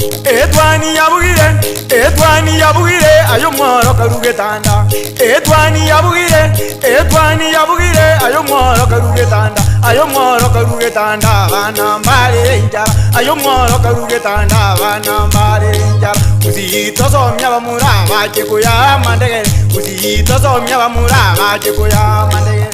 Etwani yabugire, etwani yabugire, aye omworo karu getanda. Etwani yabugire, etwani yabugire, aye omworo karu getanda. Aye omworo karu getanda, abana mbarere enchara. Aye omworo karu getanda, abana mbarere enchara. Gusii tosomia abamura bache koyaa amandegere, Gusii tosomia abamura bache koyaa amandegere.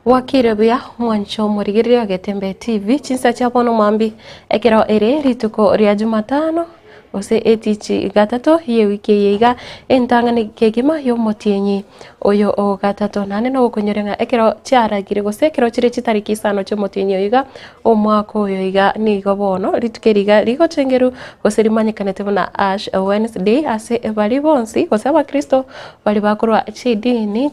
Bwakire buya omwancho omorigereria o Getembe TV chinsa chia bono mwambi ekero ere rituko ria Jumatano gose etichi gatato ye wiki eye iga entang'ani kegima y'omotienyi oyo o gatato naende nogokonyora ng'a ekero chiaragire gose ekero chire chitariki isano chi'omotienyi oyo iga omwaka oyo iga nigo bono rituko eri iga rigochengerwa gose rimanyekanete buna Ash Wednesday ase baria bonsi gose abakristo baria bakorwa chidini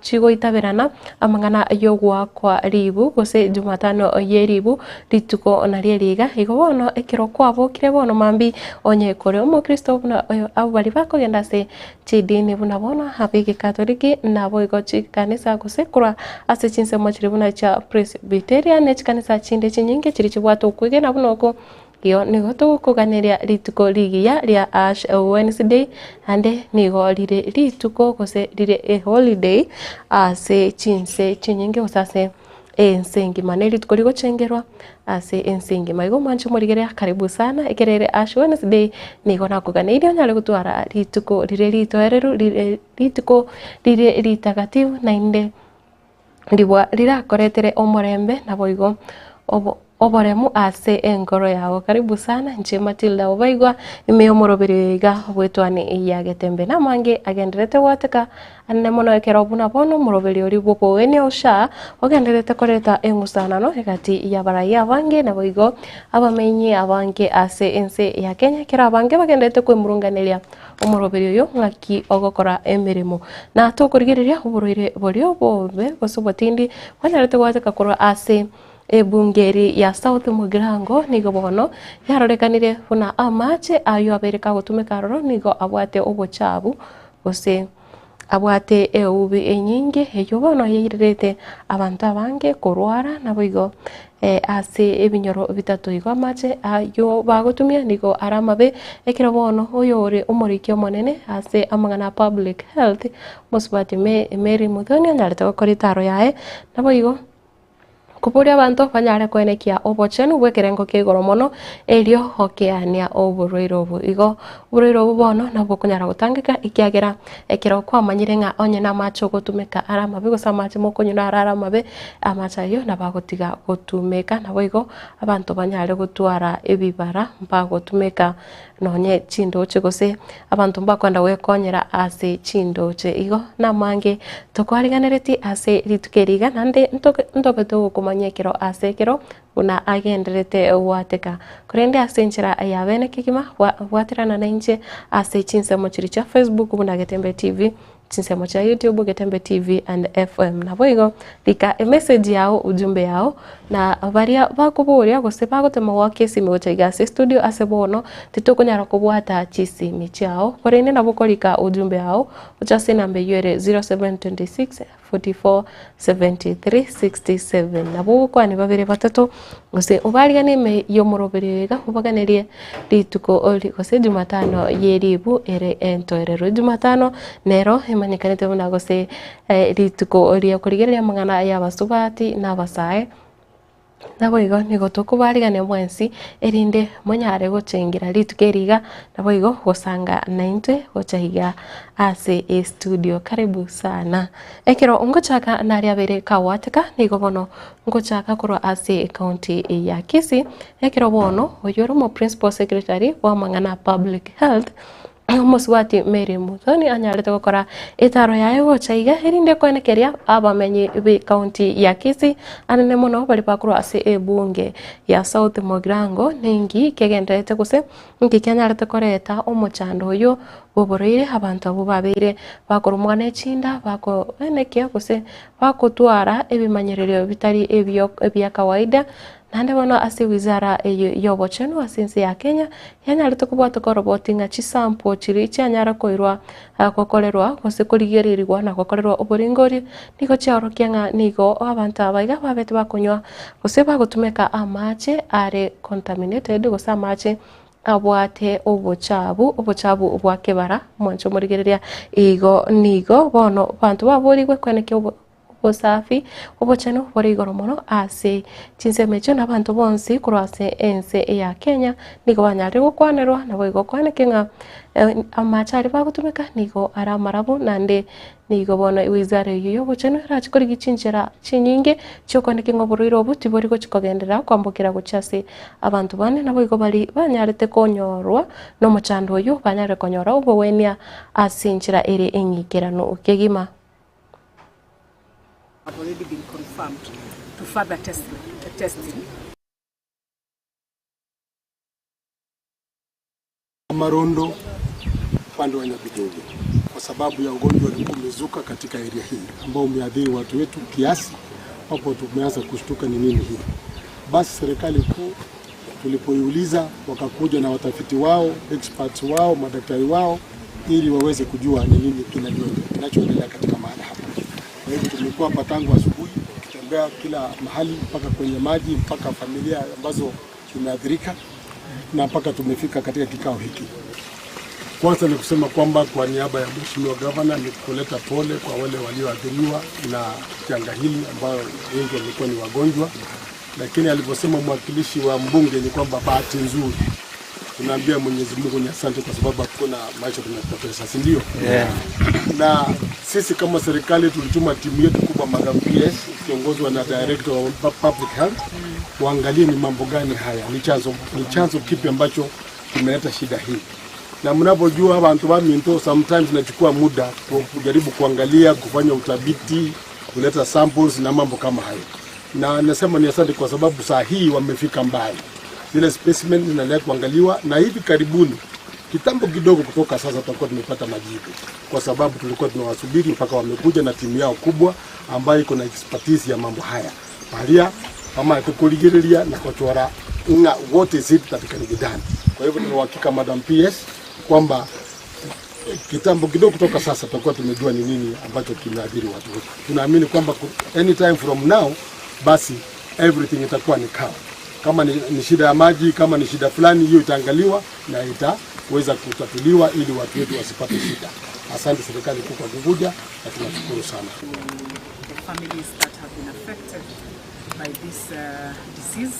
chigoitaberana amang'ana y'ogoakwa ribu gose Jumatano ye ribu rituko nario eri iga. Igo bono ekero kwabokire bono mambia onye kore omokristo buna oyo abwo baria bakogenda ase chidini buna bono ab'egekatoliki naboigo chikanisa gose korwa ase chinsemo chiria buna chia Presbyterian ne chikanisa chinde chinyinge chiria chibwate okwegena buna oko. Igo nigo togokoganeria rituko rigiya ria Ash Wednesday, naende nigo rire rituko gose rire eholiday ase chinse chinyinge gose ase ense engima. Ne rituko rigochengerwa ase ense engima. Igo mwanche morigereria karibu sana ekero ere Ash Wednesday nigo nakoganeirie onyare gotwara rituko rire ritoereru rire rituko rire ritagatifu naende Ribwa rirakoretere omorembe naboigo obo oboremu ase enkoro yao. Karibu sana inche Matilda Obaigwa ime y'omoroberi oyo iga bw'etwani ya Getembe. Namange agendererete gwateka anene mono ekero buna bono omoroberi oria bw'okogenia Usha ogendererete koreta eng'usanano egati y'abarai abange naboigo abamenyi abange ase ense ya Kenya ekero abange bagendererete kwemurunganeria Omoroberi oyo ng'aki ogokora emeremo, na tokorigereria oborwaire boria obobe gose obotindi bwanyarete goateka korwa ase ebunge eri ya South Mugirango nigo bono yarorekanire buna amache ayio abeire kagotumeka aroro nigo abwate obochabu gose abwate eubi enyinge eyio bono yairerete abanto abange korwara naboigo ase ebinyoro bitato igo amache ayio bagotumia nigo are amabe ekero bono oyore omoriki omonene ase amang'ana a public health mosubati Mary Muthoni anyarete gokora etaro yaye naboigo. Koboria abanto banyare koenekia obochenu bw'ekerengo kia igoro mono, erio gokeania oborwaire obo. Igo oborwaire obo bono nabwo okonyara gotangeka, ekiagera ekero kwamanyire ng'a onye namache ogotumeka are amabe gose amache mokonywa naro are amabe, amache ayio nabo agotiga gotumeka. Naboigo abanto banyare gotwara ebibara mbagotumeka nonye chindoche gose abanto mbakwenda gwekonyera ase chindoche. Igo namange tokwariganeretie ase rituko eri iga naende ntobe togokomanya ekero ase ekero buna agendererete gwateka. Korende ase enchera ya bene kegima bwaterana nainche ase chinsemo chiria chia Facebook buna Getembe TV. Chinsemo chia YouTube, Getembe TV and FM. Naboigo rika emessage yao, ujumbe yao, na baria bakoboria gose bagotema goaka esimi gocha iga ase estudio ase bono titokonyara kobwata chisimi chiao, korende nabo okorika ujumbe yao gocha ase enamba eyio ere 0726 44 73 67. Nabo ogokwania babere batato gose obariganie ime y'omoroberi oyo iga obaganerie rituko ori gose jumatano ye ribu ere entoereru. Jumatano nero emanyekanete buna gose rituko ria okorigereria amang'ana ya abasubati na abasae. Naboigo nigo tokobarigania mwensi, erinde monyare gochengera rituko eri iga, naboigo gosanga naintwe gocha iga ase estudio. Karibu sana. Ekero ngochaka naria abere kagwateka, nigo bono ngochaka korwa ase ecounty ya Kisii, ekero bono oyio ore omo principal secretary bw'amang'ana a public health, Omosubati Mary Muthoni anyarete gokora etaro yaye gocha iga erinde koenekeria abamenyi b'ecounty ya Kisii anene mono baria bakorwa ase ebunge ya South Mugirango ninki kegendererete gose ninki kianyarete koreta omochando oyio bw'oborwaire abanto abwo babeire bakoromwa ne chinda bakoenekia gose bakotwara ebimanyererio bitari ebio ebia kawaida. Naende bono ase wizara eye y'obochenu ase ense ya Kenya yanyarete kobwatoka oroboti ng'a chisample chiria chianyara koirwa gokorerwa gose korigererigwa na gokorerwa oboringori nigo chiaorokia ng'a nigo abanto aba iga babete bakonywa gose bagotumeka amache are contaminated gose amache abwate obochabu, obochabu bwa kebara, mwanche omorigereria igo nigo bono abanto baborigwe kweneki obo. Obosafi, obochenu bore igoro mono ase chinsemo echio, na abanto bonsi korwa ase ense ya Kenya nigo banyarire gokwanerwa, naboigo kwaneke ng'a amache aria bagotumeka nigo are amarabu, naende nigo bono ewizara eyio y'obochenu erache korigia chinchera chinyinge chi'okwaneka ng'a oborwaire obwo tibori gochi kogenderera kwambokera gochia ase abanto bande, naboigo baria banyarete konyorwa nomochando oyio banyare konyora obogwenia ase enchera ere eng'ikeranu kegima. have already been confirmed to further test, testing. Marondo upande wa Nyabigogo kwa sababu ya ugonjwa ulikuwa umezuka katika area hii ambao umeathiri watu wetu kiasi, hapo tumeanza kushtuka ni nini hii. Basi serikali kuu tulipoiuliza, wakakuja na watafiti wao, experts wao, madaktari wao ili waweze kujua ni nini kinachoendelea katika mahali hapa. Kwa hivyo tumekuwa hapa tangu asubuhi tukitembea kila mahali mpaka kwenye maji mpaka familia ambazo zimeathirika na mpaka tumefika katika kikao hiki. Kwanza ni kusema kwamba kwa niaba ya Mheshimiwa Gavana ni kuleta pole kwa wale walioathiriwa na janga hili ambao wengi walikuwa ni wagonjwa, lakini alivyosema mwakilishi wa mbunge ni kwamba bahati nzuri tunaambia Mwenyezi Mungu ni asante kwa sababu hakuna maisha tumepoteza, si ndio? Yeah. Na sisi kama serikali tulituma timu yetu kubwa Madam PS ikiongozwa na director wa public health waangalie ni mambo gani haya, ni chanzo ni chanzo kipi ambacho kimeleta shida hii na mnapojua bantu ba minto sometimes nachukua muda kujaribu kuangalia, kufanya utabiti, kuleta samples na mambo kama hayo, na nasema ni asante kwa sababu saa hii wamefika mbali zile specimen zinaendelea kuangaliwa, na hivi karibuni, kitambo kidogo kutoka sasa, tutakuwa tumepata majibu, kwa sababu tulikuwa tunawasubiri mpaka wamekuja na timu yao kubwa ambayo iko na expertise ya mambo haya paria ama kukuligiriria na kuchora nga what is it that can be done. Kwa hivyo tuna uhakika Madam PS kwamba kitambo kidogo kutoka sasa tutakuwa tumejua ni nini ambacho kimeathiri watu wetu. Tunaamini kwamba anytime from now basi everything itakuwa ni kawa. Kama ni, ni shida ya maji, kama ni shida fulani, hiyo itaangaliwa na itaweza kutatuliwa ili watu wetu wasipate shida. Asante serikali kuu kwa kukuja na tunashukuru sana. The families that have been affected by this disease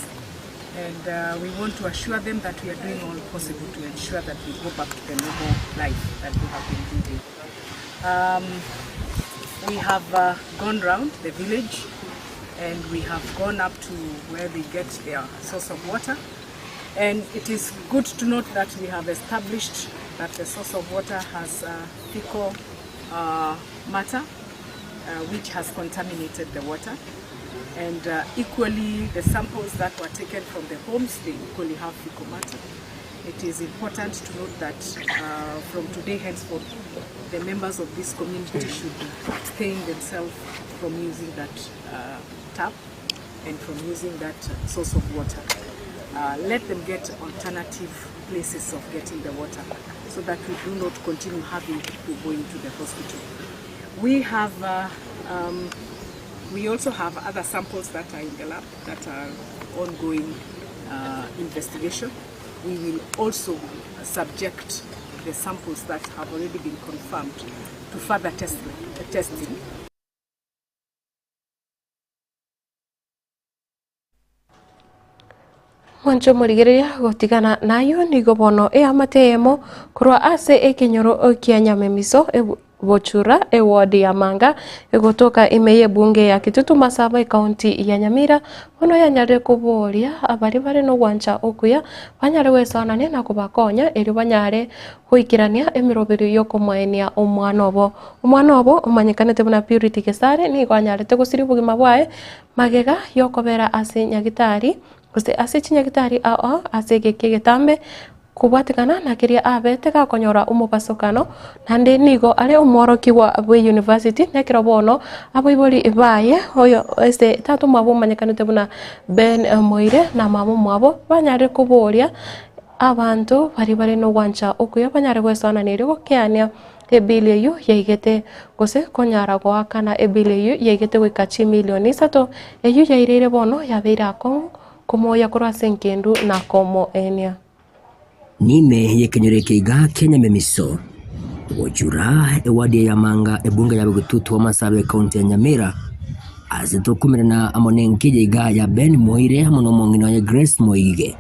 and we want to assure them that we are doing all possible to ensure that we go back to the normal life that we have been living. We have gone round the village and we have gone up to where they get their source of water. And it is good to note that we have established that the source of water has fecal matter, which has contaminated the water. And equally, the samples that were taken from the homes, they equally have fecal matter. It is important to note that from today henceforth, the members of this community should abstain themselves from using that tap and from using that source of water. Let them get alternative places of getting the water so that we do not continue having people going to the hospital. We also have other samples that are in the lab that are ongoing investigation. We will also subject the samples that have already been confirmed to further testing. Mwanche omorigereria gotigana nayo nigo bono eamate eyemo korwa ase ekenyoro kia Nyamemiso Bochura eward ya Manga egotoka ime y'ebunge ya Kitutu Masaba ekaunti ya Nyamira bono yanyarire koboria abari bare nogwancha okuya banyare gwesoanania na kobakonya erio banyare goikerania emeroberi y'okomoenia omwana obo. Omwana obo omanyekanete buna Purity Gesare nigo anyarete gosiria obogima bwaye magega yokobera ase nyagitari gose ase chinyagitari ao ase egeki egetambe. Kobwatekana na keria abete gakonyora omobasokano, naende nigo are omworokigwa bw'eyunivasiti, nekero bono abaibori baye oyo ase tata omwabo omanyekanete buna Ben Moire na mama omwabo banyarire koboria abanto baria bare nogwancha okuya banyare goesoanania erio gokeania ebill eyio yaigete gose konyara goakana ebill eyio yaigete goika chimilion isato eyio yaireire bono yabeire akong'u Komoyia korwa ase engendu na komoenia. Nime y'ekenyoro eke iga kia Nyamemiso, gochura ewadi ya Yamanga ebunge ya Bogetutu Amasabe ekaunti ya Nyamira, ase tokumerana amo nenkeya iga ya Ben Moire amo nomong'ina oye Grace Moige,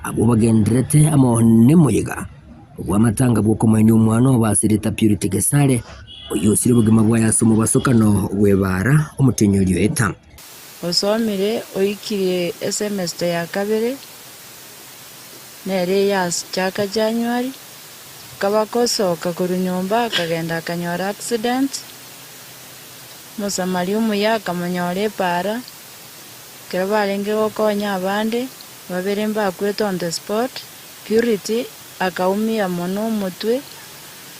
abwo bagendererete amo nemoyega bw'amatanga bw'okomoenia omwana obo ase erieta Purity Gesare, oyio osirie obogima bwaye ase omobasokano bw'ebaara omotenyi oria oeta. Osomire oikirie esemester ya kabere, nere eyachaka January, akaba agosoka korwa nyomba akagenda akanyora accident, omosamaria omuya akamonyora epaara, ekero barenge gokonya abande, babere mbakwete on the spot, Purity akaumia mono omotwe,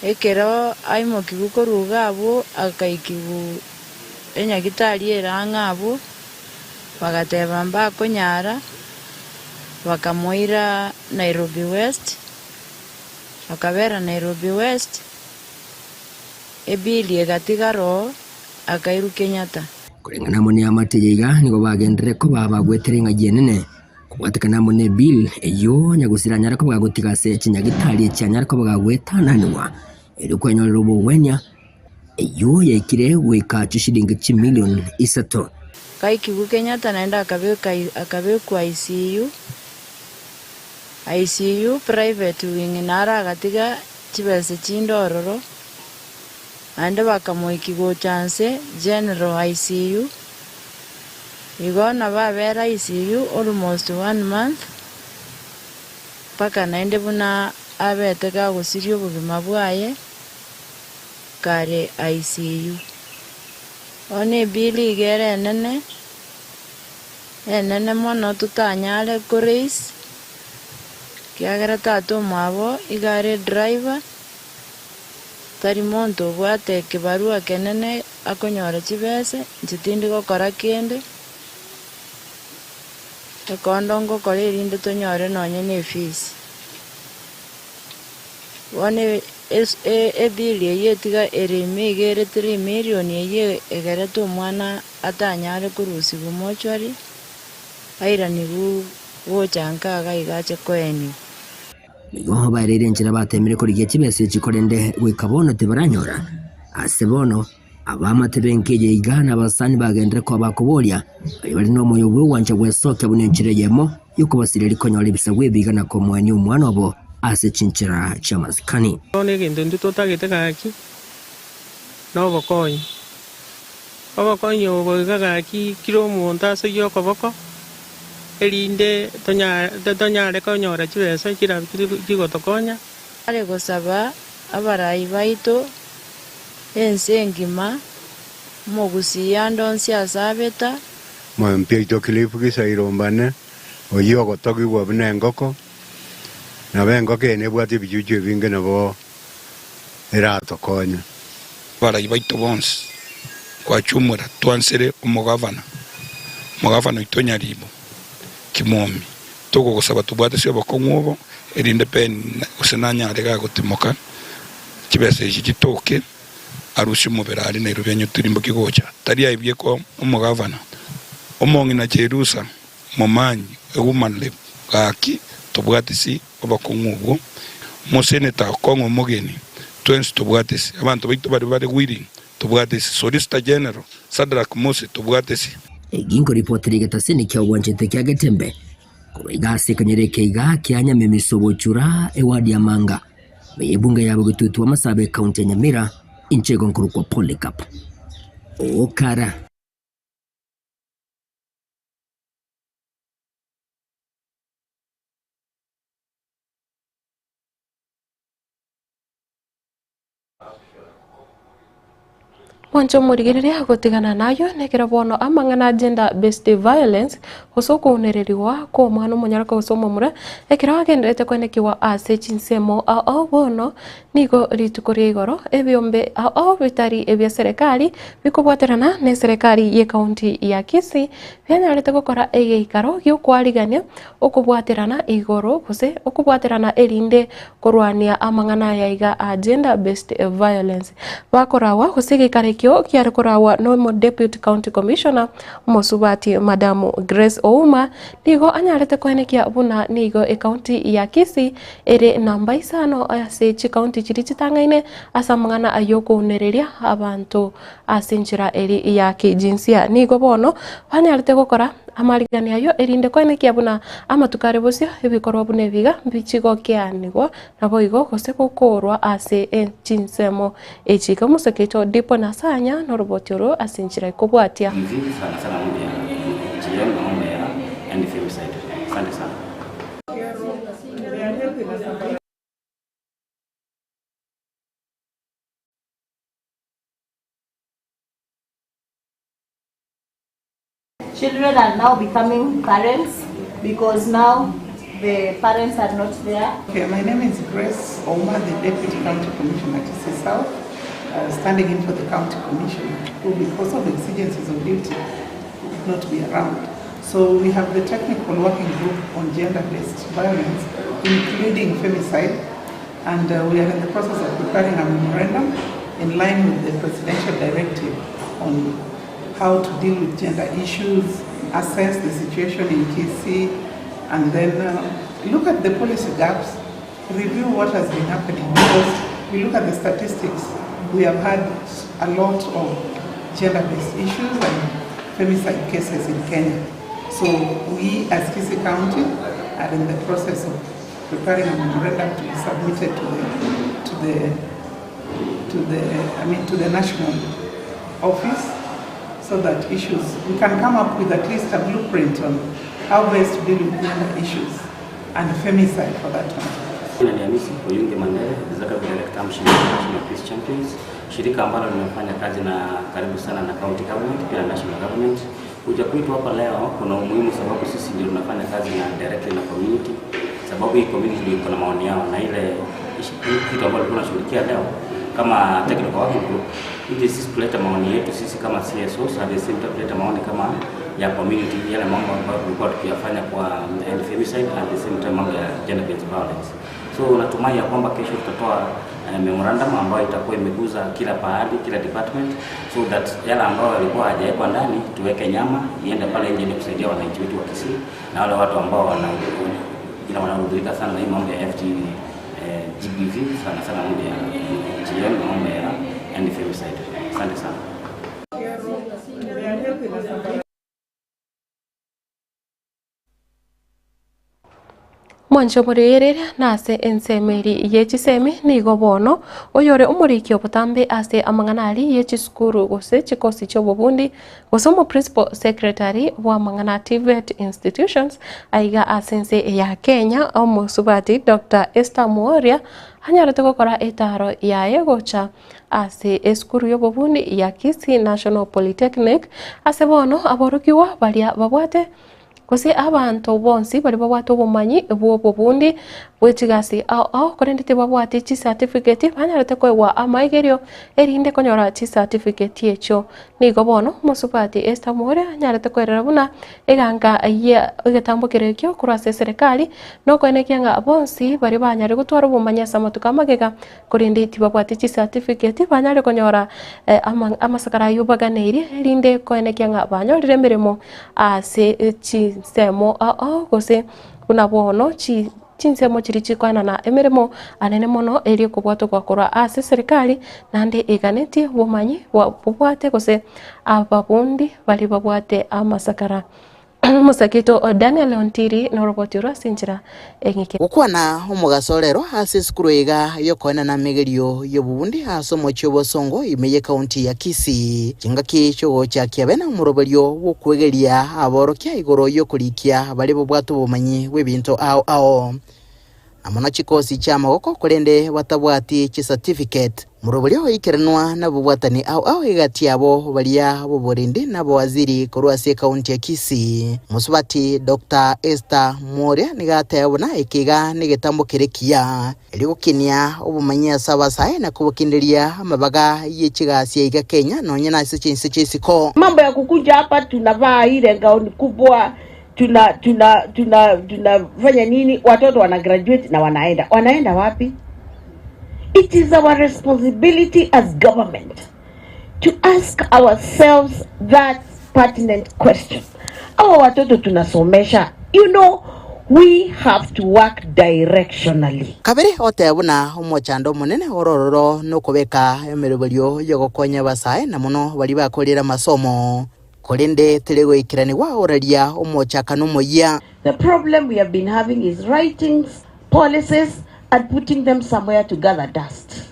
ekero aimokigwe korwa iga abwo akaikigwa. Enyagitari ere ang'e abwo, bagateba mbakonyara, bakamoira Nairobi West, akabera Nairobi West, ebill egatigara oo, akairwa Kenyatta. Koreng'ana amo neamate eye iga nigo bagenderere koba bagwetera eng'ayi enene, kobwatekana amo nebill eyio nyagusira anyare koba gagotiga ase chinyagitari echi anyare koba gagwetananigwa erio kwenyorera obogwenia. Eyio yaikire goika chishilingi chimilion isato. Gaikigwe Kenyatta naende akabeka akabekwa ICU, ICU private wing naro agatiga chibesa chinde ororo, naende bakamoikia gocha nse general ICU, igo nabo abere ICU almost one month, mpaka naende buna abete gagosiria obogima bwaye. Kare ICU. Bono ebill iga ere enene, enene mono totanyare ko raise, ekiagera tata omwabo iga are edriver, tari monto obwate ekebarua ekenene akonyora chibese, inche tindi gokora kende, ekondo ngokora erinde tonyore nonye na efees. Bono ebill eyio etiga ere ime iga ere three million eyio egerete omwana atanyare korusigwa mortuary, airanigwe gocha nka iga iga ache koenigwa. Nigo baereire enchera bateemire korigia chibesa echi korende goika bono tibaranyora. Ase bono, abaamate b'enka eye iga na abasani bagenderere koba bakoboria, baria bare nomoyo bw'ogwancha gwesokia buna enchera eyemo y'okobasireria konyora ebisaku ebi iga na komoenia omwana obo ase chinchera chi'amasikani. Bono egento intwe totagete gaki nobokonyi. Obokonyi obo iga gaki kera omonto asoyie okoboko, erinde tonyare konyora chibesa chirabe chigotokonya. Are gosaba abarai baito ense engima, omogusii ande onsi ase abeta. Mambia oito Cliff Gisairombane, oyio ogotogigwa buna engoko, nabo engoko eye nebwate ebichuchu ebinge nabo eratokonye. Abarai baito bonsi kwachumura twansere omogavana, omogavana oito Nyaribo Kimwomi, togogosaba tobwate ase obokong'u obo, erinde Ben gose nanyare gagotimoka chibesa echi chitoke arusie omobere aria Nairobi anyotirimbokie gocha. Tari aibie ko omogavana, omong'ina Jerusa, Momanyi, ewoman rep, gaki tobwate si obokong'u obwo. Omoseneta okong'a omogeni, twensi tobwate si. Abanto baito baria bare willing tobwate si. Solicitor General, Sadrack Mose tobwate si. Egi nkoripotera egetasini kia obwanchete kia Getembe korwa iga ase ekenyoro eke iga kia Nyamemiso Bochura ewadi ya Manga ime y'ebunge ya Bogetutu Amasabe ekaunti ya Nyamira inche igo nkorokwa Polycarp Okara. Mwanche omorigereria gotigana nayo nekero bono amang'ana a gender based violence gose okounererigwa kw'omwana omonyaraka gose omomura ekero agenderete koenekigwa ase chinsemo ao ao bono nigo rituko ria igoro ebiombe ao ao bitari ebia serekari bikobwaterana ne serekari ye county ya Kisii bianyarete gokora egeikaro giokwarigania okobwaterana igoro gose okobwaterana erinde korwania amang'ana aya iga a gender based violence. Bakoragwa gose egeikaro ekio kiare koragwa nomo Deputy County Commissioner Mosubati Madam Grace Ouma nigo anyarete koenekia buna nigo ecounty ya Kisii ere namba isano ase chicounty chiria chitang'aine ase amang'ana ay'okounereria abanto ase enchera eri ya kijinsia. Nigo bono banyarete gokora amarigani ayio erinde koenekia buna amatuko are bosio ebikorwa buna ebiga mbichigokeanigwa Naboigo gose gokoorwa ase chinsemo echi. Iga omoseke oito Dipo na Sanya noroboti oro ase enchera ekobwatia. Mziki sana sana mambo ya GM na mambo ya and femicide. Asante sana. Children are now becoming parents because now the parents are not there. Okay, my name is Grace Ouma, the Deputy County Commissioner Kisii South, uh, standing in for the County Commissioner, who because of exigencies of duty could not be around. So we have the technical working group on gender-based violence, including femicide, and uh, we are in the process of preparing a memorandum in line with the presidential directive on how to deal with gender issues, assess the situation in Kisii, and then uh, look at the policy gaps, review what has been happening. Because we look at the statistics, we have had a lot of gender-based issues and femicide cases in Kenya. So we as Kisii County are in the process of preparing a memorandum to be submitted to the, to the, to the, I mean, to the national office so that issues, we can come up with at least a blueprint on how best to deal with gender issues and femicide for that matter. Jina ni Hamisi Oyunge Mandere, Executive Director Amshi National Peace Champions, shirika ambalo linafanya kazi na karibu sana na county government pia na national government. Kuja kwetu hapa leo kuna umuhimu sababu sisi ndio tunafanya kazi na directly na community, sababu hii community ndio iko na maoni yao na ile kitu ambayo tulikuwa tunashughulikia leo kama technical working group, ili sisi kuleta maoni yetu sisi kama CSOs, at the same time kuleta maoni kama ya community, yale mambo ambayo tulikuwa tukiyafanya kwa end femicide, at the same time mambo ya gender based violence. So natumai ya kwamba kesho tutatoa eh, memorandum ambayo itakuwa imeguza kila pahali, kila department so that yale ambayo yalikuwa hajawekwa ndani tuweke nyama iende pale nje ili kusaidia wananchi wetu wa Kisii na wale watu ambao wana ila wanahudhurika sana na hii mambo ya FG, eh, GBV sana sana mambo ya GM na mambo ya end femicide. Asante sana. Mwanche omorigereria nase ensemo eria ye chisemi nigo bono oyore omoriki obotambe ase amang'ana aria ye chisukuru gose chikosi chi'obobundi gose omoprincipal secretary bw'amang'ana TVET institutions aiga ase ense ya Kenya omosubati Doctor Esther Muoria anyarete gokora etaro yaye gocha ase esukuru y'obobundi ya Kisii National Polytechnic ase bono aborokigwa baria babwate Gose abanto bonsi baria babwate obomanyi bw'obobundi bwe chigasi ao ao, korende tibabwati chicertificate, banyarete koegwa amaigerio erinde konyora chicertificate echio. Nigo bono omosubati Esther More anyarete koerera buna eganka ye egetambo kere ekio korwa ase eserekari, nokoenekia ng'a bonsi baria banyare gotwara obomanyi ase amatuko amagega, korende tibabwati chicertificate, banyare konyora amasakara ayio baganeirie erinde koenekia ng'a banyorire emeremo Ase chinsemo ao gose buna bono chinsemo chiria chikoenana emeremo anene mono erio kobwatokwa korwa ase serikali naende eganetie obomanyi bobwate gose ababundi baria babwate amasakara. Omosake oito Daniel Ontiri noroboti orwo ase enchera eng'ike. Gokwana omogaso rero ase esukuru iga y'okoenana amegerio y'obobundi ase omochie o Bosongo ime y'ekaunti ya Kisii. Chingaki chi'ogochakia bene omoroberio bw'okwegeria aborokia igoro y'okorikia baria babwate obomanyi bw'ebinto ao ao. na mono chikosi chi'amagoko korende batabwati chicertificate. Moroberio oikeranwa nabobwatani ao ao egati yabo baria b'oborendi na abawaziri korwa ase ekaunti ya Kisii. Mosubati Doctor Esther Mworia nigo ateba buna eke iga negetambo kere ekiya erio gokinia obomanyi ase abasae na kobokinderia amabaga ye chigasi aiga Kenya nonye nase chinse chi'isiko. Mambo ya kukuja hapa tunavaa ile gauni kubwa tuna tuna tuna tunafanya nini? Watoto wana graduate na wanaenda wanaenda wapi? It is our responsibility as government to ask ourselves that pertinent question. Hawa watoto tunasomesha, you know, we have to work directionally. Kabere oteba buna omochando omonene ore ororo nokobeka emeroberio y'ogokonya abasae na mono baria bakorire amasomo, korende teri goikeranigwa oraria omochakano omoyia. The problem we have been having is writing policies and putting them somewhere to gather dust.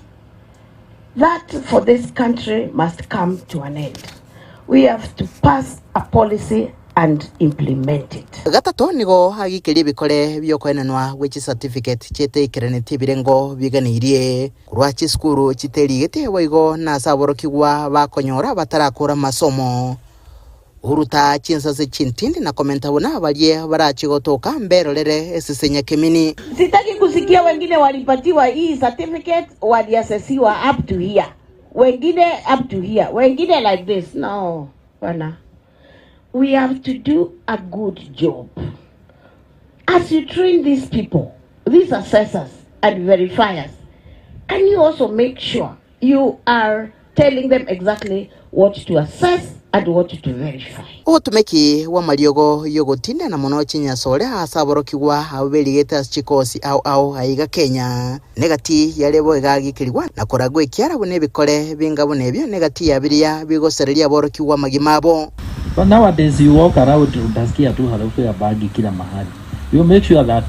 That for this country must come to an end. We have to pass a policy and implement it. Gatato nigo agikeria ebikore bi'okoenanwa gwe chicertificate chietaikeraneti ebirengo biganeirie korwa chisukuru chiterigete boigo nase aborokigwa bakonyora batarakora amasomo. Oruta chinsase chintindi na komenta buna baria barachie gotoka mberorere esese nyakemini. Sitaki kusikia wengine walipatiwa hii certificate waliasesiwa up to here, wengine up to here, wengine like this. No, bana. We have to do a good job. As you train these people, these assessors and verifiers, can you also make sure you are telling them exactly what to assess and what to verify? Obotomeki bw'amariogo y'ogotinda na mono chinyasore ase aborokigwa abwo berigete ase chikosi ao ao aiga Kenya, negati yare bo igagikerigwa na koragwa ekiara buna ebikore binga buna ebio negati ya biria bigosereria aborokigwa amagima abo. But nowadays you walk around utasikia tu harufu ya bangi kila mahali. You make sure that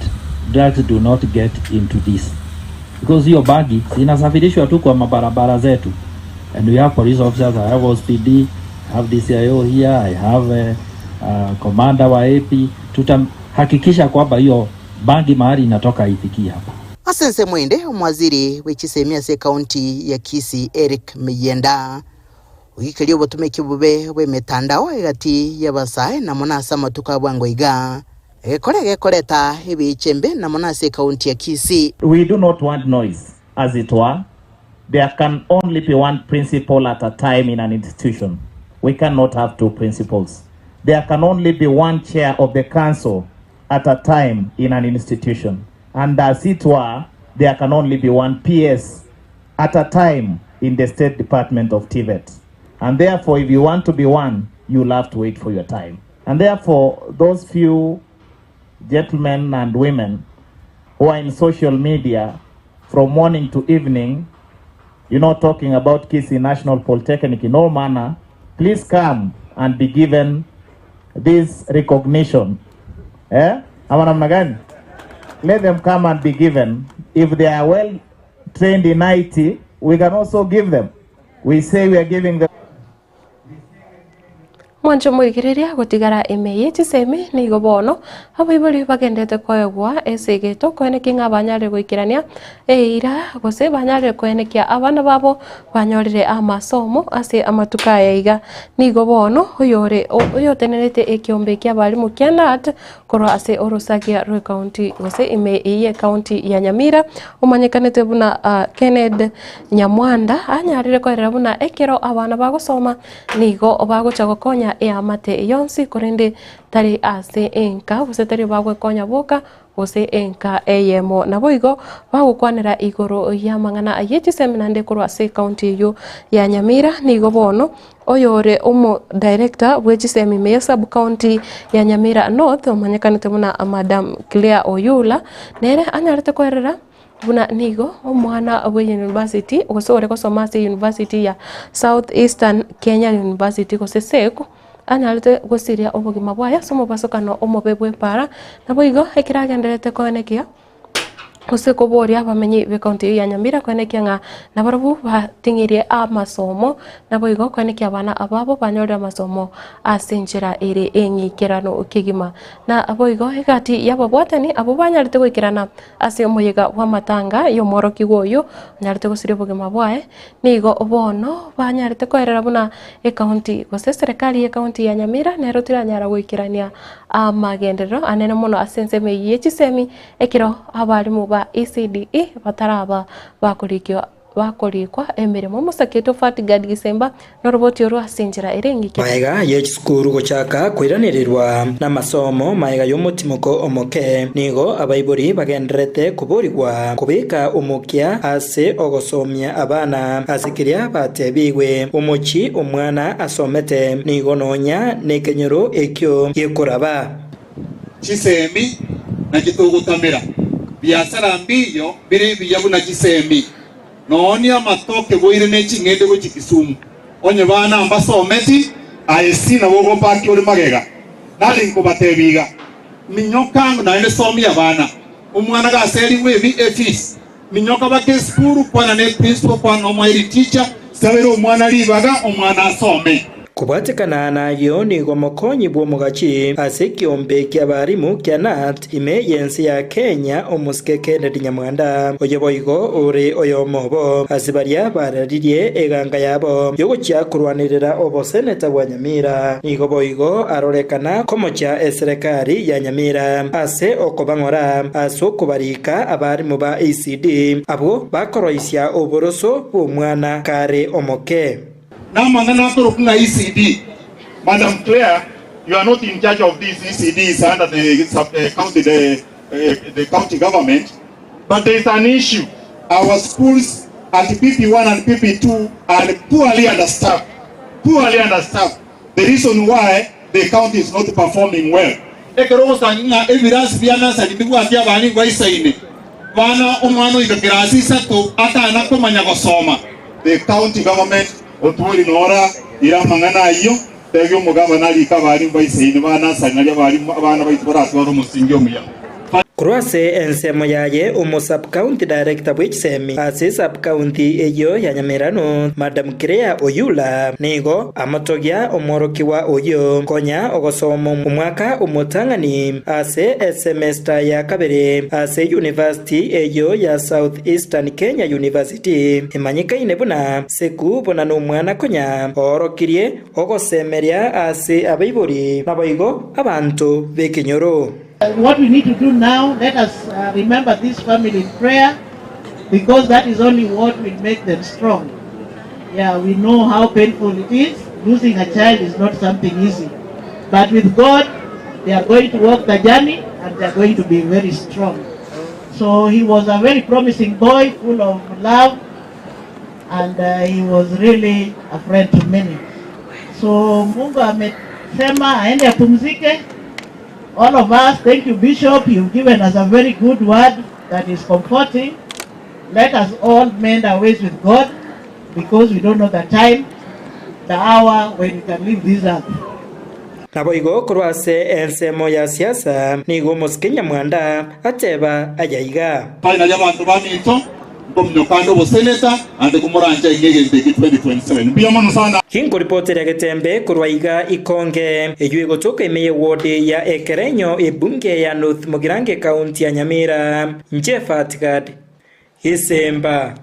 drugs do not get into this. Because hiyo bangi zinasafirishwa tu kwa mabarabara zetu. And we have police officers, I have OCPD, I have DCIO here, I have commander wa AP. Tutahakikisha kwamba hiyo bangi mahali inatoka haifikii hapa. Ase ensemo ende, omwaziri bwe chisemi ase ekaunti ya Kisii Eric Miyienda oikeria obotomeki obobe bw'emetandao egati y'abasae na mono ase amatuko a bwango iga, egekore gekoreta ebiicha embe na mono ase ekaunti ya Kisii. We do not want noise, as it were. There can only be one principal at a time in an institution. We cannot have two principals. There can only be one chair of the council at a time in an institution. And as it were, there can only be one PS at a time in the State Department of TVET. And therefore, if you want to be one, you'll have to wait for your time. And therefore, those few gentlemen and women who are in social media from morning to evening, talking about Kisii National Polytechnic in all manner, please come and be given this recognition. Ama namna gani? Let them come and be given. If they are well trained in IT, we can also give them. We say we are giving them. Mwanche omorigereria gotigara ime ye chisemi nigo bono abaibori bagendete koegwa ase egeto koenekia ng'a banyarire goikerania eira gose banyarire koenekia abana babo banyorire amasomo ase amatuko aya iga. Nigo bono oyore oyotenerete ekiombe kia abarimu kia KNUT korwa ase orosagia rwe county gose ime eye county ya Nyamira omanyekanete buna Kenneth Nyamwanda anyarire koerera buna ekero abana bagosoma nigo bagocha gokonya eamate yonsi korende tari ase enka gose tari bagwekonya boka gose enka eyemo. Naboigo bagokwanera igoro ya mang'ana ye chisemi naende korwa ase county eywo ya Nyamira nigo bono oyore omo director bwe chisemi ime ya sub county ya Nyamira North omanyekanete buna Madam Claire Oyula nere anyarete koerera buna nigo omwana bwe university gose ore gosoma ase university ya South Eastern Kenya University gose SEKU anyarete gosiria obogima bwaye ase omobasokano omobe bwe para naboigo ekero agenderete koenekia. Gose koboria abamenyi b'ekaunti eyio ya Nyamira koenekia ng'a nabarabwo bating'irie amasomo, naboigo koenekia abana ababo banyorire amasomo ase enchera ere eng'ikeranu kegima. Na boigo egati y'ababwatani abwo banyarete goikerana ase omoyega bw'amatanga y'omworokigwa oyio onyarete gosiria obogima bwaye, nigo bono banyarete koerera buna ekaunti gose eserekari y'ekaunti ya Nyamira nero teranyara goikerania amagenderero anene mono ase ensemo eyio ye chisemi Ekero abalimu ba ECDE bataraba bakorikigwa bakorikwa emeremo, omosaketwa Fatgard Gisemba noroboti orwo ase enchera ere eng'ike. Magega ye chisukuru gochaka koiranererwa namasomo magega y'omotimoko omoke, nigo abaibori bagendererete koborigwa kobeka omokia ase ogosomia abana ase keria batebigwe. Omochie omwana asomete nigo nonya nekenyoro ekio gekoraba. Chisemi nachio togotamera. Biasara mbiyo bire ebiya buna chisemi. Noonia amatoke boire ne ching'ende gochia Kisumu. Onye bana mbasometi, aye si nabo ogopakia ore magega. Nare nkobatebia iga, minyoka ango naende somia abana. Omwana gaserigwe ebi efees, minyoka baka esukuru, kwana ne principal, kwana nomoheri teacher, sabera omwana ribaga omwana asome. Kobwatekana nayio nigo omokonyi bw'omogachi ase ekiombe ki'abarimu kia KNUT ime y'ense ya Kenya omosike Kennedy Nyamwanda, oyo boigo ore oyomo obo ase baria bararirie eganga yabo y'ogochia korwanerera oboseneta bwa Nyamira, nigo boigo arorekana komocha eserekari ya Nyamira ase okobang'ora ase okobarika abarimu ba ECD abwo bakoroisia oboroso bw'omwana kare omoke. Namang'ana akorokwa ng'a ECD. Madam Claire, you are not in charge of this ECD is under the sub county the the county government but there is an issue our schools at PP1 and PP2 are poorly understaffed poorly understaffed the reason why the county is not performing well. Ekero ogosangi ng'a ebirasi bia nursery mbibwati abana baisaine, bana omwana oika kirasi isato atana komanya gosoma. The county government otwori nora ira amang'ana ayio, tebia omogabana arike abalimu baisaine ba nursery nario abalimu abana baito baratware omosingi omuya. Korwa ase ensemo yaye omo Sub-County Director bw'echisemi ase esub-county eyio ya Nyamerano, Madam Claire Oyula, nigo amotogia omworokigwa oyio konya ogosoma omwaka omotang'ani ase esemester ya kabere ase university eyio ya South Eastern Kenya University emanyekaine buna Seku buna nomwana konya oorokirie ogosemeria ase abaibori naboigo abanto b'ekenyoro. What we need to do now, let us uh, remember this family in prayer because that is only what will make them strong. Yeah, we know how painful it is. Losing a child is not something easy. But with God, they are going to walk the journey and they are going to be very strong. So he was a very promising boy, full of love, and uh, he was really a friend to many. So Mungu amesema aende apumzike. All of us, thank you Bishop, you've given us a very good word that is comforting. Let us all mend our ways with God because we don't know the time, the hour when we can leave this earth. Naboigo korwa ase ensemo ya siasa nigo omosike Nyamwanda ateba aya iga. Finally abanto baminto nkominyoka ande oboseneta ande komoranche aing'e egento eke 2027. Mbuya mono sana. Ginkoripoteria getembe korwa iga Ikonge, eyio egotoka ime ye ward ya Ekerenyo ebunge ya North Mugirango ekaunti ya Nyamira. Inche Fatgad Gisemba.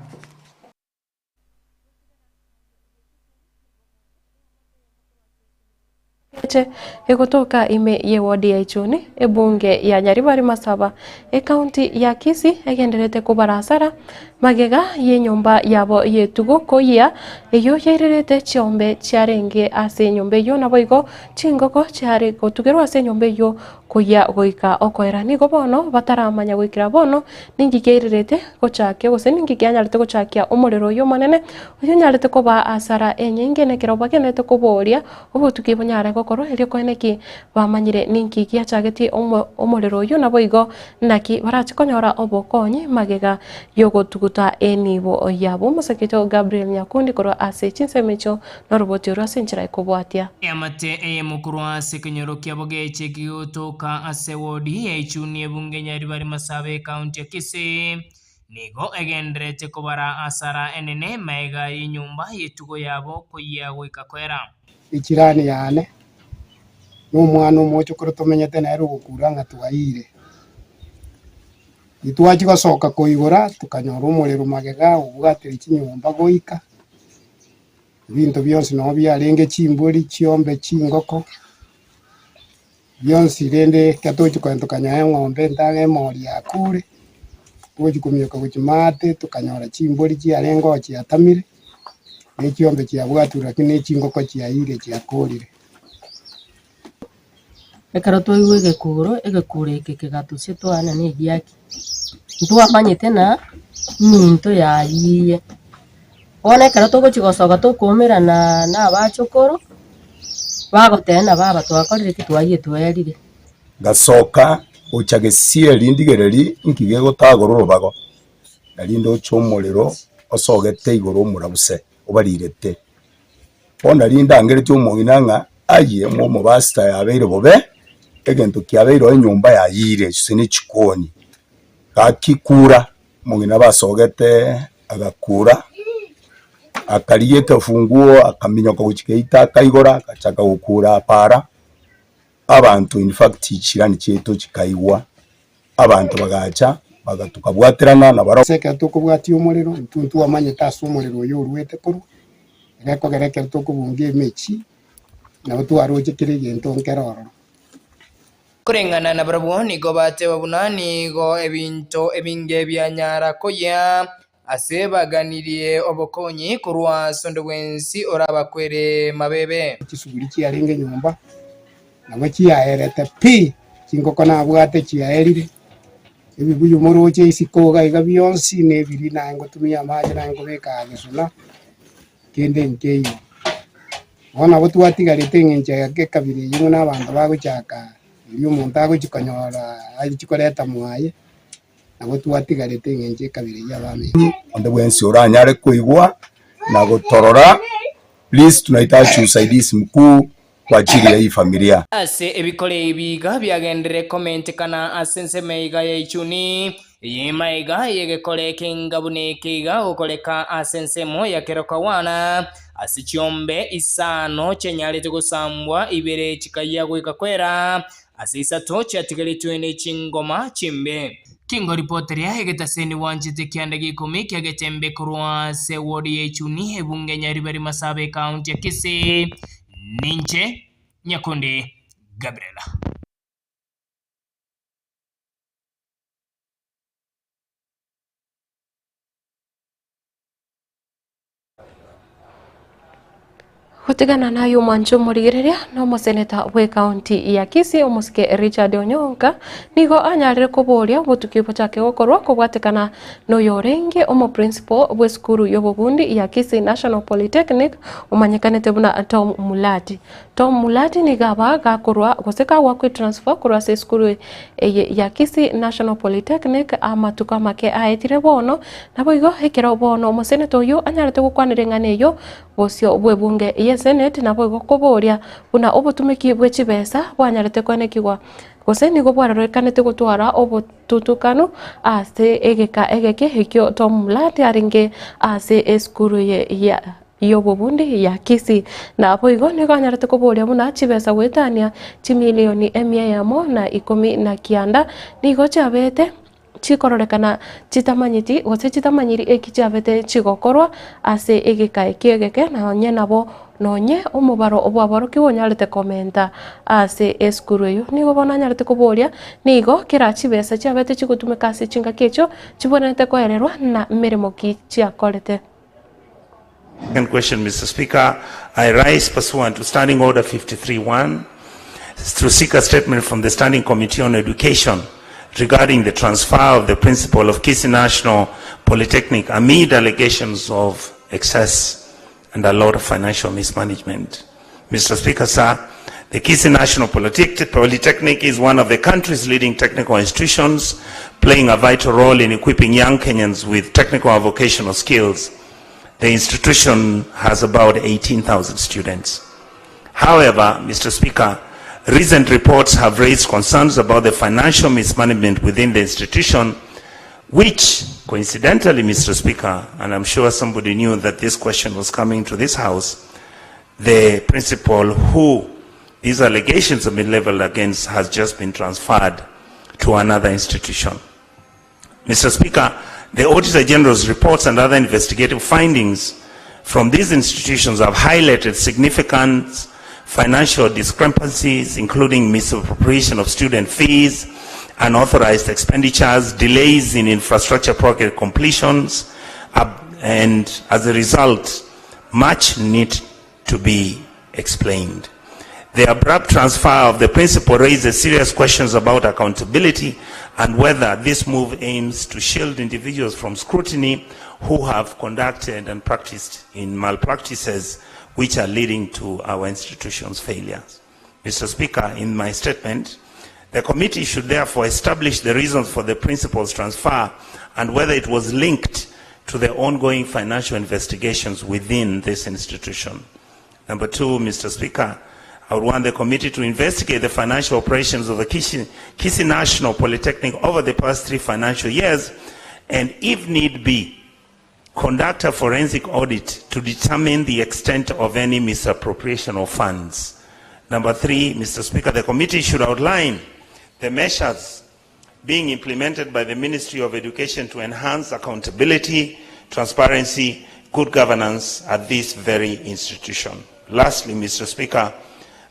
Eche egotoka ime y'ewodi ya Ichuni, ebunge ya Nyaribari Masaba, ekaunti ya Kisii egendererete kobara asara magega y'enyomba yabo y'etugo koyia eyio yairerete chiombe chiarenge ase enyomba eyio naboigo chingoko chiare gotugerwa ase enyomba eyio koyia goika okoera. Nigo bono bataramanya goikera bono ninki kiairerete gochakia gose ninki kianyarete gochakia omorero oyio omonene oyonyarete koba asara enyinge nekero bagendererete koboria Obotuki bonyare gokorwa, erio koene ki bamanyire ninki giachagetie omorero oyio, naboigo naki barache konyora obokonyi magega y'ogotugutwa. gotuguta enibo yabo. Omosaketo Gabriel Nyakundi korwa ase chinsemo echio noroboti orwo ase enchera ekobwatia. Eamate eyemo korwa ase ekenyoro kia Bogeche kegotoka ase ewodi ya Ichuni ebunge Nyaribari Masabe ekaunti ya Kisii nigo egendererete kobara asara enene magega y'enyomba y'etugo yabo koyia goika koera. Echirani yane, na omwana omochokoro tomenyete nere ogokura ng'a twayiire. Titwachia gosoka koigora, tokanyora omorero magega obwatire chinyomba goika, ebinto bionsi nabo biarenge chimbori, chiombe, chingoko, bionsi rende ekero togochia kogenda tokanyora eng'ombe entang'ani emori yakure, togochia kominyoka gochia maate tokanyora chimbori chiarenge oo chiatamire, na echiombe chiabwatirwe lakini na echingoko chiayire chiakorire. Ekero twaigwa egekuro, egekuro eke kegatosia twana na egiaki, ntwamanyete na eminto yayiiye. Bono ekero togochia gosoka tokoumerana na abachokoro, bagoteba ng'a baba twakorire ki twayie twerire. Ngasoka gocha gesieri ndigererie inki gegotagora orobago, na rinde oche omorero osogete igoro omorabuse obarirete. Bono nario ndangeretie omong'ina ng'a aye omobasita yabeire bobe, egento kiabeire oo enyomba yayiire gose ne chikoni, gaki kura, omong'ina basogete agakura, akarigia ekefunguo akaminyoka gochia geita akaigora agachaka gokura para, abanto in fact chirani chiaito chikaigwa, abanto bagacha baga tokabwaterana nabarabwo. Ase ekero tokobwatia omorero, intwe ntwamanyete ase omorero oyo oruete korwa, gekogera ekero tokobunga emechie, nabo twaroche kera egento nkere ororo. Koreng'ana nabarabwo nigo bateba buna nigo ebinto ebinge bianyara koyia ase baganirie obokonyi korwa ase onde bwensi orabakwere mabebe. Chisuguri chiarenge nyomba nabo chiaerete pi, chingoko nabwate chiaerire, ebibuyu moroche isiko iga iga bionsi na ebiri naye ngotumia amache naye nkobeka aa gesona, kende nkeiyo. Bono nabo twatigarete eng'encho ya ekabira eyio buna abanto bagochaka erio omonto agochia konyora agochia koreta mwaye, nabo twatigarete eng'encho ekabira eyio abamenyi. Onde bwensi oranyare koigwa na gotorora, please tunahitaji usaidizi mkuu kwa ajili ya hii familia. Ase ebikore ebi iga biagenderere komentekana ase ensemo iga ya Ichuni, eye maiga y'egekore ekenga buna eke iga gokoreka ase ensemo ya Kerokawana, ase chiombe isano chianyarete gosambwa, ibere chikayia goika kwera, ase isato chiatigaretwe ne chingoma chimbe. Kingoripoteria egetaseni gwanchete kianda gia ikomi kia Getembe korwa ase ward ya Ichuni, ebunge Nyaribari Masaaba ekaunti ya Kisii, ninche Nyakundi Gabriel. Gotigana naye omwanche omorigereria na omoseneta bw'ekaunti ya Kisii omosike Richard Onyonka nigo anyarire koboria obotuki bochake gokorwa kobwatekana noyorenge omoprinciple bw'esukuru y'obobundi ya Kisii National Polytechnic omanyekanete buna Tom Mulati. Tom Mulati nigo aba gakorwa gose kagwakwa etransfer korwa ase esukuru eye ya Kisii National Polytechnic amatuko amake aetire bono, naboigo ekero bono omoseneta oyio anyarete gokwanera eng'ana eyio bosio bw'ebunge ye Senate naboigo koboria buna obotumeki bwe chibesa bwanyarete koenekigwa gose nigo bwarorekanete gotwara obotutukanu ase egeka egeke ekio Tom Mulati arenge ase esukuru eye ya y'obobundi ya Kisii. Naboigo nigo anyarete koboria buna chibesa goetania chimilioni emia eyemo na ikomi na kianda nigo chiabete chikororekana chitamanyeti gose chitamanyiri eki chiabete chigokorwa ase egeka ekio egeke nonye nabo nonye omobaro bw'aborokigwa onyarete komenta ase esukuru eyio. Nigo bono anyarete koboria nigo kera chibesa chiabete chigotumeka ase chingaki echio chibwenerete koererwa na meremo ki chiakorete. Second question, Mr. Speaker. I rise pursuant to Standing Order 53-1 to seek a statement from the Standing Committee on Education regarding the transfer of the principal of Kisii National Polytechnic amid allegations of excess and a lot of financial mismanagement. Mr. Speaker, sir, The Kisii National Polytechnic is one of the country's leading technical institutions, playing a vital role in equipping young Kenyans with technical and vocational skills. The institution has about 18,000 students. However, Mr. Speaker, recent reports have raised concerns about the financial mismanagement within the institution, which coincidentally, Mr. Speaker, and I'm sure somebody knew that this question was coming to this house, the principal who these allegations have been leveled against has just been transferred to another institution. Mr. Speaker, the Auditor General's reports and other investigative findings from these institutions have highlighted significant financial discrepancies, including misappropriation of student fees, unauthorized expenditures, delays in infrastructure project completions, and as a result, much need to be explained. The abrupt transfer of the principal raises serious questions about accountability and whether this move aims to shield individuals from scrutiny who have conducted and practiced in malpractices which are leading to our institution's failures. Mr. Speaker, in my statement, the committee should therefore establish the reasons for the principal's transfer and whether it was linked to the ongoing financial investigations within this institution. Number two, Mr. Speaker, I would want the committee to investigate the financial operations of the Kisii National Polytechnic over the past 3 financial years and, if need be, conduct a forensic audit to determine the extent of any misappropriation of funds. Number three, Mr. Speaker, the committee should outline the measures being implemented by the Ministry of Education to enhance accountability, transparency, good governance at this very institution. Lastly, Mr. Speaker,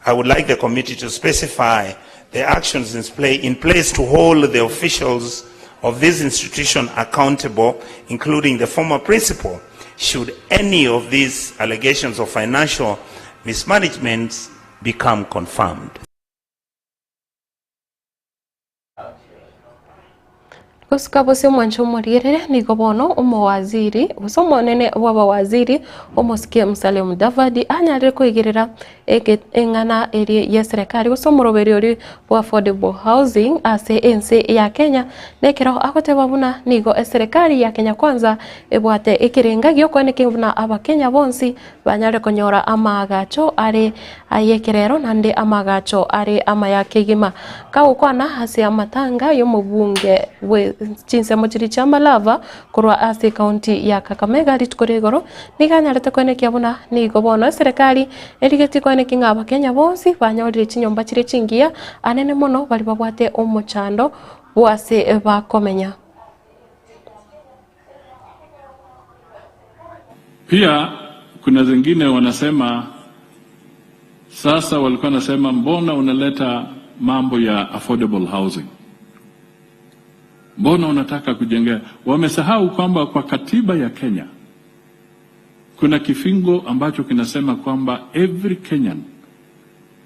I would like the committee to specify the actions in place to hold the officials of this institution accountable, including the former principal, should any of these allegations of financial mismanagement become confirmed. Gosuka bosio omwancho omorierere nigo bono omowaziri gose omonene bw'abawaziri omosike Musalia Mudavadi anyarire koigerera eng'ana eria y'eserekari gose omoroberi oria bwa affordable housing ase ense ya Kenya nekero agoteba buna nigo eserekari ya Kenya Kwanza ebwate ekerenga giokoenekia buna abakenya bonsi banyare konyora amaagacho are ay'ekerero naende amaagacho are amaya kegima. Kagokwana ase amatanga y'omobunge bwe chinsemo chiria chia Malava korwa ase ekaunti ya Kakamega rituko ria igoro, nigo anyarete koenekia buna nigo bono eserekari erigetie koenekia ng'a abakenya bonsi banyorire chinyomba chiria chingiya anene mono baria babwate omochando bw'ase bakomenya. Pia kuna zingine wanasema sasa, walikuwa wanasema mbona unaleta mambo ya affordable housing, mbona unataka kujengea? Wamesahau kwamba kwa katiba ya Kenya kuna kifungo ambacho kinasema kwamba every Kenyan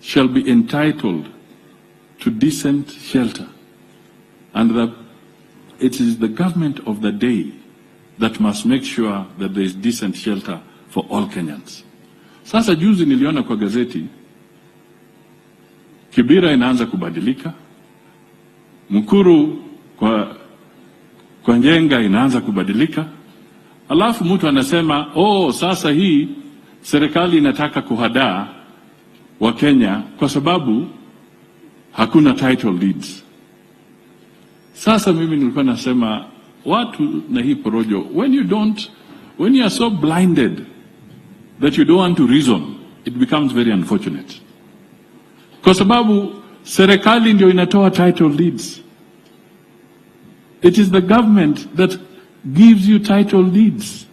shall be entitled to decent shelter and that it is the government of the day that must make sure that there is decent shelter for all Kenyans. Sasa juzi niliona kwa gazeti Kibera inaanza kubadilika, Mukuru kwa Njenga inaanza kubadilika, alafu mtu anasema oh, sasa hii serikali inataka kuhadaa Wakenya kwa sababu hakuna title deeds. Sasa mimi nilikuwa nasema watu na hii porojo, when you don't, when you are so blinded that you don't want to reason, it becomes very unfortunate. Kwa sababu serikali ndio inatoa title deeds. It is the government that gives you title deeds.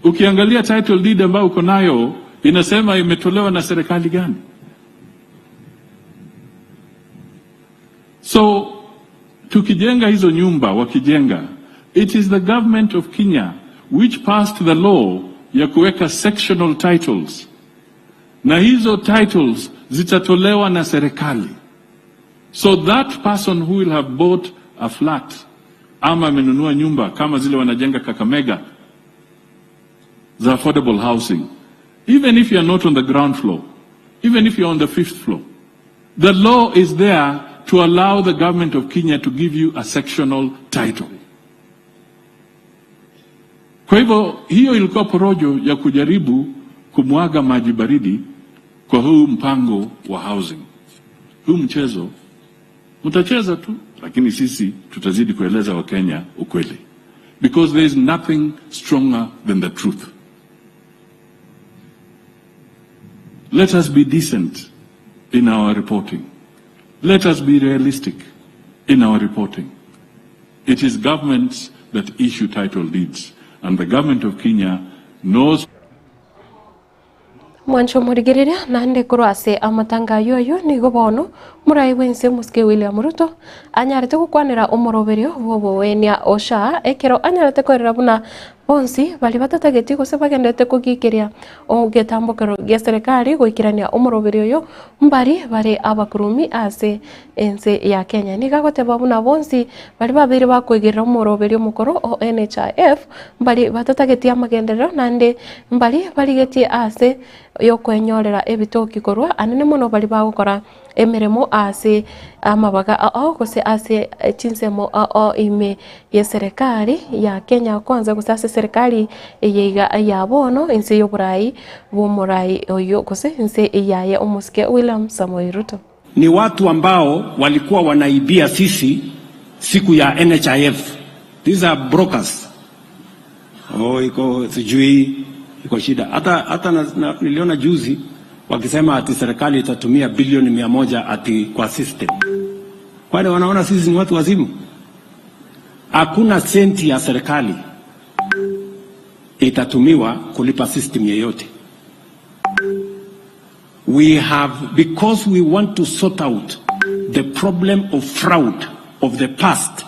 Ukiangalia title deed ambayo uko nayo inasema imetolewa na serikali gani? So tukijenga hizo nyumba, wakijenga, it is the government of Kenya which passed the law ya kuweka sectional titles, na hizo titles zitatolewa na serikali. So that person who will have bought a flat ama amenunua nyumba kama zile wanajenga Kakamega za affordable housing, even if you are not on the ground floor, Even if you're on the fifth floor. The law is there to allow the government of Kenya to give you a sectional title. Kwa hivyo hiyo ilikuwa porojo ya kujaribu kumwaga maji baridi kwa huu mpango wa housing. Huu mchezo mtacheza tu, lakini sisi tutazidi kueleza Wakenya ukweli, because there is nothing stronger than the truth. Let us be decent in our reporting. Let us be realistic in our reporting. It is governments that issue title deeds, and the government of Kenya knows. Mwancho morigereria naende korwa ase amatanga ayio ayio nigo bono morai bw'ense omosike William Ruto anyarete gokwanera omoroberio bw'obowenia o SHA ekero anyarete korera buna Bonsi baria batatageti gose bagenderete kogiikeria egetambokero gia serikali goikerania omoroberi oyo mbari bare abakurumi ase ense ya Kenya. Nigo agoteba buna bonsi baria babeire bakoigerera omoroberi omokoro o NHIF mbari batatageti amagenderero naende mbari barigetie ase yokwenyorera ebitoki korwa anene mono baria bagokora emeremo ase amabaga ao gose ase chinsemo ao ime y'eserekari ya Kenya Kwanza gose ase eserekari eye iga ya bono inse y'oborai bw'omorai oyio gose inse yaye omosike William Samoei Ruto. Ni watu ambao walikuwa wanaibia sisi siku ya NHIF. These are brokers. Oh, iko sijui iko shida. Hata hata na, na, niliona juzi wakisema ati serikali itatumia bilioni 100 ati kwa system. Kwani wanaona sisi ni watu wazimu? Hakuna senti ya serikali itatumiwa kulipa system yeyote. We have, because we want to sort out the problem of fraud of the past.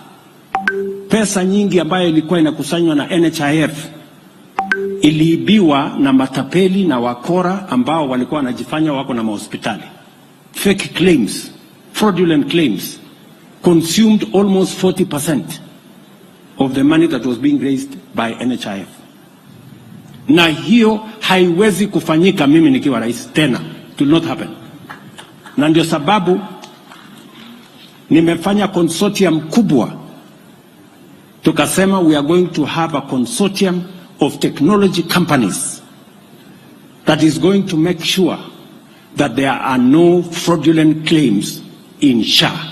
Pesa nyingi ambayo ilikuwa inakusanywa na NHIF iliibiwa na matapeli na wakora ambao walikuwa wanajifanya wako na mahospitali. Fake claims, fraudulent claims consumed almost 40% of the money that was being raised by NHIF. Na hiyo haiwezi kufanyika mimi nikiwa rais tena. It will not happen. Na ndio sababu nimefanya consortium kubwa, tukasema we are going to have a consortium of technology companies that is going to make sure that there are no fraudulent claims in SHA.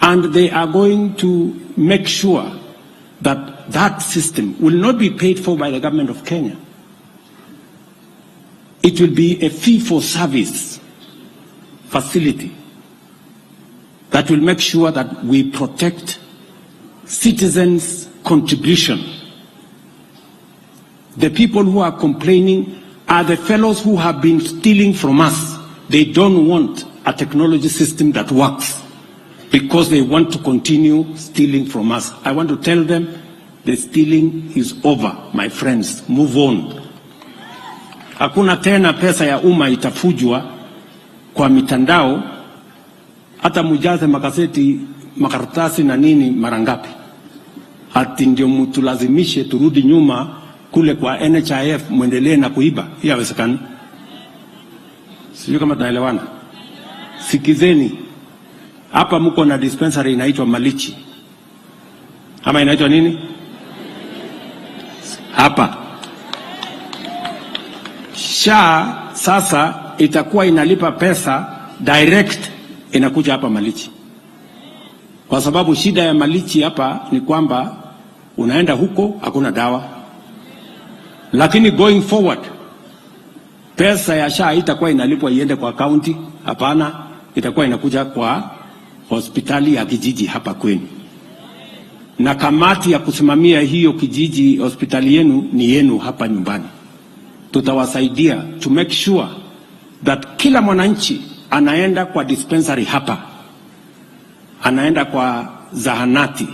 And they are going to make sure that that system will not be paid for by the government of Kenya. It will be a fee for service facility that will make sure that we protect citizens' contribution. The people who are complaining are the fellows who have been stealing from us. They don't want a technology system that works because they want to continue stealing from us. I want to tell them the stealing is over, my friends. Move on. Hakuna tena pesa ya umma itafujwa kwa mitandao, hata mujaze makaseti, makaratasi na nini mara ngapi, ati ndio mtulazimishe turudi nyuma kule kwa NHIF mwendelee na kuiba. Hiyo haiwezekani. Sijui kama tunaelewana. Sikizeni, hapa mko na dispensary inaitwa Malichi ama inaitwa nini hapa SHA sasa itakuwa inalipa pesa direct inakuja hapa Malichi, kwa sababu shida ya Malichi hapa ni kwamba unaenda huko hakuna dawa, lakini going forward pesa ya SHA itakuwa inalipwa iende kwa county. Hapana, itakuwa inakuja kwa hospitali ya kijiji hapa kwenu, na kamati ya kusimamia hiyo kijiji hospitali yenu ni yenu hapa nyumbani. Tutawasaidia to make sure that kila mwananchi anaenda kwa dispensary hapa, anaenda kwa zahanati.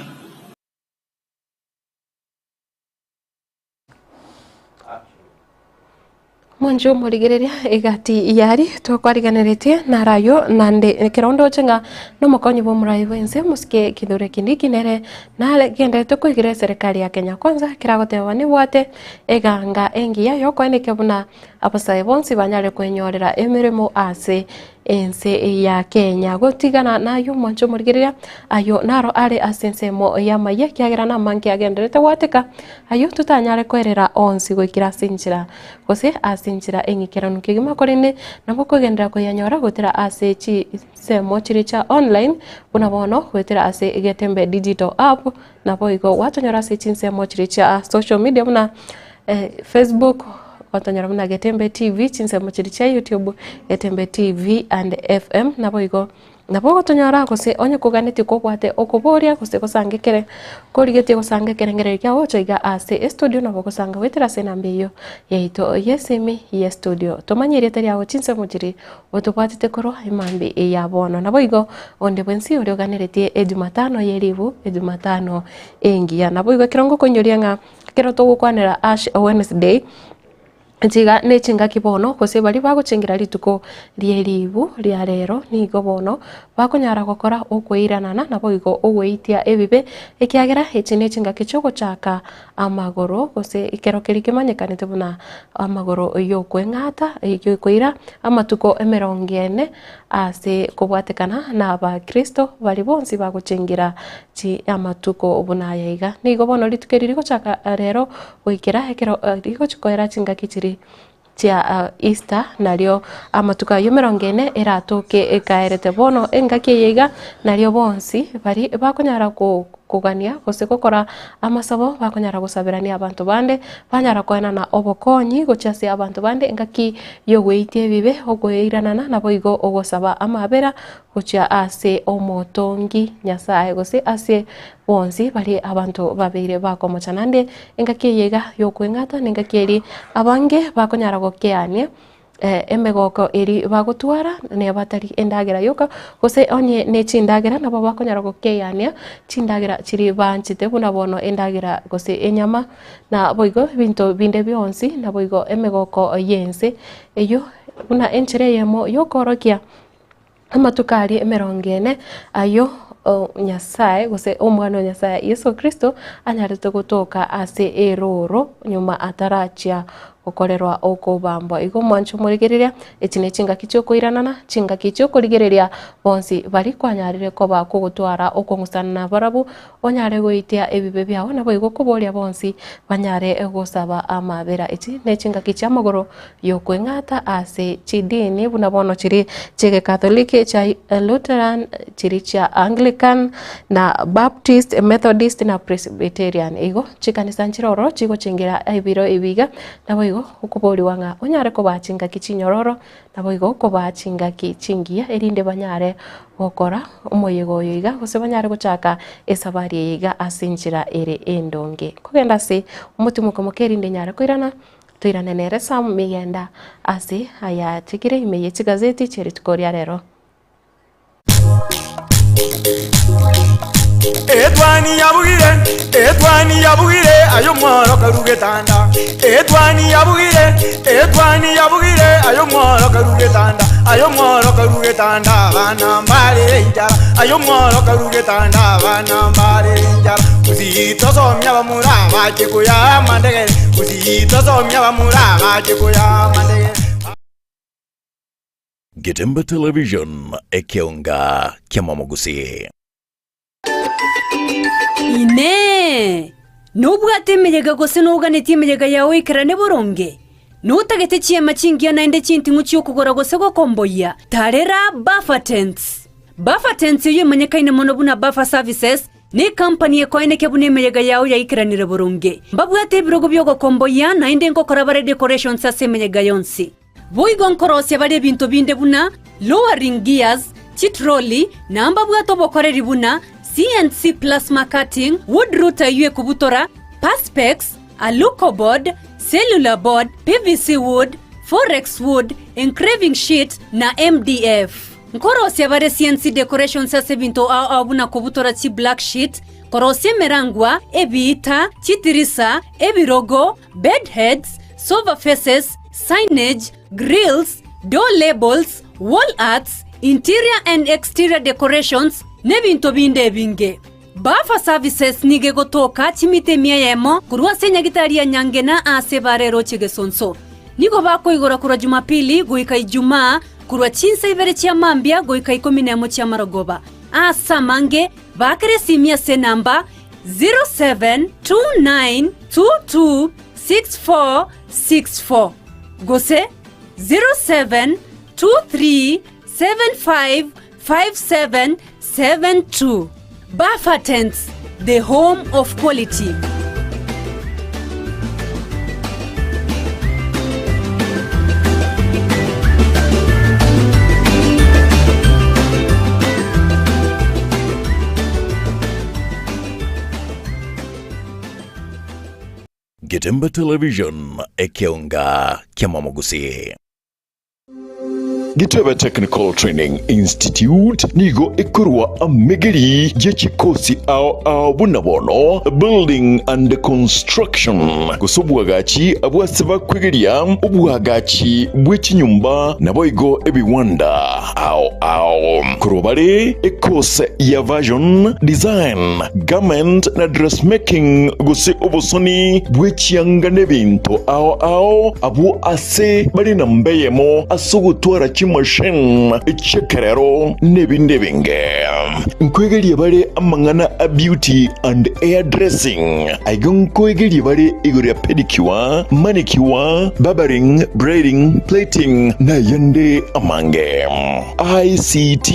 Mwanche omorigereria egati yari twakwariganeretie naro ayio nande ekero ndoche ng'a nomokonyi bw'omorai bw'ense omosike Kithure Kindiki nere nagenderete koigera eserekari ya Kenya Kwanza ekero agoteba nebwate eganga engiya yokoenekia buna abasae bonsi banyare kwenyorera emeremo ase ense ya Kenya. Gotigana nayio mwanche omorigereria ayio naro are ase ensemo y'amayia ekiagera namange agenderete goateka ayio totanyare koerera onsi goikera ase enchera gose ase enchera eng'ikeranu kegima korende nabo okogenderera koyanyora goetera ase chinsemo chiria chia online buna bono goetera ase Getembe Digital App naboigo gwatonyora ase chinsemo chiria chia social media buna Facebook gwatonyora buna Getembe TV chinsemo chiria chia YouTube Getembe TV and FM naboigo Nabo ogotonyora gose onye koganetie kobwate okoboria gose gosanga ekere korigetie gosanga ekerengererio kiao gocha iga ase estudio nabo ogosanga goetera ase enamba eyio yaito y'esimi y'estudio. Tomanye erieta riao chinsemo chiria otobwatete korwa emambia eye ya bono. Naboigo onde bwensi oria oganeretie ejumatano ye ribu ejumatano engiya. Naboigo ekero ngokoinyoria ng'a ekero togokwanera Ash Wednesday. Chiga nechingaki bono, gose baria bagochengera rituko rie ribu ria rero, nigo bono bakonyara gokora okoiranana naboigo ogweitia ebibe, ekiagera echi nechingaki chiogochaka amagoro, gose ekero keria kemanyekanete buna amagoro yokweng'ata, yokoira amatuko emerongo ene ase kobwatekana na abakristo baria bonsi bagochengera chi amatuko buna aya iga. Nigo bono rituko eri rigochaka rero Goikera ekero rigochia koera chingaki chiria chia Easter, nario amatuko ayio emerongo ene eratoke ekaerete. Bono engaki eye iga nario bonsi baria bakonyara kogania gose gokora amasabo bakonyara gosaberania abanto bande, banyara koenana obokonyi gochia ase abanto bande engaki yogoeitia ebibe, okoiranana naboigo ogosaba amabera gochia ase omotongi Nyasaye gose ase bonsi baria abanto babeire bakomocha. Naende engaki eye iga y'okweng'ata nengaki eria abange bakonyara gokeania emegoko eria bagotwara neba tari endagera yoka, gose onye ne chindagera nabo bakonyara gokeania chindagera chiria banchete buna bono endagera gose enyama, na boigo ebinto binde bionsi, naboigo emegoko y'ense eyio buna enchera eyemo yokoorokia. Amatuko aria emerongo ene ayio Nyasae gose Omwana o Nyasae Yeso Kristo anyarete gotoka ase erooro nyuma atarachia gokorerwa okobambwa. Igo mwanche omorigereria, echi ne chingaki chiokoiranana, chingaki chiokorigereria bonsi baria kwanyarire koba kogotwara okong'usana nabarabwo, onyare goitia ebibe biao, naboigo koboria bonsi banyare gosaba amabera. Echi ne chingaki chi'amagoro y'okweng'ata ase chidini buna bono chiri chi'Egekatholiki, chia Lutheran, chiri chia Anglican, na Baptist, Methodist na Presbyterian. Igo chikanisa nchire ororo chigochengera ebiro ebi iga, naboigo okoborigwa ng'a onyare kobaa chingaki chinyororo, naboigo kobaa chingaki chingiya erinde banyare gokora omoyega oyo iga gose banyare gochaka esabari eye iga ase enchera ere endonge. Kogenda ase omotimoko moke erinde nyare koirana Toirane nere Sam Migenda ase ayatigire ime ye chigazeti chie rituko ria rero. Etwani yabugire, etwani yabugire, aye omworo karu getanda. Etwani yabugire, etwani yabugire, aye omworo karu getanda. Aye omworo karu getanda, abana mbarere enchara. Aye omworo karu getanda, abana mbarere enchara. Gusii tosomia abamura bache koyaa amandegere. Gusii tosomia abamura bache koyaa amandegere. Getembe Television, ekeonga ki'amamogusii. Inee! Nobwate emeyega gose noganetie emeyega yao eikerane boronge? Notagete chiema chingiya naende chinting'u chi'okogora gose gokomboyia? Tarera Buffer Tents! Buffer Tents eyio emanyekaine mono buna Buffer Services, Necompany ekoenekia buna emeyega yao yaikeranire boronge. Mbabwate ebirogo bi'ogokomboyia naende nkokora bare decorations ase emeyega yonsi. Boigo nkorosia bare ebinto binde buna lowering gears, chitrolley, na mbabwate obokoreri buna CNC plasma cutting, wood router eyio ekobutora, perspex, alucoboard, cellular board, PVC wood, forex wood, engraving sheet, na MDF. Nkorosia bare CNC decorations ase ebinto ao ao buna kobutora chi black sheet, korosia emerangwa, ebiita, chitirisa, ebirogo, bed heads, sofa faces, signage, grills, door labels, wall arts, interior and exterior decorations, n'ebinto binde ebinge. Buffer Services nigo egotoka chimita emia eyemo korwa ase enyagitari ya Nyangena aase ebara eroche Gesonso. Nigo bakoigora korwa Jumapili goika Ijumaa korwa chinsa ibere chia mambia goika ikomi nemo chi'amarogoba. Aase amange, baakera esimi ase enamba 0729226464 gose 0723755772. Buffer Tents, the home of quality. Getembe Television, ekeonga ki'amamogusi. Gitebe Technical Training Institute nigo ekorwa amegeri ye chikosi ao ao buna bono Building and Construction gose obwagachi abwase bakwegeria obwagachi bwe chinyomba naboigo ebiwanda ao ao. Korwa bare ekose ya Version, Design, Garment na Dressmaking gose obosoni bwe chianga nebinto ao ao abwo ase bare namba eyemo ase ogotwara chimachine chi'ekerero nebinde ebinge. Nkoegeria bare amang'ana a beauty and hair dressing, aiga nkoegeria bare igoro ya pedicure, manicure, barbering, braiding, plaiting na ayande amange. ICT,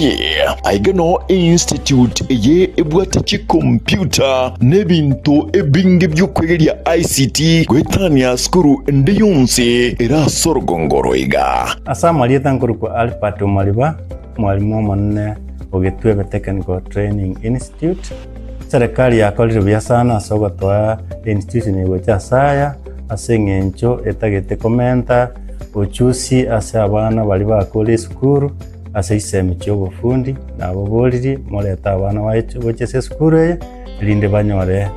aiga noo einstitute eye ebwate chikompyuta na ebinto ebinge bi'okwegeria ICT goetania sukuru ende yonsi ere ase orogongo oro iga. Ase amarieta nkorokwa Albert Omariba, omwalimu omonene o Gitwebe Technical Training Institute. Serikali yakorire buya sana ase ogotoa institution eye gocha ase aya, ase eng'encho etagete komenta ochusi ase abana baria bakure esukuru ase chisemi chia obofundi, naboboriri morete abana baye gocha ase esukuru eye, erinde banyore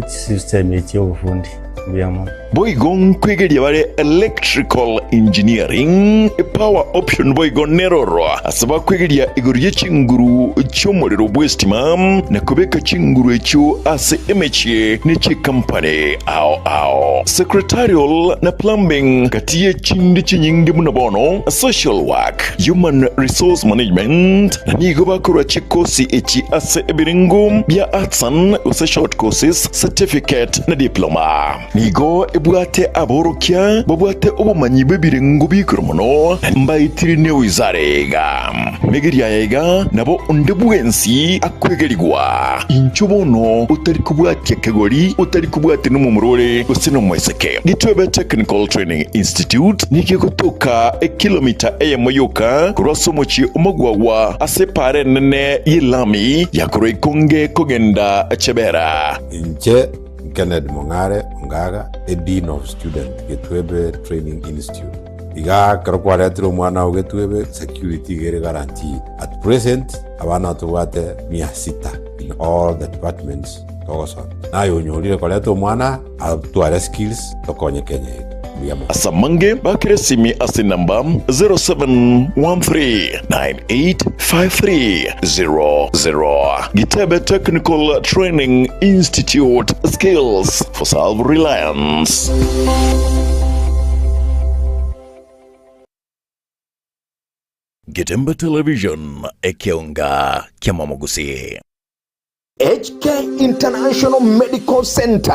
chisemi echi chia obofundi. Mbuya mono. Boigo nkwegeria bare electrical engineering, power option boigo neroro ase bakwegeria igoro ye chinguru chi'omorero bw'estima na kobeka chinguru echio ase emechie ne chikampani ao ao. Secretarial na plumbing gati ye chinde chinyinge buna bono social work, human resource management na nigo bakorwa chikosi echi ase ebirengo bia arts and gose short courses, certificate na diploma. Nigo ebwate aborokia babwate obomanyi bw'ebirengo bi'igoro mono, na mbaetire newizara eye iga. Megeria aya iga nabo onde bwensi akwegerigwa. Inchuo bono otari kobwatia kegori, otari kobwatia nomomura ore gose nomoiseke. Gitwebe Technical Training Institute nigo egotoka ekilomita eyemo yoka korwa ase omochie o Magwagwa ase epaara enene y'elami ya korwa Ikonge kogenda Chebera. Inche Kennedy Mong'are Ongaga, a Dean of Student, Getwebe Training Institute. Iga ekero kwaretire omwana oo Getwebe, security iga ere guaranteed. At present, abana tobwate mia sita in all the departments togosoma. Naye onyorire koreta omwana atware skills tokonye Kenya yetu. Mbuya mono. Ase amange bakere esimi ase enamba 0713985300. Gitebe Technical Training Institute, skills for self-reliance. Getembe Television, ekeonga ki'amamogusi. HK International Medical Centre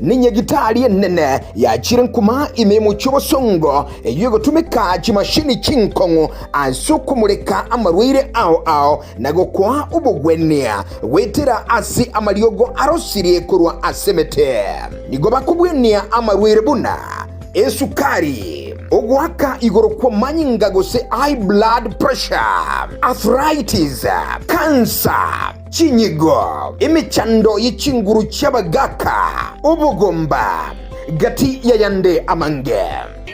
nenyagitari enene yachire nkuma ime y'omochie obosongo eyio egotumeka chimashini chinkong'u ase okomoreka amarwaire ao ao na gokoa obogwenia goetera ase amariogo arosirie korwa ase emete. Nigo bakobwenia amarwaire buna esukari, ogoaka igoro kw'amanyinga gose high blood pressure, arthritis, cancer, Chinyigo, emechando ye chinguru chi'abagaaka, obogomba, gati y'ayande amange.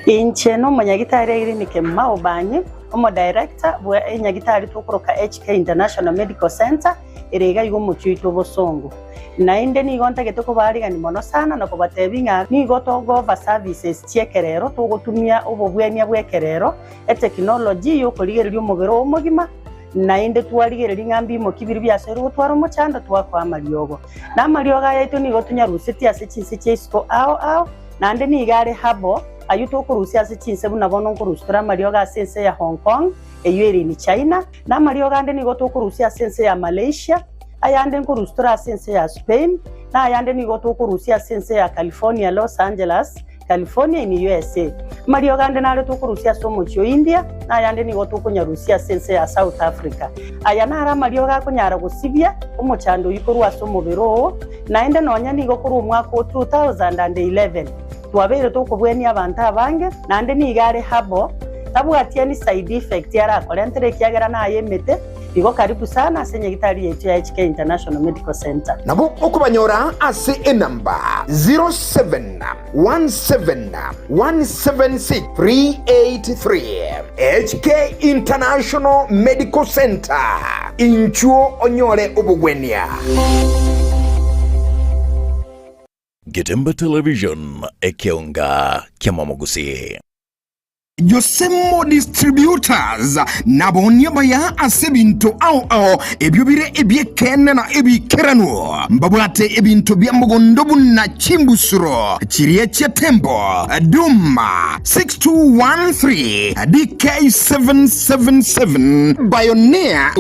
Inche nomonyagitari Irene Kemuma Obanyi, omodirector bwe enyagitari tokoroka HK International Medical Centre ere iga iga omochie oito Bosongo. Naende nigo ntagete kobaarigania mono sana na kobatebia ng'a nigo togo-offer services chi'ekerero, togotumia obobwenia bw'ekerero, etekinoloji y'okorigereria omobere oo omogima, naende twarigereria ng'a mbimoki biria biasoire gotwara omochando twakoa amariogo. Na amariogo aya aito nigo tonyarusetie ase chinse chia isiko ao ao, naende nigo are herbal, ayio tokorusia ase chinse buna bono nkorusia tore amariogo ase ense ya Hong Kong, eyio ere in China, na amariogo ande nigo tokorusia ase ense ya Malaysia, ayande nkorusia tore ase ense ya Spain, na ayande nigo tokorusia ase ense ya California, Los Angeles, California in USA. Amariogo ande nare tokorusia ase omochie o India, na ayande nigo tokonyarusia ase ense ya South Africa. Aya naro amariogo akonyara gosibia omochando oyio korwa ase omobere oo, naende nonya nigo korwa omwaka o 2011 twabeire tokobwenia abanto abange, naende nigo are herbal, tabwati any side effect arakorentere ekiagera naye emete. Igo karibu sana ase nyagitari yaito ya HK International Medical Centre. Nabo okobanyora ase enamba 0717176383. HK International Medical Centre, inchuo onyore obogwenia. Getembe Television, ekeonga ki'amamogusii. Josemo Distributors nabaonia abaya ase ebinto ao ao ebio bire ebi'ekeene na ebiikeranu. Mbabwate ebinto bia mogondo buna chimbusuro chiria chia Tembo, Duma 6213, DK777, Bioneer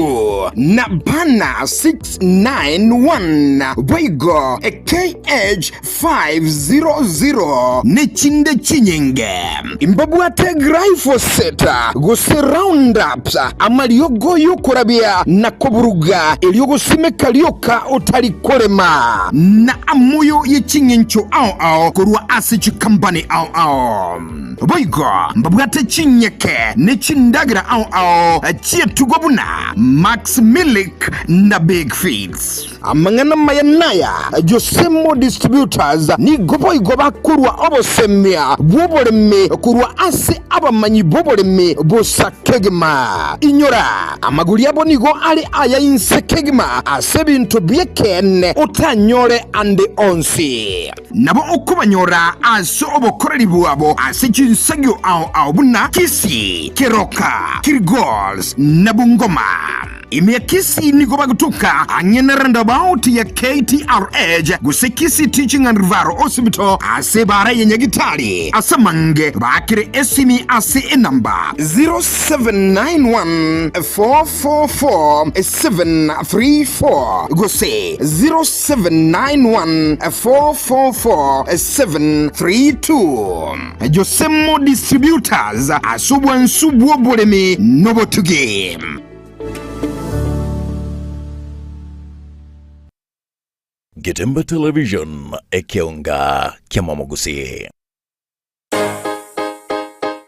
na Bana 691, boigo KH 500 ne chinde chinyinge. Mbabwate glyphosate gose Roundup, amariogo y'okorabia na koburuga erio gosimeka rioka otari korema, na amoyo ye ching'encho ao ao korwa ase chikampani ao ao. Boigo mbabwate chinyeke ne chindagera ao ao chi'etugo buna Max Milk na Big Feeds. Amang'ana amaya naya, Josemo Distributors nigo boigo bakorua obosemia bw'oboremi korwa ase abamanyi b'oboremi bosa kegima. Inyora, amagori abo nigo are aya inse kegima ase ebinto bi'ekeene otanyore ande onsi. Nabo okobanyora ase obokoreri bwabo ase chinsagio ao ao buna Kisii, Keroka, Kilgoris na Bungoma. Ime ya Kisii nigo bagotoka ang'e na roundabout ya KTRH gose Kisii Teaching and Referral Hospital ase ebara ya Nyagitari. Ase amange baakere esimi ase enamba 0791444734 gose 0791444732. Josemo Distributors ase obwansu bw'oboremi nobotugi. Getembe Television, ekeonga ki'amamogusii.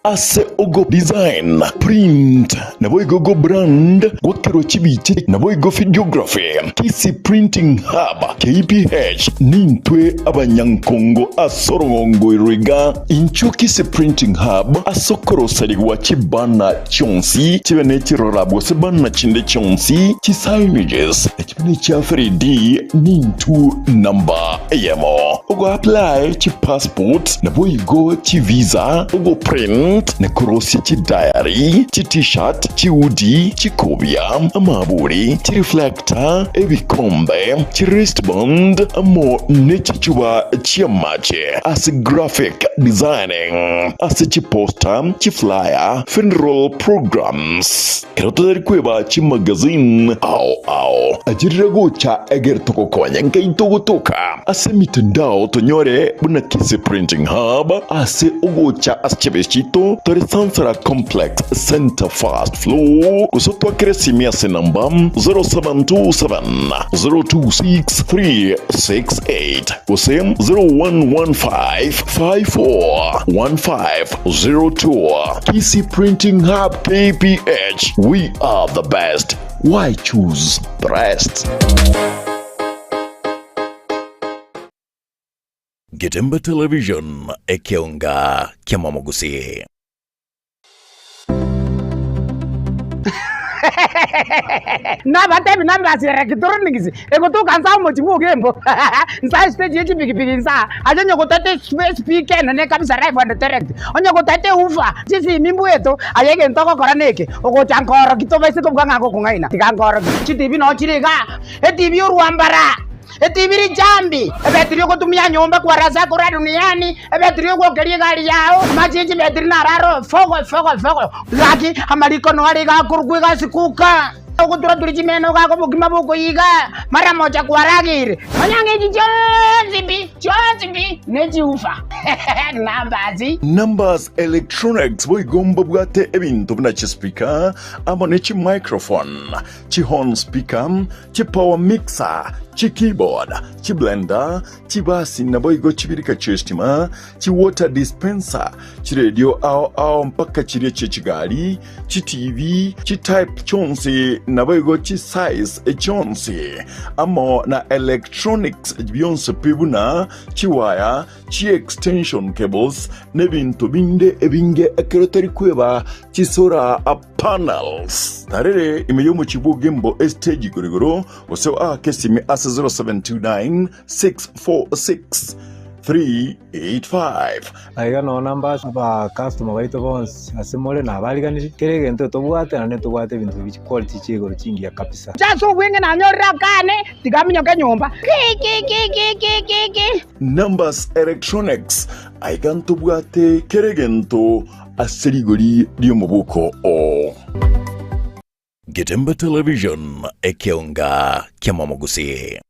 Ase ogo design, print, naboigo go brand, gwakerwa chibicha naboigo videography, Kisii Printing Hub, KPH, nintwe abanyankongo ase orogongo ero iga. Inchuo Kisii Printing Hub ase okoroserigwa chibanner chionsi chibe ne chirora gose banner chinde chionsi, chisignages, chibe ne chia 3D nintu namba eyemo. Ogo apply chipassport naboigo chivisa, ogo print na korosia chidiary, chi t-shirt, chihoodie, chikobia, amaburi, chireflector, ebikombe, chiwristband amo ne chichuba chi'amache ase graphic designing, ase chiposter, chiflyer, funeral programs, ekero totari kweba chimagazine ao ao. Achirire gocha egere togokonye nkai togotoka ase emitandao tonyore buna Kisii Printing Hub ase ogocha ase chiabesi chiaito tore Sansara Complex Center First Floor gose otwakere esimi ase namba 0727 026 368 gose 0115541502. Kisii Printing Hub KPH, we are the best. Why choose the rest? Getembe Television, ekeonga ki'amamogusii. Nabatebi Numbers Electronics egotoka nsa omochie bwa Ogembo nsa estage ye chipikipiki nsa aye onye gotete espeaker enene kabisa live and direct onye gotete ewoofer chisimi mbweto aye egento ogokora neke ogocha nkoroki tobaise kobuga ng'a ngokong'aina tiga nkoroki chitibi noo chire igaa etibi orwambara Etibi richambi, ebetiri ogotumia nyomba kwarasa korwa duniani, ebetiri ogwokeria egari yao, amache ye chibetiri nararo fogo fogo fogo. Gaki amariko noare iga akorokwa egasi kuka, ogotura-turia chimeno gaka obokima bokoiga, mara mocha kwarageire. Manya ng'a echi chionsi pi, chionsi pi, nechiufa. Numbers. Numbers Electronics boigo mbabwate ebinto buna chispeaker amo ne chimicrophone, chihorn speaker, chipower mixer, chikeyboard, chiblender, chibasi naboigo chibirika chi'estima, chiwater dispenser, chiredio ao ao mpaka chiria chie chigari, chitivi, chitype chionsi naboigo chisize chionsi, amo na electronics bionsi pi buna chiwaya, chiextension cables, nebinto binde ebinge ekero tari kweba chisora panels. Tarere ime y'omochie bw'Ogembo estage igoro igoro, gose oake esimi ase 0729 646 385. Aiga nonya namba aba customer baito bonsi ase more nabariganirie, kera egento tobwate naende ntobwate ebinto bi chiquality chia igoro chingiya kabisa. Inche ase obweng'e nanyorire akane, tiga aminyoke nyomba. Kikikikikiki. Numbers Electronics, aiga ntobwate kera egento ase rigori ri'omobuko oo. Getembe Television, ekeonga ki'amamogusii.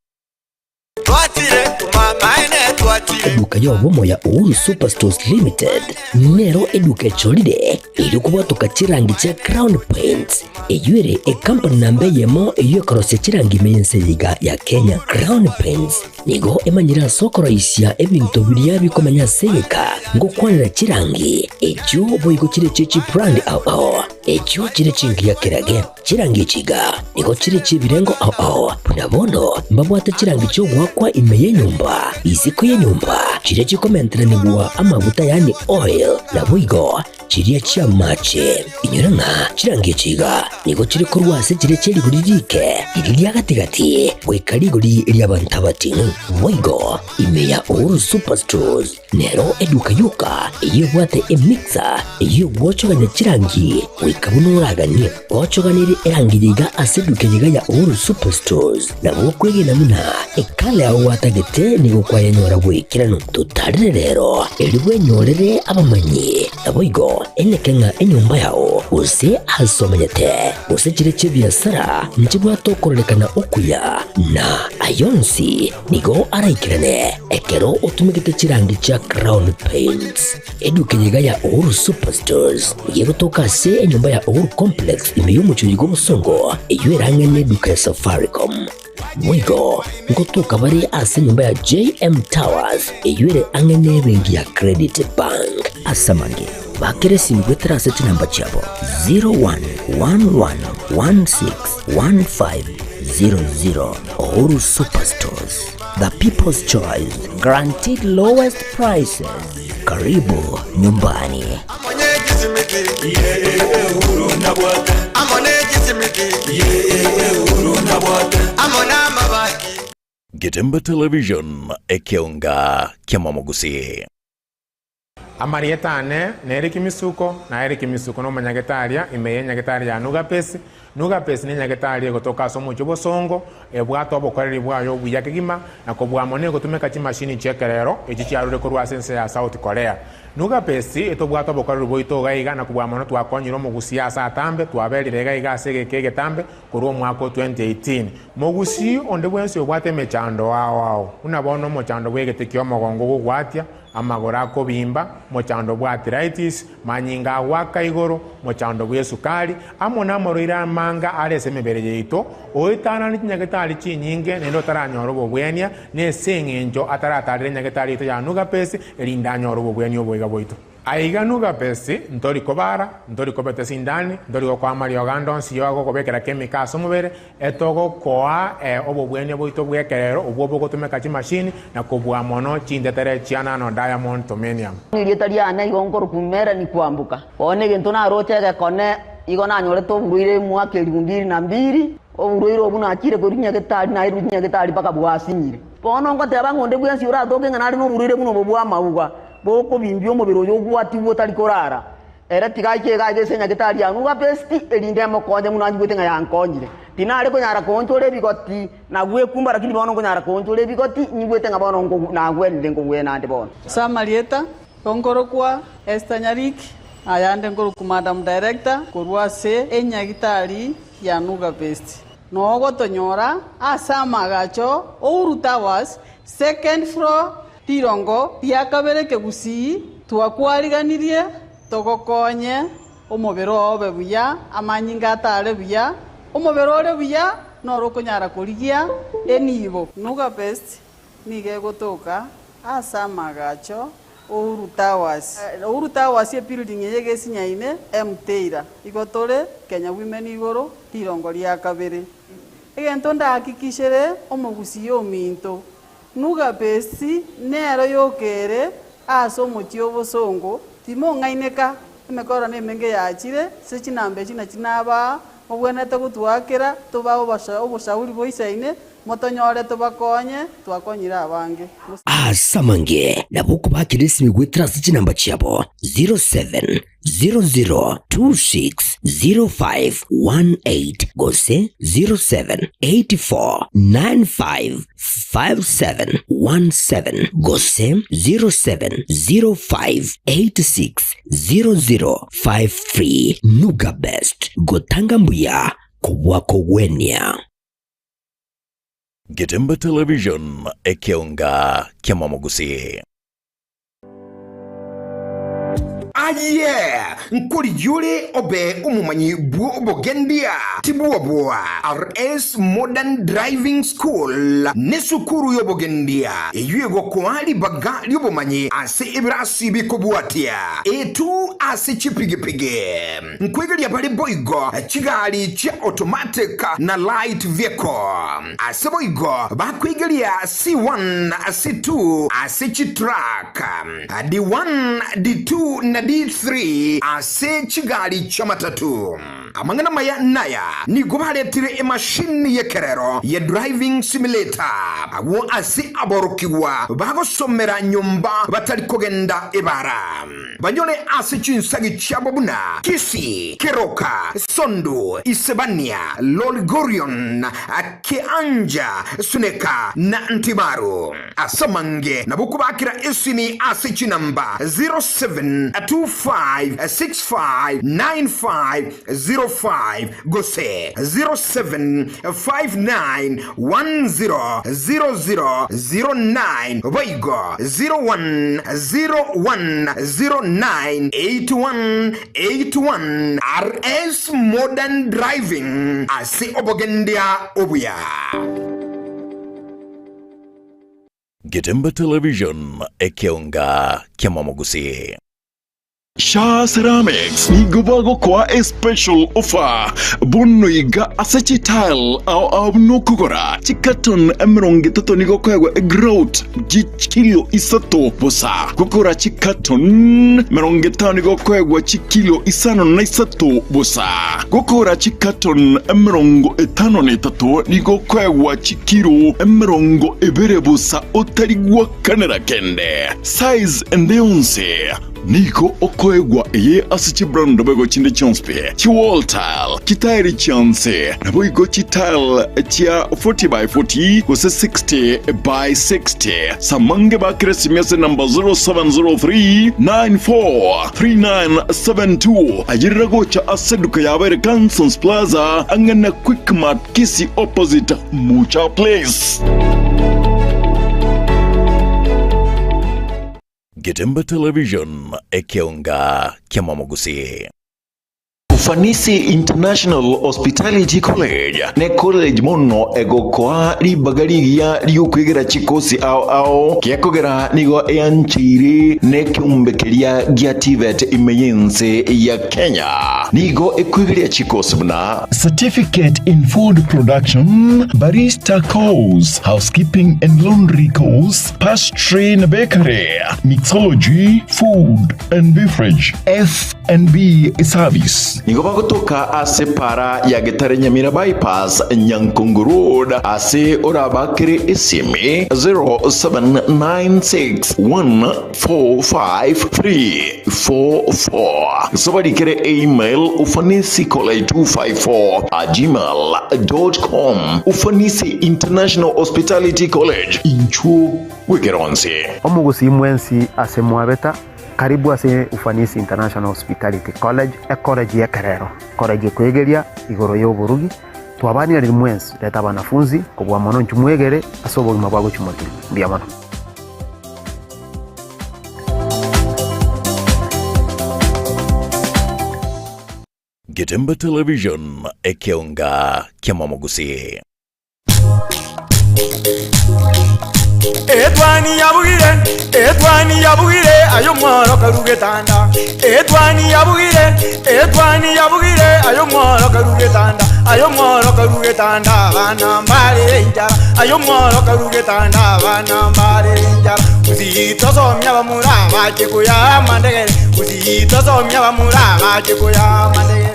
Eduka y'obomo ya Uhuru Superstores Limited nero eduka echorire erio kobwatoka chirangi chia Crown Paints eyio ere ekampani namba eyemo eyio ekorosia chirangi ime y'ense eye iga ya Kenya. Crown Paints nigo emanyire ase okoroisia ebinto biria bikomenya ase egeka ngokwanera chirangi echio boigo chire chie chibrand ao ao echio chire chingiya kerage. Chirangi echi iga nigo chire chi'ebirengo ao ao, buna bono mbabwate chirangi chi'ogoakwa ime y'enyomba, isiko y'enyomba, chiria chikomenteranigwa amaguta yaani oil, naboigo chiria chi'amache. Inyora ng'a chirangi echi iga nigo chire korwa ase chiria chie rigori riike, riria ria gati-gati, goika rigori ri'abanto abating'u. Boigo ime ya Uhuru Superstores Nero eduka yoka eyio ebwate emixer eyio egwochogania chirangi goika buna oraganie. Ochoganirie erangi yaiga ase eduka eyeiga ya Uhuru Superstores nabo okwegena buna ekala yao gwatagete nigo kwayenyora bw'ekeranu. Totarire rero erio bwenyorere abamanyi naboigo eneke ng'a enyomba yao gose ase omenyete gose chire chi'ebiasara nchibwate okororekana okuya na ayonsi Nigo araikerane ekero otumegete chirangi chia Crown Paints. Eduka eye iga ya Uhuru Superstores nigo egotoka ase enyomba ya Uhuru Complex ime y'omochie oyo bw'obosongo eyio erang'e n'eduka ya Safaricom. Boigo ngotoka bare ase enyomba ya JM Towers eyio ere ang'e n'ebenki ya Credit Bank. Ase amange, bakera esimi goetera ase chinamba chiabo 0111161500. Uhuru Superstores, the people's choice, guaranteed lowest prices. Karibu nyumbani. Getembe Television, ekeonga ki'amamogusii. Amarieta ane nere Kimisuko, na ere Kimisuko nomonyagetaria ime y'enyagetari ya Nugapesi. Nugapesi nenyagetari egotoka ase omochie obosongo, ebwate obokoreri bwaye obuya kegima, na kobua mono egotumeka chimashini chi'ekerero echi chiarure korwa ase ense ya South Korea. Nugapesi etobwate obokoreri bwaito iga iga na kobua mono twakonyire omogusii ase atambe, twaberire iga iga ase egeka egetambe korwa omwaka o 2018. Mogusii onde bwensi obwate emechando ao ao, buna bono omochando bw'egete ki'omogongo gogwatia, amagoro akobimba, mochando bw'arthritis, manyinga agoaka igoro, mochando bw'esukari, amo namarwaire amange are ase emebere yaito, oetanane chinyagetari chinyinge naende otaranyora obobwenia, nese eng'encho ataratarera enyagetari yaito ya Nugapesi, erinde anyore obobwenia oboiga bwaito. Aiga Nugapesi, ntori kobara, ntori kobeta esindani, ntori gokoa amariogo ande onsi y'ogokobekera chemical ase omobere, Etogokoa obobwenia bwaito bw'ekerero obwo bogotumeka chimashini na kobua mono chintetere chia nano diamond tomenium. Erieta riane igo nkorokwa Melanie Kwamboka. Bono egento naroche egekone. Igo nanyorete oborwaire omwaka elifu mbili na mbili, oborwaire obwo nachire korwa nyagetari nairwe nyagetari mpaka bwasinyire. Bono ngoteba ng'a onde bwensi oratoke ng'a nare noborwaire buna obo bw'amauga, bokobimbia omobere oyo ogwatigwe otari korara, ere tiga aike iga aiga ase enyagetari ya Nuga Best, erinde emokonye buna anyigwete ng'a yankonyire. Tinare konyara koonchora ebigoti na gwekumba, lakini bono nkonyara koonchora ebigoti, nyigwete ng'a bono nagwenire nkogwena ande bono. Ase amarieta Nkorokwa Esther Nyariki, ayande nkorokwa Madam Director korwa ase enyagitari ya Nuga Best. Noo gotonyora ase amagacho Uhuru Towers, second floor, rirongo ria kabere Kegusii, twakwariganirie togokonye omobere oo obe buya, amanyinga atare buya, omobere ore buya noro okonyara korigia enibo. Nuga Best Nigo egotoka ase amagacho Uhuru Towers. Uhuru Towers ebuilding eye egesinyaine Mteira. Igo tore Kenya Women igoro rirongo ria kabere. Egento ndahakikishere omogusii ominto, Nuga Base nero yokere ase omochie obosongo, timong'aineka, emekoro nemenge yachire, ase chinamba echi nachi nabaa, mobwenerete gotwakera, tobae oboshauri boisaine, Motonyore tobakonye, twakonyire abange. Ase amange nabo okobakera esimi goetera ase chinamba chiabo 0700260518 gose 0784955717 gose 0705860053. Nuga Best, gotanga mbuya kobua kogwenia. Getembe Television, ekeonga ki'amamogusii. Aye, nkorigia ore obe omomanyi bw'obogendia, tibwoboa. RS Modern Driving School nesukuru y'obogendia eyio egokoa ribaga ri'obomanyi ase ebirasi bikobwatia A2 ase chipigipigi. Nkoigeria bare boigo chigari chia automatic na light vehicle. Ase boigo bakoigeria C1, C2 ase chitruck, D1, D2 na D3 ase chigari chi'amatatu. Amang'ana maya naya, nigo baretire emashini y'ekerero ye driving simulator agwo ase aborokigwa bagosomera nyomba batari kogenda ebara. Banyore ase chinsagi chiabo buna Kisii, Keroka, Sondu, Isebania, Lolgorion, Kianja, Suneka, na Ntimaru. Ase amange nabo okobakera esimi ase chinamba 0725659505 gose 0759100009 boigo 0101098181 RS Modern Driving ase obogendia obuya. Getembe Television, ekeonga ki'amamogusii. Shaa Ceramics nigo bagokoa a special offer bono iga ase chitile ao ao buna okogora chicarton 30 nigo okoegwa egrout chikilo isato bosa. Gokora chicarton 50 nigo okoegwa chikilo 53 bosa. Gokora chicarton 53 nigo okoegwa chikilo 20 bosa otari gwakanera kende. Size ende yonsi. Nigo okoegwa eye ase chibrand bego chinde chionsi pi, chiwall tile, chitairi chionsi, naboigo chitile chia 40 by 40 gose 60 by 60. Samange bakire esimi ase namba 0703 94 3972 ayerera gocha ase eduka yabo ere Cansons Plaza ang'e na Quickmart Kisii opposite Mucha Place. Getembe Television, ekeonga ki'amamogusii. Ufanisi International Hospitality College ne college mono egokoa ribaga rigiya riokwegera chikosi ao ao gekogera nigo eancheire nekeombe keria gia TVET ime y'ense ya Kenya. Nigo ekwegeria chikosi buna Certificate in Food Production, Barista Course, Housekeeping and Laundry Course, Pastry na Bakery, Mixology, Food and Beverage, F&B Service. Nigo bagotoka ase para ya Getare Nyamira Bypass, Nyankongo Road, ase orabakere esimi 0796145344. Gose obarikere email ufanisicollege254@gmail.com. Ufanisi International Hospitality College, inchuo bw'ekeronsi. Omogusii mwensi ase mwabeta, karibu ase Ufanisi International Hospitality College, ecollege y'ekerero, college ekoegeria igoro y'oborugi. Twabanirariri mwensi, reta abanafunzi, kobua mono inchuo mwegere ase obogima bwa gochia motwe. Mbuya mono. Getembe Television, ekeonga ki'amamogusii. Etwani yabugire, etwani yabugire, ayo mworo karugetanda. Etwani yabugire, etwani yabugire, ayo mworo karugetanda. Ayo mworo karugetanda, abana mbarire enchara. Ayo mworo karugetanda, abana mbarire enchara. Usitosomia bamura bache koya amandegere. Usitosomia bamura bache koya amandegere.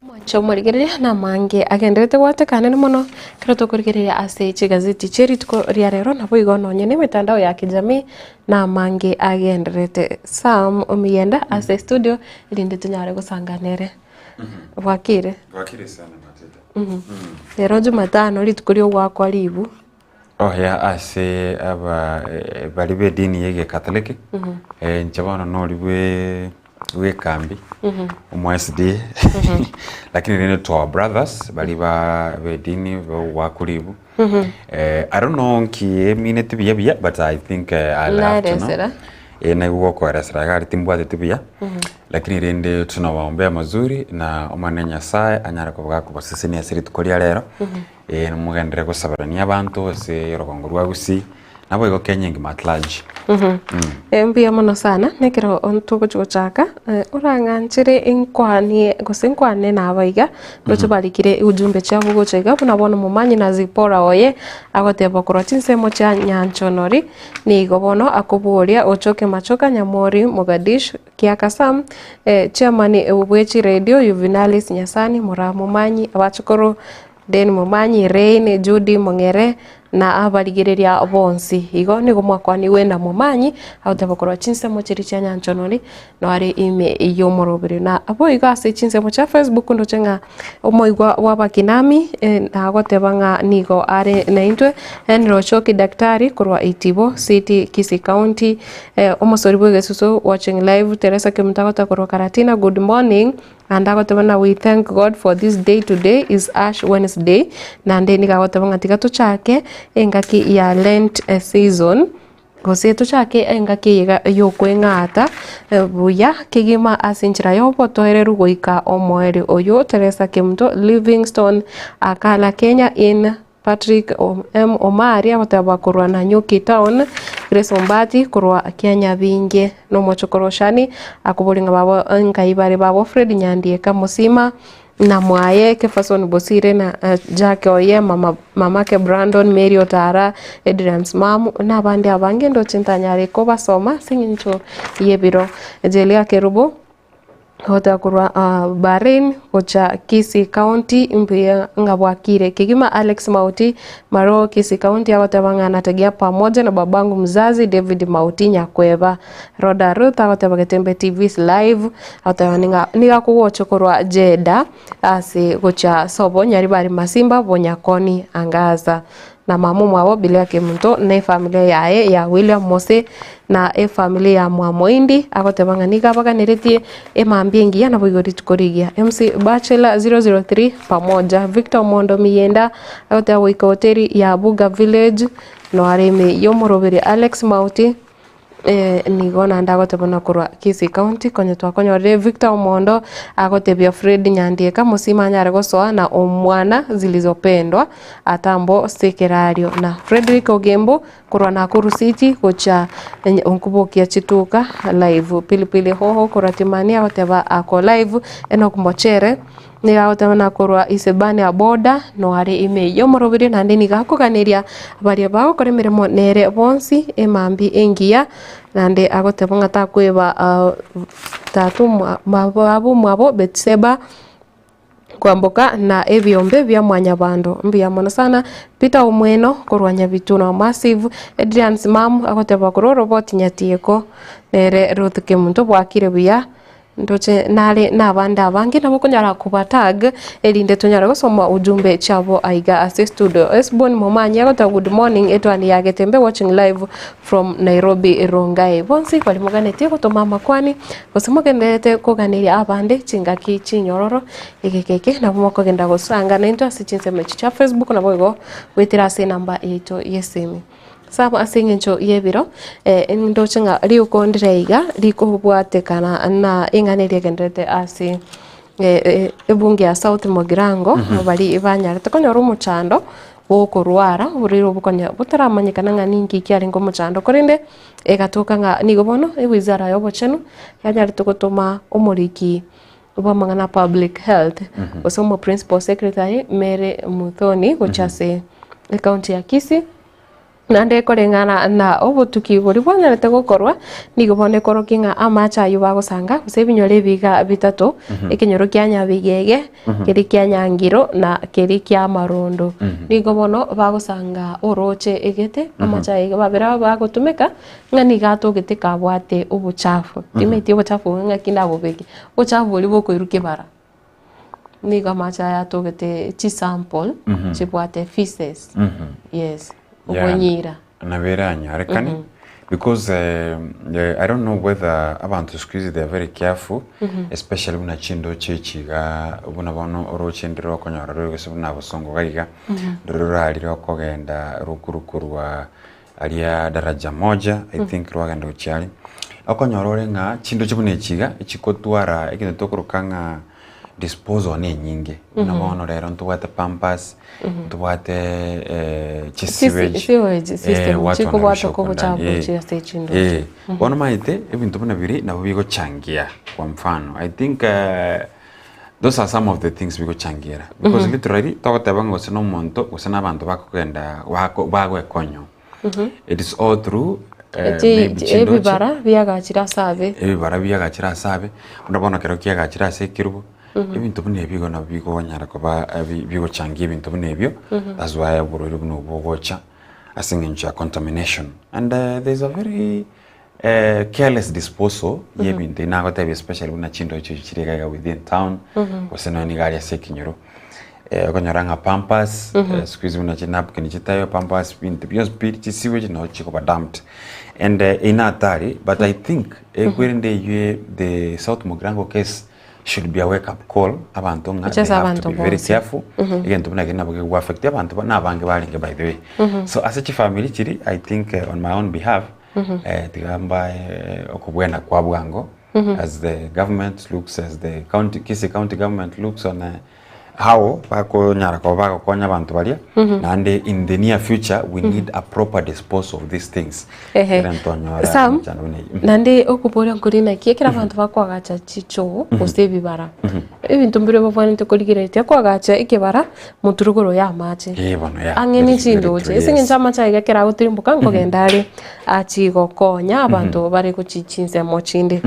Mwanche omorigereria namange agenderete gwateka anene mono ekero tokorigereria ase chigazeti chie rituko ria rero naboigo nonye na emetandao ya kijamii namange agenderete. Sam Omiyenda ase estudio erinde tonyare gosanga nere. Bwakire? Bwakire sana Mateta. Rero Jumatano rituko ria ogoakwa ribu. Oya ase aba baria b'edini ya egekatoliki, inche bono nori bwe bw'ekambi, omo SDA, lakini rende to our brothers baria ba b'edini bogoakwa ribu, I don't know nki emineti buya buya but I think I'll have to know. Naeresera. Eh, naigwa gokoeresera iga aria timbwateti buya, lakini rende tunawaombea mazuri na Omonene Nyasaye anyare koba gakobasesenia ase rituko ria rero. Ee, mogenderere gosaberania abanto ase orogongo rwa Gusii, naboigo Kenya engima at large. Eh, mbuya mono sana nekero togochi gochaka eh, orang'anchere nkwanie gose nkwane naba iga ndoche barikire ujumbe chiabo gocha iga buna bono Momanyi na Zipporah oye agoteba korwa chinsemo chia Nyanchonori nigo bono akoboria Ochoke Machoka Nyamori Mogadishu Kiaka Sam eh, chairman bwe chiredio Yuvinalis Nyasani Moraa Momanyi abachokoro Den Momanyi, Rein, Judy Mong'ere, na abarigereria bonsi. Igo nigo mwakwanigwe na Momanyi, agoteba korwa chinsemo chiria chia Nyanchonori, noare ime y'omoroberi. Na boigo ase chinsemo chia Facebook ndoche ng'a omoigwa bw'abakinami nagoteba ng'a nigo are naintwe, Henry Ochoki Daktari korwa Itibo City, Kisii County, omosori bw'egesusu watching live, Teresa Kemunto agoteba korwa Karatina, good morning. Naende agoteba ng'a we thank God for this day today is Ash Wednesday, naende nigo agoteba ng'a tiga tochake engaki ya Lent season, gose tochake engaki eye iga ya okoeng'ata buya kegima ase enchera ya obotoereru goika omoerio oyo Teresa Kemunto Livingstone Akala Kenya in. Patrick M. Omari agoteba korwa Nanyuki Town, Grace Ombati korwa Kianyabinge na omochokoro Shani akoboria ng'a babo nkai bare babo Fred Nyandieka Mosima na mwaye Kefason Bosire na Jack oye mama mamake Brandon Mary Otara Adrian's mum na abande abange ndoche ntanyare kobasoma ase eng'encho y'ebiro. Jelia Kerubo. Goteba korwa Bahrain gocha Kisii County mbuya ng'a bwakire kegima Alex Mauti Maroo Kisii County agoteba ng'a nategia pamoja na babangu mzazi David Mauti Nyakweba. Rhoda Ruth agoteba Getembe TV is live agoteba niga nigo akogocha korwa Jeddah ase gocha sobo Nyaribari Masimba Bonyakoni Angaza. Na mama omwabo Bilha Kemunto na efamiri yaye ya William Mose na efamiri ya Mwamoindi agoteba ng'a nigo abaganeretie emambia engiya naboigo rituko rigiya. MC Bachelor 003 pamoja Victor Omondo Miyenda agoteba goika hoteli ya Buga Village noare ime y'omoroberi Alex Mauti. Nigo naende agoteba buna korwa Kisii County konya twakonyorire Victor Omondo agotebia Fred Nyandieka mosima anyare gosoa na omwana zilizopendwa atambo sekerario na Fredrick Ogembo korwa Nakuru City gocha nkubokia chituka live Pilipili Hoho korwa Timani agoteba ako live Enock Mochere Nigo agoteba na korwa Isebani aboda noare ime y'omoroberio naende nigo akoganeria baria bagokora emeremo nere bonsi emambia engiya, naende agoteba ng'a takweba tata omwabo Betseba kwamboka na ebiombe bia mwanyabanto. Mbuya mono sana Peter Omweno korwa Nyabituno Massive, Adrian Simamu agoteba korwa oroboti Nyatieko nere Ruth Kemunto bwakire buya. Ndoche nare nabande abange nabo okonyara kobatag erinde tonyare gosoma ujumbe chiabo aiga ase studio. Esbon Momanyi agoteba good morning etwani ya Getembe watching live from Nairobi Rongai. Bonsi bari moganetie gotoma amakwani gose mogendererete koganeria abande chingaki chinyororo egeka eke nabo mokogenda gosanga naintwe ase chinsemo echi chia Facebook naboigo goetera ase enamba yaito yesimi. Saba ase engencho y'ebiro, ndoche ng'a riuko ndire iga rikobwatekana na eng'ana eria egendererete ase ebunge ya South Mugirango, baria banyarete konyora omochando bwokorwara oborwaire obwo konya botaramanyekana ng'a ninki kiarenge omochando korende egatoka ng'a nigo bono ewizara ya obochenu yanyarete gotoma omoriki bw'amang'ana a public health gose omo principal secretary Mary Muthoni gochia ase ecounty ya Kisii. Naende koreng'ana na obotuki boria bwanyarete gokorwa, nigo bono ekorokia ng'a amache ayio bagosanga, gose ebinyoro ebiga bitato, ekenyoro kia Nyabigege, keria kia Nyangiro na keria kia Amarondo. Nigo bono bagosanga oroche egete, amache aye iga babere bagotumeka, ng'a nigo atogete kabwate obochafu. Timanyeti obochafu obo ng'aki ndabobeke, obochafu boria bokoirwa kebara. Nigo amache aya atogete chisample chibwate feces yes obonyira. Nabo eranyarekane because I don't know whether abanto siku hizi they are very careful especially buna chindoche echi igaa buna bono oroche ndire okonyora rore gose buna bosongo iga iga ndire rorarire okogenda rokuru korwa aria daraja moja I think rwagenda gochia aria, okonyora ore ng'a chindoche buna echi iga echikotwara egento tokoroka ng'a disposal na enyinge, buna bono rero ntobwate pampers, ntobwate chi sewage, Sewage system, watu chikobwata wanarusha oko huko ndani, obochafu gochia ase chindoche. Bono omanyete ebinto buna biria nabo bigochangia kwa mfano, I think those are some of the things bigochangira because literally togoteba ng'a gose na omonto gose na abanto bakogenda bako bagoekonya it is all through eh, Chi- maybe chi- chindoche ebibara biagachire ase abe ebibara biagachire ase abe buna bono ekero kiagachire ase ekerubo ebinto buna ebio igo nabo bigonyara koba eh, bi- bigochangia ebinto buna ebio that's why oborwaire buna obwo bogocha ase eng'encho ya contamination and eh, there is a very Careless disposal y'ebinto ebi nagotebia especially buna chindoche echi chire iga iga within town gose nonya niga aria ase ekenyoro okonyora ng'a pampers siku hizi buna chinapkin chitaiyo pampers binto bionsi pi chisewage nabo chikoba dumped and eyio na hatari but I think ekwerende eywo the South Mugirango case should be a wake up call abanto ng'a Gochia they ase have to abanto be very bonsi. careful egento buna ekio nabo kegoaffect abanto nabange barenge by the way so ase chifamiri chiria I think on my own behalf Tiga mbae okobwena kwa bwango as the government looks as the county Kisii county government looks on how bakonyara koba bagokonya abanto baria naende in the near future we need a proper disposal of these things Ehe. ekero ntonyora Sam, emechando buna eyio. naende okoboria nkori naki ekero abanto bakoagacha chichoo gose ebibara Ebinto mbire babwenerete korigereria tiakoagacha ekebara moturugoro y'amache Eh, bono ya. ang'e ne Very- very chindoche true, ase eng'encho yes. amache aiga ekero agotirimboka nkogenda are achie gokonya abanto bare gochi chinsemo chinde.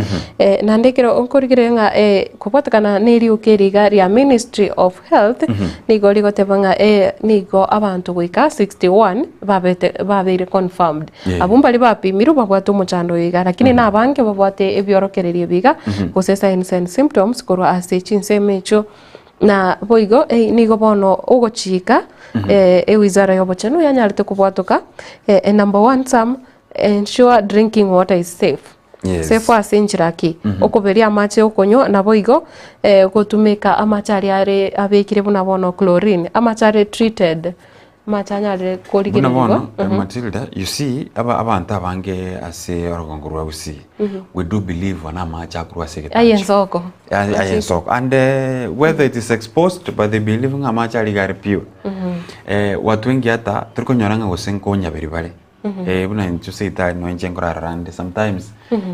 Naende ekero nkorigereria ng'a kobwatekana na erioka eri iga ria ministry of health nigo rigoteba ng'a nigo abanto goika 61 babete babeire confirmed. Yeah. Abwo mbari bapimirwe babwate omochando oyo iga, lakini nabange babwate ebiorokererio ebi iga, gose signs and symptoms korwa ase chinsemo echio. Na boigo eh, nigo bono ogochika eh, ewizara y'obochenu yanyarete kobwatoka eh, eh, number one some ensure drinking water is safe. Yes. Safe ase enchera ki? Okoberia amache okonywa naboigo eh, gotumeka amache aria are abekire buna bono chlorine, amache are treated. Amache anyarire Buna korigererigwa. bono, eh, Matilda, you see, aba abanto abange ase orogongo rwa Gusii, we do believe one amache akorwa ase Aye egetancho. ensoko. Aye aye ensoko. And eh, whether it is exposed, but they believe ng'a amache ariga are pure. Eh, watu wengi hata torikonyora ng'a gose nkonyaberi bare. Eh, buna intwe seitari nonya inche nkorarora ande sometimes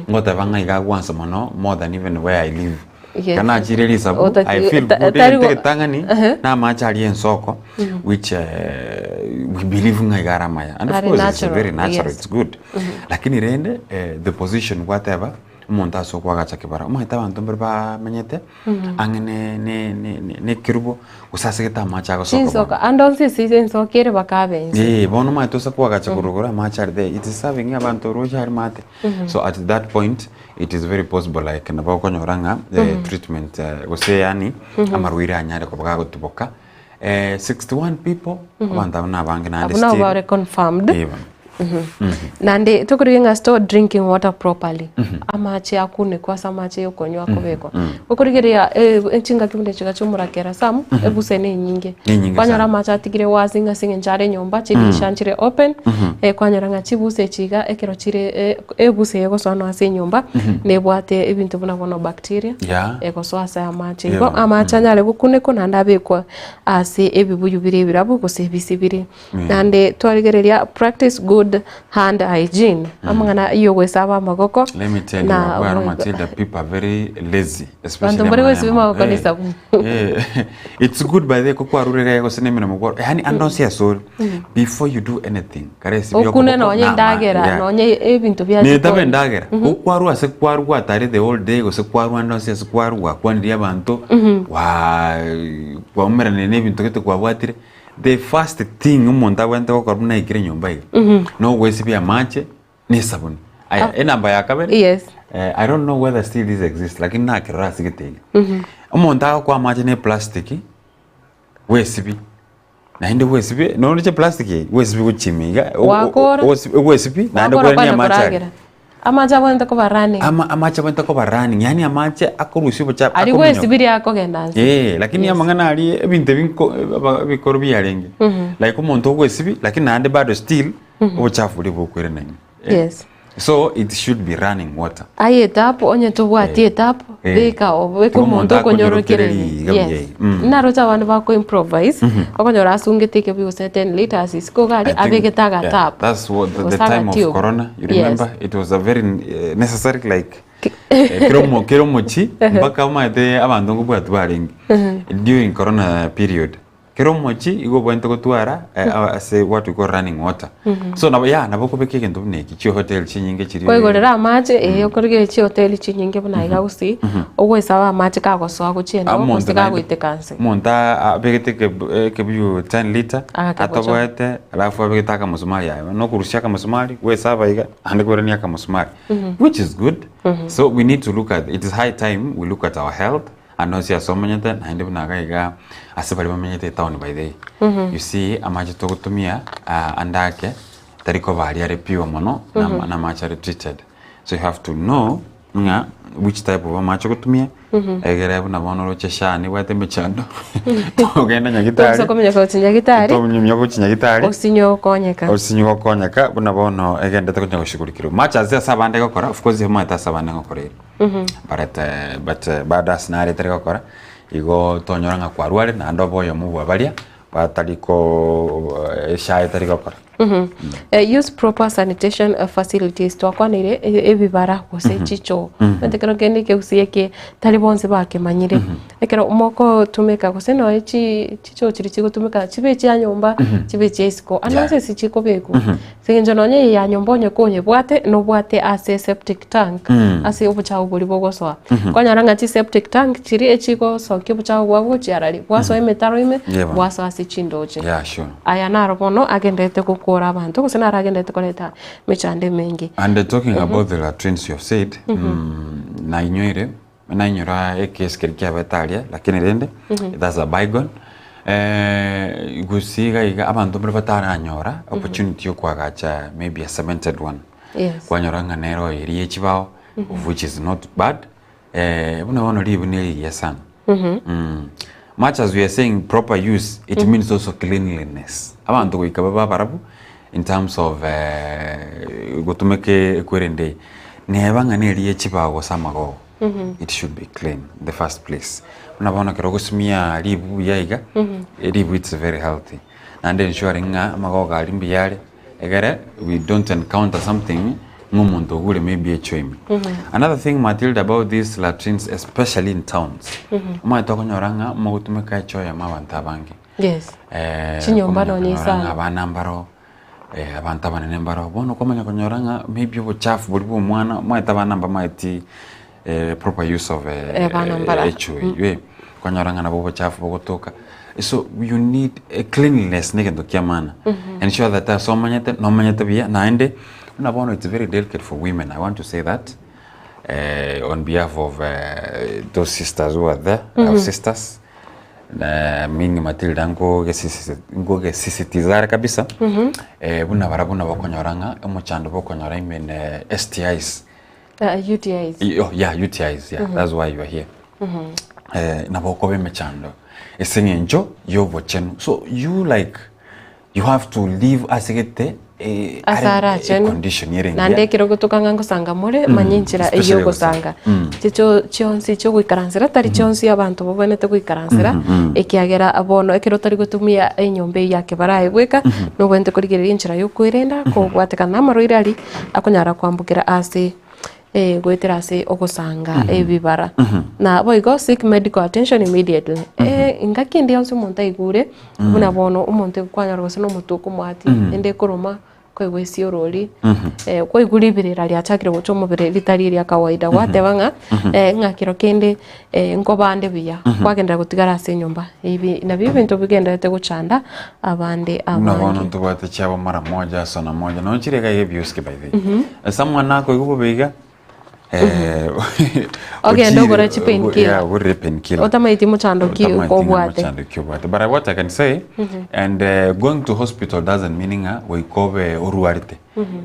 ngoteba ng'a iga agwansa mono more than even where I live. Yes. Ekero nachire risabu Otati- I feel ta- good tari egento go- egetang'ani na amache aria ensoko which eh, we believe ng'a iga are amaya and of Are course it's natural, very natural yes. it's good lakini rende eh, the position gwateba omonto ase okwagacha kebara omanyete abanto mbare bamenyete ang'e ne ne ne ne nekerubo gose ase gete amache agosoka bono. Chinsoka ande onsi ase ensoka ere bakabe inse. Eh, bono omanyete ase kwagacha korwa igoro amache are there it is serving abanto roche are maate so at that point it is very possible like nabo okonyora ng'a eh, treatment eh, gose yaani amarwaire anyare koba gagotuboka eh, 61 people abanto abwo nabange naende Abwo nabo still bare confirmed. eh, bono. Naende tokorigia ng'a store drinking water properly, amache akunekwe ase amache ya okonywa akobekwa. Okorigereria chingaki buna echi chiomorakera some, ebuse na enyinge. Nenyinge Kwanyora sana. amache atigire wazi ng'a ase eng'encho are nyomba, chidirisha nchire open, kwanyora ng'a chibuse echi iga ekero chire ebuse egosoa nonya ase enyomba, nebwate ebinto buna bono bacteria, egosoa ase amache. Igo amache anyare gokunekwa naende abekwa ase ebibuyu bire ebirabu gose ebisibiri. Naende twarigereria practice good hand hygiene, amang'ana y'ogwesaba amagoko Let me tell you, na Aguero goika- Matilda, people are very lazy, especially Banto mbare amang'ana gwesibia ya amagoko Eh, n'esabuni. eh, it's good by the way kokwarure iga gose na emeremo kwaro yaani ande onsi ase ore before you do anything kare esibia Okune okoboko nonye na ama- endagera yeah. nonye ebinto bia Netaba jikoni. endagera gokwarwa ase kwarwa gwatare the whole day gose kwarwa ande onsi ase kwarwa gwakwanirie abanto wa kwaumeranire na ebinto gete kwabwatire The first thing omonto abwenerete gokora buna aikire nyomba iga, nogwesibia amache na esabuni. Aya, Ah. enamba ya kabere, Yes. eh, I don't know whether still this exists, lakini nakerora ase gete iga. Omonto agokoa amache na eplastic, bwesibie. Naende bwesibie, noroche plastic eye, bwesibie gochia ime iga, o- o- Wakora. osi- ogwesibie, naende Wakora kwerania kwana amache aria. koragera. Amache abwenerete koba running. Ama amache abwenerete koba running, yaani amache akorusia obochafu Aria akominyoka. gwesibirie akogenda nse. Eh, lakini amang'ana aria ebinto ebi nko aba ebikoro biarenge like omonto ogwesibia lakini naende bado still obochafu boria bokoirana ime. Eh, Yes. So it should be running water. Aye etap onye tobwati etap Eh. beka obeke Tiga omonto omonto okonyorokereria. akonyorokereria iga buya Yes. iga. Mm. Naroche abande bako improvise okonyora asungete ekebuyu gose 10 litres isiko iga aria I think, abegete yeah, agatap that's what the, the gose time of agatube. corona you Yes. remember it was a very uh, necessary like eh, kero omo- kero omochi mpaka omanyete abanto nkobwati barenge during corona period Kera omochie igo obwenerete gotwara ase what we call running water. So nabo yeah nabo okobeka egento buna eki chihotel chinyinge chiri Kwaigorera amache eh okorigereria chihoteli chinyinge buna iga gusii, ogoesaba amache kagosoa gochia endo Omonto gose naende kagoiteka nse. omonto abegete ekebuyu 10 litre Agakebocho. atoboete alafu abegete akamosumari aye bono okorusia akamosumari gwesaba iga naende kwerania akamosumari which is good so we need to look at it is high time we look at our health Ande onsi ase omenyete, naende buna iga iga ase baria bamenyete etown by the way. You see amache togotumia ah, ande ake tari koba aria are pure mono na ama- na amache are treated. So you have to know ng'a which type of amache ogotumia egere buna bono oroche SHA nebwate emechando togenda nyagitari Tobusa kominyoka gochia nyagitari tominyoka gochia nyagitari osinye gokonyeka. osinye gokonyeka buna bono egendete konya goshughulikirwa. Much as ase abande egokora of course omanyete ase abande ngokora ere. But but bado ase naretire gokora, igo tonyora ng'a kwarware naende obe oyomo bwa baria batari ko eshaye etari gokora. Use proper sanitation facilities twakwanire ebibara gose chichoo omanyete ekero kende ekegusii eke tari bonsi bakemanyire ekero mogotumeka gose nonya chi chichoo chiria chigotumeka chibe echia nyomba chibe echia isiko ande onsi ase chikobekwa Ase engencho nonya eye ya nyomba onye konyebwate, nobwate ase septic tank, ase obochafu boria bogosoa. Kwanyora ng'a chi septic tank chiria echigosokia obochafu bwabo gochia arari, bwasoa emetaro ime, Yeah, bono. bwasoa ase chindoche. Yeah, sure. Aya naro bono agenderete gokora abanto gose naro agenderete koreta emechando emenge. And talking about the latrines you have said, nainyoire, nainyora ekesi keria kiabete aria, lakini rende, that's a bygone. Gusii iga iga abanto mbare bataranyora opportunity ya okoagacha maybe a cemented one. Yes. Kwanyora ng'a nere oyo eria ye chibao, of which is not bad, buna bono ribu nerigiya sana. Much as we are saying proper use, it means also cleanliness. Abanto goika babe abarabu in terms of gotumeka ekwerende eye. Neba ng'a neri ye chibao gose amagogo, it should be clean in the first place. Buna bono ekero ogosimia ribu buya iga, ribu it's very healthy. Naende ensuring ng'a amagogo aria mbuya are, egere we don't encounter something ng'a omonto ogure maybe echoo ime. Another thing Matilda about these latrines especially in towns, omanyete okonyora ng'a mogotumeka echoo eyemo abanto abange. Yes. Eh, Chinyomba okomanya nonye konyora isano. ng'a abana mbaro, eh, abanto abanene mbaro, bono okomanya konyora ng'a maybe obochafu boria bwa omwana, omanyete abana mbamaeti eh, proper use of Eh, abana mbara. echoo eywo eh, okonyora ng'a nabo obochafu bogotoka. So you need a cleanliness na egento kia maana. Ensure that ase omanyete, nomanyete buya naende, buna bono it's very delicate for women, I want to say that on behalf of those sisters who are there, I have sisters, meaning Matilda nkogesisitiza are kabisa, buna barabwo nabo okonyora ng'a omochando bokonyora even STIs, UTIs. Oh, yeah, UTIs, yeah, that's why you are here. Eh, nabo okoba emechando ase eng'encho y'obochenu. So you like you have to live ase gete eh, Ase are- are eh, achenu. condition ere Naende engiya. ekero ogotoka ng'a ngosanga more, manya enchera eyio Especially ogosanga. gosanga. Chicho chionsi chiogoikaransera tari chionsi abanto babwenerete goikaransera, ekiagera bono ekero otari gotumia enyomba eyio ya kebare aye bweka, nobwenerete korigereria enchera ya okoerenda, kobwatekana na amarwaire aria, akonyara kwambukera ase goetera ase ogosanga ebibara. Na boigo seek medical attention immediately. Engaki ende yonsi omonto aigure, buna bono omonto kwanyora gose na omotwe okomoatia, ende ekoroma, kwaigwa esiorori, kwaigwa riberera riachakire gocha omobere ritari eria kawaida, gwateba ng'a ng'a kero kende nkobande buya, kwagenderera gotigara ase enyomba. Ebi nabio ebinto bigendererete gochanda abande Buna bono abange. ntobwate chiabo mara moja ase na moja nonya chire iga iga ebiosiki by the way. Ase omwana akoigwa bobe iga eh, Ogende ochire, ogore chi pain killer. yeah, ogorire pain killer. Otamaeti mochando ki Otamaeti ng'a obwate. mochando ki obwate. But what I can say, and going to hospital doesn't mean ng'a goika obe orwarete.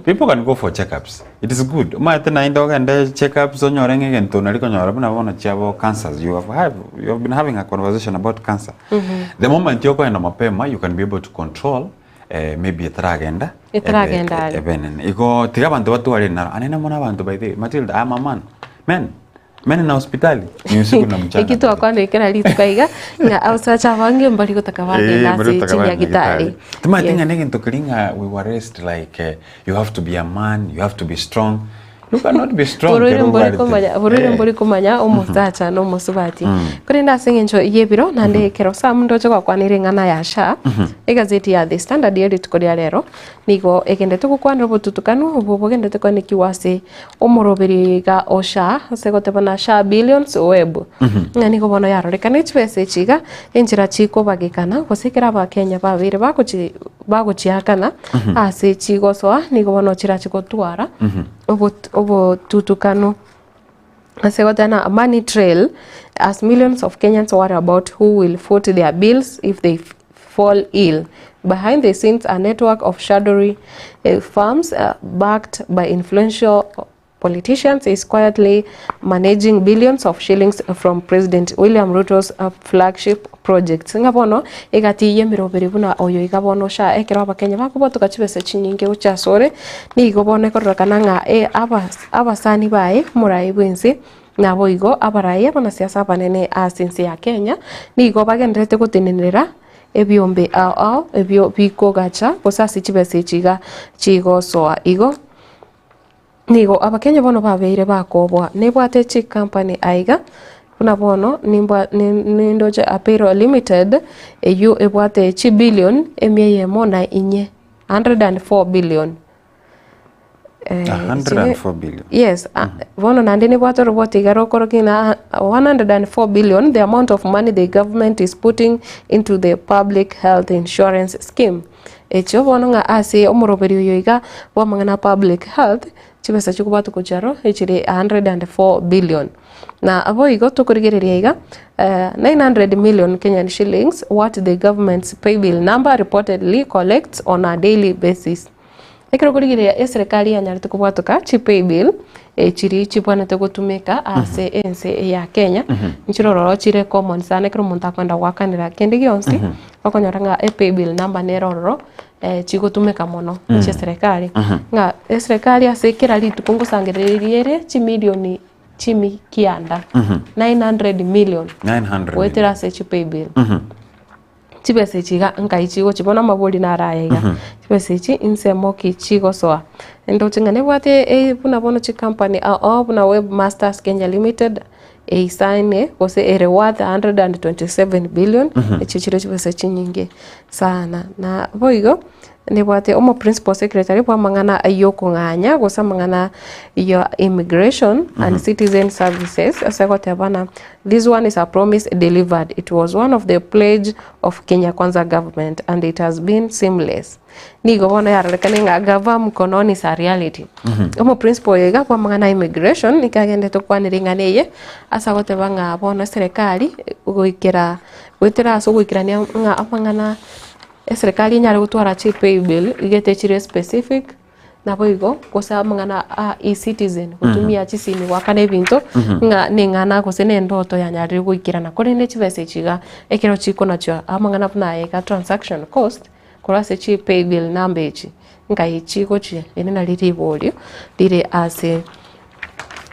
People can go for checkups. It is good. Omanyete naende ogende checkups onyore ng'a egento nari konyora buna bono chiabo cancers. You have have you have been having a conversation about cancer. The moment okoenda mapema you can be able to control eh, maybe etaragenda Etaragenda are. ebe enene. Igo tiga abanto batware naro. Anene mono abanto by the way, Matilda, I'm a man. Men, men na hospitali ni usiku na mchana. Eki twakwanire kera rituko iga, ng'a abasacha abange mbari gotaka bagenda ase chinyagitari. Timanyeti Yes. ng'a negento keria ng'a we were raised like eh, you have to be a man, you have to be strong. You cannot be strong Borwaire kero mbori orwarete. komanya borwaire Eh. mbori komanya omosacha na omosubati. Korende ase eng'encho y'ebiro naende ekero Sam ndoche gwakwanire eng'ana ya SHA, egazeti ya The Standard ye rituko ria rero, nigo egendete gokwanera obotutukanu obwo bogendete koenekiwa ase omoroberi iga o SHA ase goteba na SHA billions web. Ng'a nigo bono yarorekana chibesa echi iga enchera chikobagekana gose ekero abakenya babeire bagochi bagochiakana ase chigosoa nigo bono chirache gotwara obotutukanu. Ase goteba ng'a money trail as millions of Kenyans worry about who will foot their bills if they fall ill. Behind the scenes a network of shadowy firms backed by influential politicians is quietly managing billions of shillings from President William Ruto's flagship projects. Ng'a bono egati y'emeroberi buna oyo iga bono sha ekero abakenya bakobotoka chibesa chinyinge gochia asore nigo bono ekororekana ng'a eh, abas abasani baye morae bwense naboigo abarayi abanasiasa abanene ase ense ya Kenya nigo bagendererete gotenenera ebiombe ao ao ebio bikogacha gose ase chibesa echi iga chigosoa igo. Nigo Abakenya bono babeire bakoboa nebwate chikampani aiga, buna bono nimbwa nindoche Apparel Limited eyio ebwate chibillion emia eyemo na inye, 104 billion. Eh, 104 billion. Yes, bono naende nebwate oroboti iga rokorokia ng'a 104 billion the amount of money the government is putting into the public health insurance scheme. Echio bono ng'a ase omoroberi oyo iga bw'amang'ana a public health, chibesa chikobwatwa gochia aro echire 104 billion. Na boigo tokorigereria iga, 900 million Kenyan shillings what the government's paybill number reportedly collects on a daily basis. Ekero okorigereria eserekari yanyarete kobwatoka chipaybill echiri chibwanete gotumeka ase ense ya Kenya, nchirororo chire common sana ekero omonto akoenda goakanera kende gionsi, okonyora ng'a epaybill number nere ororo chigotumeka mono chia eserekari. Ng'a eserekari ase kera rituko ngosangereria ere chimilioni chimi kianda, 900 million, 900 goetera ase chipaybill. Chibesa echi iga nkai chigochia bono amabori naro aya iga, chibesa echi nsemo ki chigosoa? Ndoche ng'a nebwate e buna bono chicompany ao ao buna Webmasters Kenya Limited, eisaine gose ere worth 127 billion, echio chire chibesa chinyinge sana. Na boigo, nebwate omo principal secretary bwa amang'ana ay'okong'anya gose amang'ana ya immigration and citizen services ase agoteba ng'a This one is a promise delivered, it was one of the pledge of Kenya Kwanza government and it has been seamless. Nigo bono yarorekane ng'a gava mkononi is a reality. Omo principal oyo iga bw'amang'ana a immigration nigo agendete gokwanera eng'ana eye ase agoteba ng'a bono eserekari goikera goetera ase ogoikerania ng'a amang'ana eserekari enyare gotwara chipaybill igete chire specific. Naboigo, gose amang'ana a eCitizen, gotumia chisimi goakana ebinto, ng'a neng'ana gose nendoto yanyarire goikerana. Korende chibesa echi iga, ekero chikonachwa amang'ana buna aya iga transaction cost, korwa ase chi paybill number echi, nkai chigochia? Eri nario riborio rire ase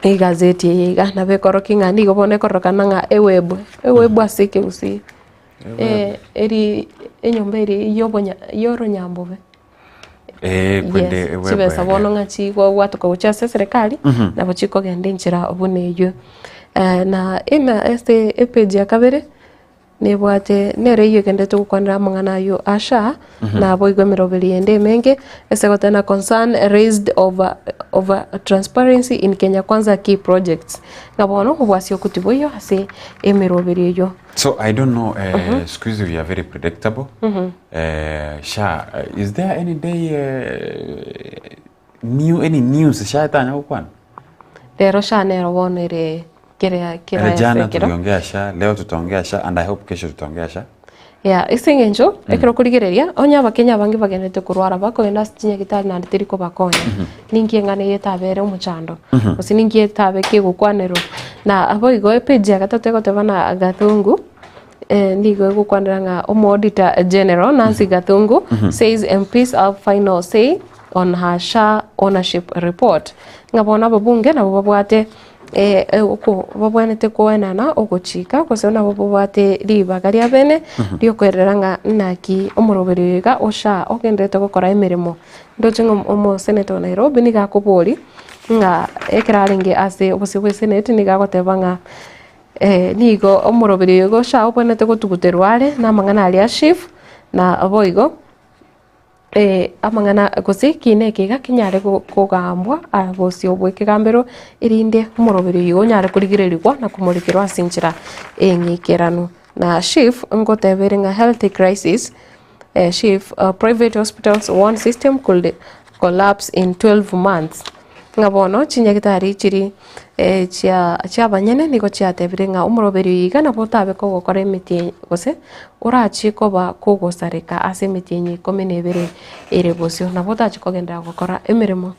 egazeti eye iga. Nabo ekorokia ng'a nigo bono ekororekana ng'a eweb, eweb ase ekegusii, eri enyomba eria yobonya yoronyambobe. Eh, kwende Yes, eweb chibesa ere. bono ng'a chigobwatoka gochia ase eserekari, Mhm. nabo chikogenda enchera buna eywo. Na ime ase epage ya kabere, nebwate nere eywo egenderete gokwanera amang'ana aywo a SHA, Mhm. naboigo emeroberi ende emenge, ase goteba concern raised over over transparency in Kenya Kwanza key projects. Ng'a bono obwasi okwo tiboiyo ase emeroberi eywo. So I don't know, eh, siku hizi we are very predictable. Eh, sha, eh, is there any day eh, new, any news sha etanya gokwana? Rero sha nero bono ere kera kera Eh, jana ase ekero. tuliongea sha, leo tutaongea sha, and I hope kesho tutaongea sha. Yeah, ase eng'encho ekero okorigereria onye abakenya abange bagenderete korwara bakogenda ase chinyagitari naende teri kobakonya, ninki eng'ana eye etabere omochando gose ninki etabe kegokwanerwa. Na boigo epage ya gatato egoteba na Gathungu nigo egokwanera ng'a omo auditor general Nancy Gathungu says MPs have final say on her SHA ownership report. Ng'a bono ababunge nabo babwate babwenerete koenana ogochika gose nabo babwate ribaga ria bene riokoerera ng'a naki omoroberi oyo iga o SHA ogendererete gokora emeremo. Ndoche ng'a omosenetor o Nairobi nigo akoboria ng'a ekero arenge ase obosio bwa eseneti nigo agoteba ng'a nigo omoroberi oyo iga o SHA obwenerete gotuguterwa are na amang'ana aria a SHIF na boigo amang'ana gose ekina eke iga kenyare kogambwa bosio bwa ekegambero erinde omoroberi oyo onyare korigererigwa na komorekerwa ase enchera eng'ikeranu. Na SHIF ngoteba ere ng'a health crisis, SHIF private hospitals one system could collapse in 12 months. Ng'a bono chinyagitari chiri chia chiabanyene nigo chiatebire ng'a omoroberi oyo iga nabo otabe kogokora emetienyi gose orachie koba kogosareka ase emetienyi ikomi na ebere ere bosio, nabo otachie kogenderera gokora emeremo.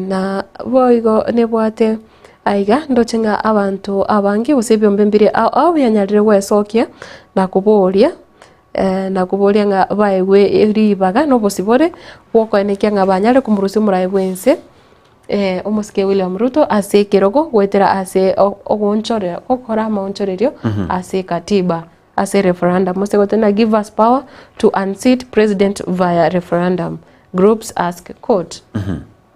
Na boigo nebwate aiga ndoche ng'a abanto abange gose ebiombe mbire ao ao bianyarire gwesokia na koboria Nakoboria ng'a baegwe ribaga na obosibore bw'okoenekia ng'a banyare komorusia omoraia bw'ense, omosike William Ruto ase ekerogo goetera ase ogoonchorera gokora amaonchorerio ase ekatiba ase referendum ase goteba give us power to unseat president via referendum, groups ask court.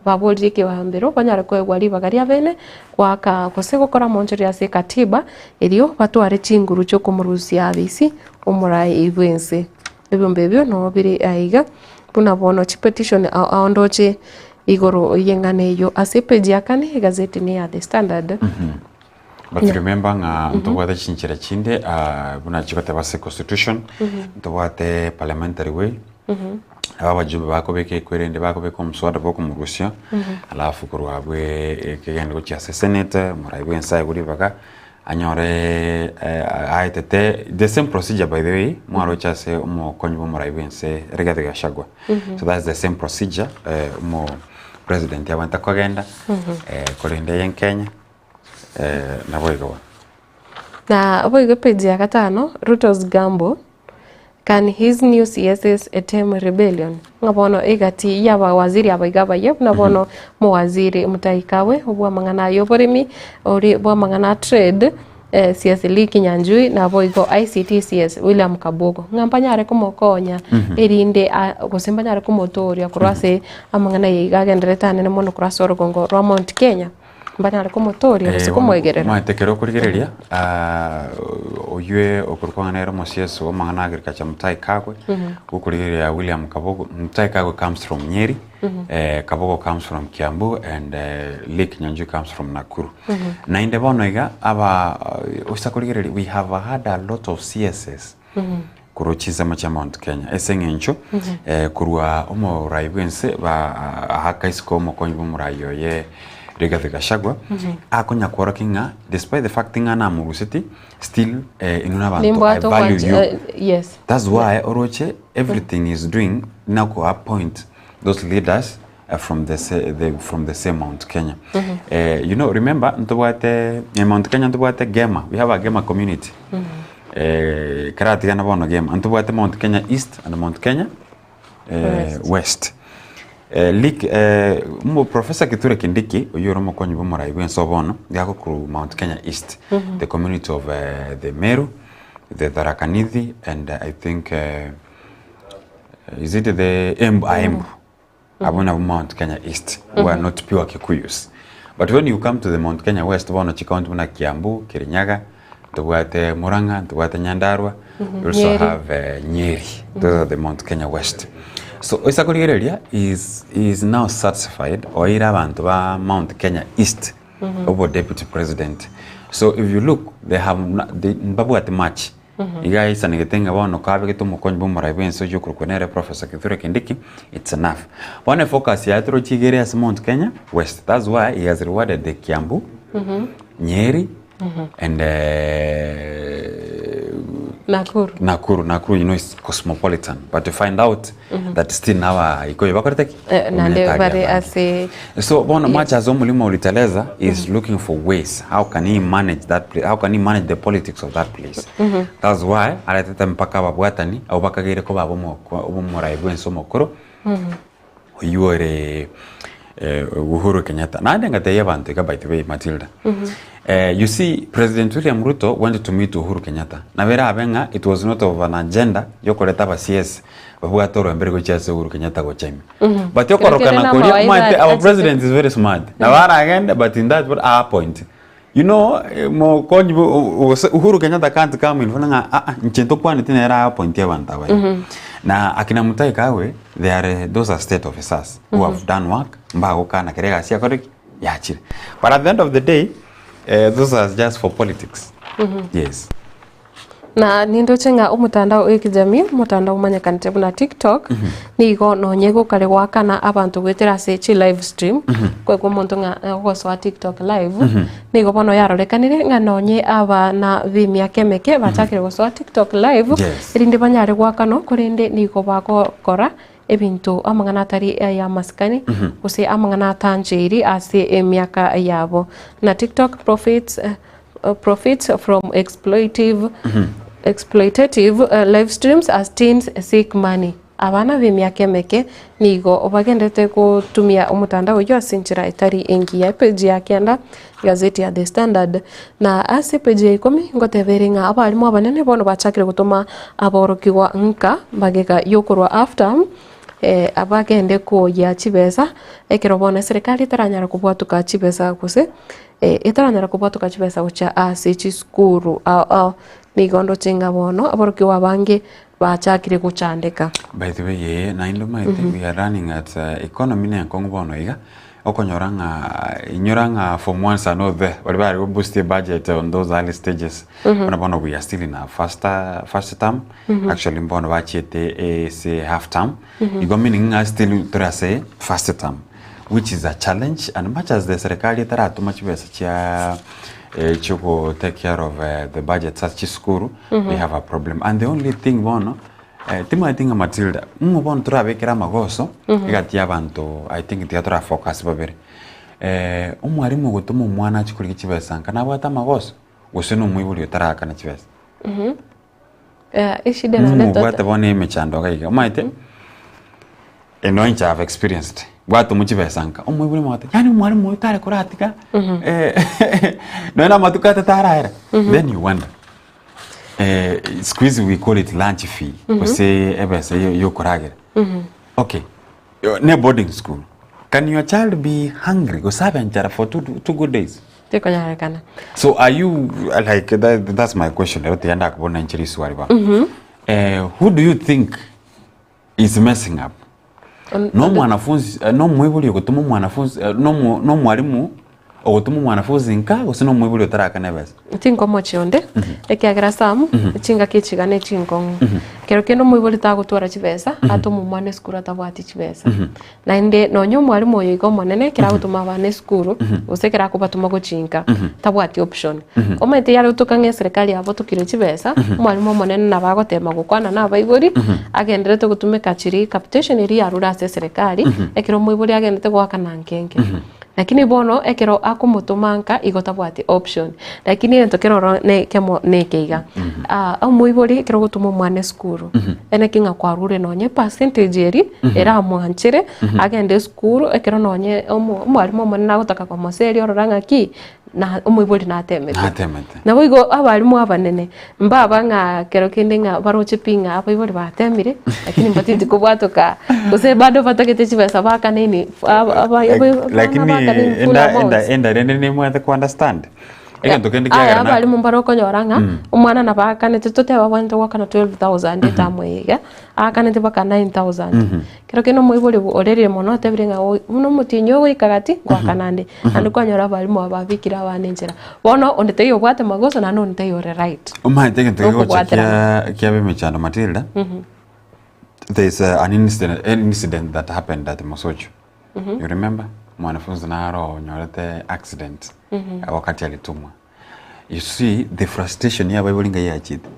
Baboririe ekegambero banyare koegwa ribaga riabene goaka gose gokora amaonchorerio ase ekatiba, erio batware chinguru chi'okomorusia abisi omorai bw'ense. Ebiombe ebio noo bire aiga, buna bono chipetition ao ao ndoche igoro y'eng'ana eyio ase epage ya kane egazeti ne ya The Standard. But remember ng'a ntobwate chinchera chinde ah, buna chigoteba ase constitution, ntobwate parliamentary way, aba abajumbe bakobeka ekwerende bakobeka omuswada bwokomorusia, alafu korwa abwo ekegende gochia ase senate, omorai bwense aegwe ribaga. Anyore aetete the same procedure by the way mwaroche ase omokonyi bwa omorai bwense Rigathi Gachagua. So that's the same procedure omo president abwenerete kogenda korende eye Kenya nabo igo bono. Na boigo page ya gatano, Ruto's gamble, Can his new CSs tame rebellion? Ng'a bono egati y'abawaziri aba iga abayia buna bono mowaziri Mutahi Kagwe obw'amang'ana ay'oboremi, ori bw'amang'ana a trade, eh, CS Lee Kinyanjui naboigo ICT CS William Kabogo ng'a mbanyare komokonya erinde a gose mbanyare komotooria korwa ase amang'ana aya iga agendererete anene mono korwa ase orogongo rwa Mount Kenya. Mbanyare komotooria gose komoegerera. Omanyete ekero okorigereria, oywe okorokwa ng'a nere omosieso bw'amang'ana a agriculture Mutahi Kagwe, gokorigereria William Kabogo, Mutahi Kagwe comes from Nyeri, Kabogo comes from Kiambu and Lee Kinyanjui comes from Nakuru. Naende bono iga, aba oisa korigereria we have had a lot of CSs korwa chinsemo chia Mount Kenya ase eng'encho korwa omorai bwense ba ahaka isiko omokonyi bwa omorai oye Rigathi Gachagua akonya kworokia ng'a despite the fact ng'a namoruseti still inwe na abanto I Nimbwate value obwanche you. yes. That's why oroche everything he's doing nako appoint those leaders from the the from the same Mount Kenya. You know remember ntobwate Mount Kenya ntobwate Gema, we have a Gema community. Keratigana bono Gema, ntobwate Mount Kenya East and Mount Kenya West. Lik omo Professor Kithure Kindiki oyio ore omokonyi bwa omorai bwense oo bono, nigo agokorwa Mount Kenya East, the community of the Meru, the Tharaka Nithi and I think is it the Embu, Embu. Abwo nabwo Mount Kenya East who are not pure Kikuyus. But when you come to the Mount Kenya West bono chicounty buna Kiambu, Kirinyaga, ntobwate Murang'a, ntobwate Nyandarua, we also Nyeri. have Nyeri. Those are the Mount Kenya West. So oisa korigereria is is now satisfied oeire abanto ba Mount Kenya East obo deputy president. So if you look they have na they mbabwate much. Iga aisanegete ng'a bono kabegete omokonyi bw'omorai bw'ense oyio okorokwa nere Professor Kithure Kindiki, it's enough. Bono efocus yaye toroche iga ere ase Mount Kenya West. That's why he has rewarded the Kiambu, Nyeri and Nakuru. Nakuru. Nakuru you know is cosmopolitan but you find out that still naba Gikuyu bakorete ki? Eh, naende Bamenyete bare aria abange. ase So bono much as omulimo uliteleza is looking for ways how can he manage that place, how can he manage the politics of that place. That's why aretete mpaka ababwatani abwo bakageire koba omorai bwense omokoro oywo ore Uhuru Kenyatta. Naende ngatebia abanto iga by the way Matilda, you see President William Ruto went to meet Uhuru Kenyatta nabo erabe ng'a it was not of an agenda yokoreta aba CS babwate orwembe gochia ase Uhuru Kenyatta gocha ime. But Kero kende okorokana koria namawaidha omanyete our achete. president is very smart. Nabo aragende but in that a point. You know mokonyi bo gose Uhuru Kenyatta can't come in front ng'a ah ah inche ntokwaneti nere a appoint abanto aba iga. Na akina Mutahi Kagwe they are those are state officers who have done work mbagokana kera egasi yakorire ki? Yachire. But at the end of the day those are just for politics. Yes. Na nindoche ng'a omotandao o ekejamii, omotandao omanyekanete buna TikTok, nigo nonye gokare goakana abanto goetera ase chi live stream, koigwa omonto ng'a ogosoa TikTok live, nigo bono yarorekanire ng'a nonye abana b'emiaka emeke bachakire gosoa TikTok live, Yes. erinde banyare goakanwa korende nigo bagokora ebinto amang'ana atari ay'amasikani, gose amang'ana atancheiri ase emiaka yabo. Na TikTok profits Profits from exploitive exploitative live streams as teens seek money. Abana b'emiaka emeke nigo bagenderete gotumia omotandao oyio ase enchera etari engiya. Epeji ya kenda egazeti ya The Standard. Na ase epeji ya ikomi ngoteba ere ng'a abalimu abanene bono bachakire gotoma aborokigwa nka magega yokorwa half term abagende koyia chibesa ekero bono eserekari etaranyara kobwatoka chibesa gose Etaranyara kobwatoka chibesa gochia ase chisukuru ao ao, nigo ndoche ng'a bono aborokigwa abange bachakire gochandeka. By the way ee naende omanyete we are running at economy ne enkong'u bono iga, okonyora ng'a inyora ng'a form ones are not there baria bare go boost ebudget on those early stages, buna bono we are still in our first first term, actually mbono bachiete ase half term, igo meaning ng'a still tore ase first term. Which is a challenge and much as the serikali etaratoma chibesa chia. eh, chiogo take care of eh, the budgets ase chisukuru we have a problem and the only thing bono eh, timanyeti ng'a Matilda ng'o bono torabekere amagoso egati ya abanto I think tiga tora focus babere eh, omwarimu ogotoma omwana achie korigia chibesa nka nabwate amagoso gose na omoibori otarakana chibesa? Eh, eshida naende Ng'o obwate tota bono emechando iga iga omanyete eno inche have experienced bwatoma chibesa nka omoibori omogete yaani omwalimu oyo tare koratiga eh, nonya na amatuko atato araera then you wonder eh, siku hizi we call it lunch fee gose ebesa yo- yokoragera okay ne boarding school can your child be hungry gose abe nchara for two good days Tekonyarekana. So are you like that, that's my question rero tiga ndakobona inche riswali bono eh, who do you think is messing up no mwanafunzi eh, no moibori ogotoma omwanafunzi eh, no mo- no mwalimu ogotoma omwanafunzi nka gose no moibori otarakana ebesa Tinkomochia onde, ekiagera Sam, chingaki echiga ne chinkong'u. Ekero kende omoibori tagotwara chibesa, atome omwana esukuru atabwati chibesa. Naende nonya omwalimu oyo iga omonene ekero agotoma abana esukuru, gose ekero akobatoma gochinka, tabwati option. Omanyete yare gotoka ng'a eserekari yabotokire chibesa, omwalimu omonene nabo agotema gokwana na abaibori, agenderete gotumeka chiria capitation eria yarure ase eserekari, ekero omoibori agendete goakana nkenke. Lakini bono ekero akomotoma nka igo tabwati option. Lakini egento kere ororo ne ekemo neke iga, omoibori ekero ogotoma omwana esukuru, ene ki ng'a kwarure nonye percentage eria eramwanchere agende esukuru ekero nonye omo omwalimu omonene agotaka komoseria orora ng'aki na omoibori natemete. Natemete. Naboigo abalimu abanene mbaba ng'a kero kende ng'a baroche pi ng'a abaibori batemire lakini mbatindi kobwatoka gose bado batagete chibesa baakane ini aba- aba- aba- Lakini abana baakane in full enda enda amounts. enda rende nimwete ku understand egento kende Aya kiagera na abalimu mbare okonyora ng'a omwana nabo aakanete totebe abwenerete goakana 12000 etamu eye iga, aakanete mpaka 9000. Kero kende omoibori orerire mono otebire ng'a oi buna omotienyi ogoika gati ngoakana nde, naende kwanyora abalimu aba babekire abana enchera. Bono onde taiyo obwate magoso naende onde taiyo ore right. Omanyete egento kegocha Nokobwaterana. kia kiaba emechando Matilda, there is an incident, an incident that happened at Mosocho. You remember? Mwanafunzi naro onyorete accident wakati alitumwa. You see the frustration y'abaibori ngai yachete.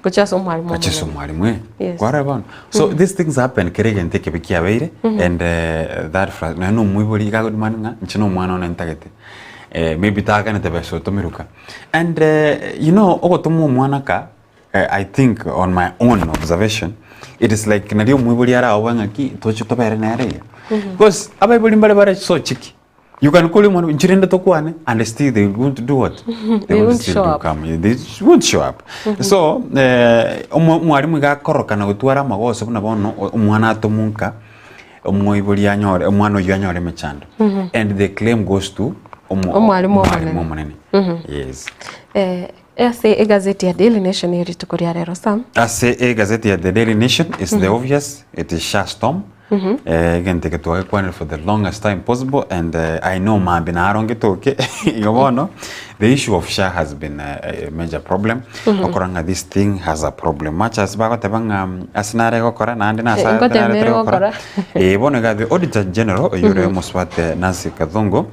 Gochia ase omwalimu Gochia ase omonene. omwalimu eh. Yes. Kwarora bono. So these things happen kera egento ekebe kiabeire and eh, that frust naende omoibori iga agodimani ng'a inche na omwana one ntagete. Eh, maybe taganete besa otomiruka. And eh, you know ogotoma omwana ka eh, I think on my own observation it is like nario omoibori araoboe ng'aki toche tobere nere iga. Because abaibori mbare bare so cheeky. You can call him inche rende tokwane and still they won't do what? They won't still show do up. come. They won't show up. So eh, omo- omwarimu iga akorokana gotwara amagoso buna bono o- omwana atomonka omoibori anyore omwana oyio anyore emechando and the claim goes to omo- Omwarimu omwarimu omonene. omonene. Yes. Eh, ase egazeti ya Daily Nation ye rituko ria rero Sam. Ase egazeti ya The Daily Nation is the obvious it is Sha Storm Eh, egento eke twagekwanire for the longest time possible and eh, I know mambia naro ngetoke igo bono the issue of SHA has been a, a major problem okora ng'a this thing has a problem much as bagoteba ng'a mm, ase nare gokora naende nase Eh, ngoteba nare ere gokora gokora. eh bono iga the auditor general oyore omosubate Nancy Kathungu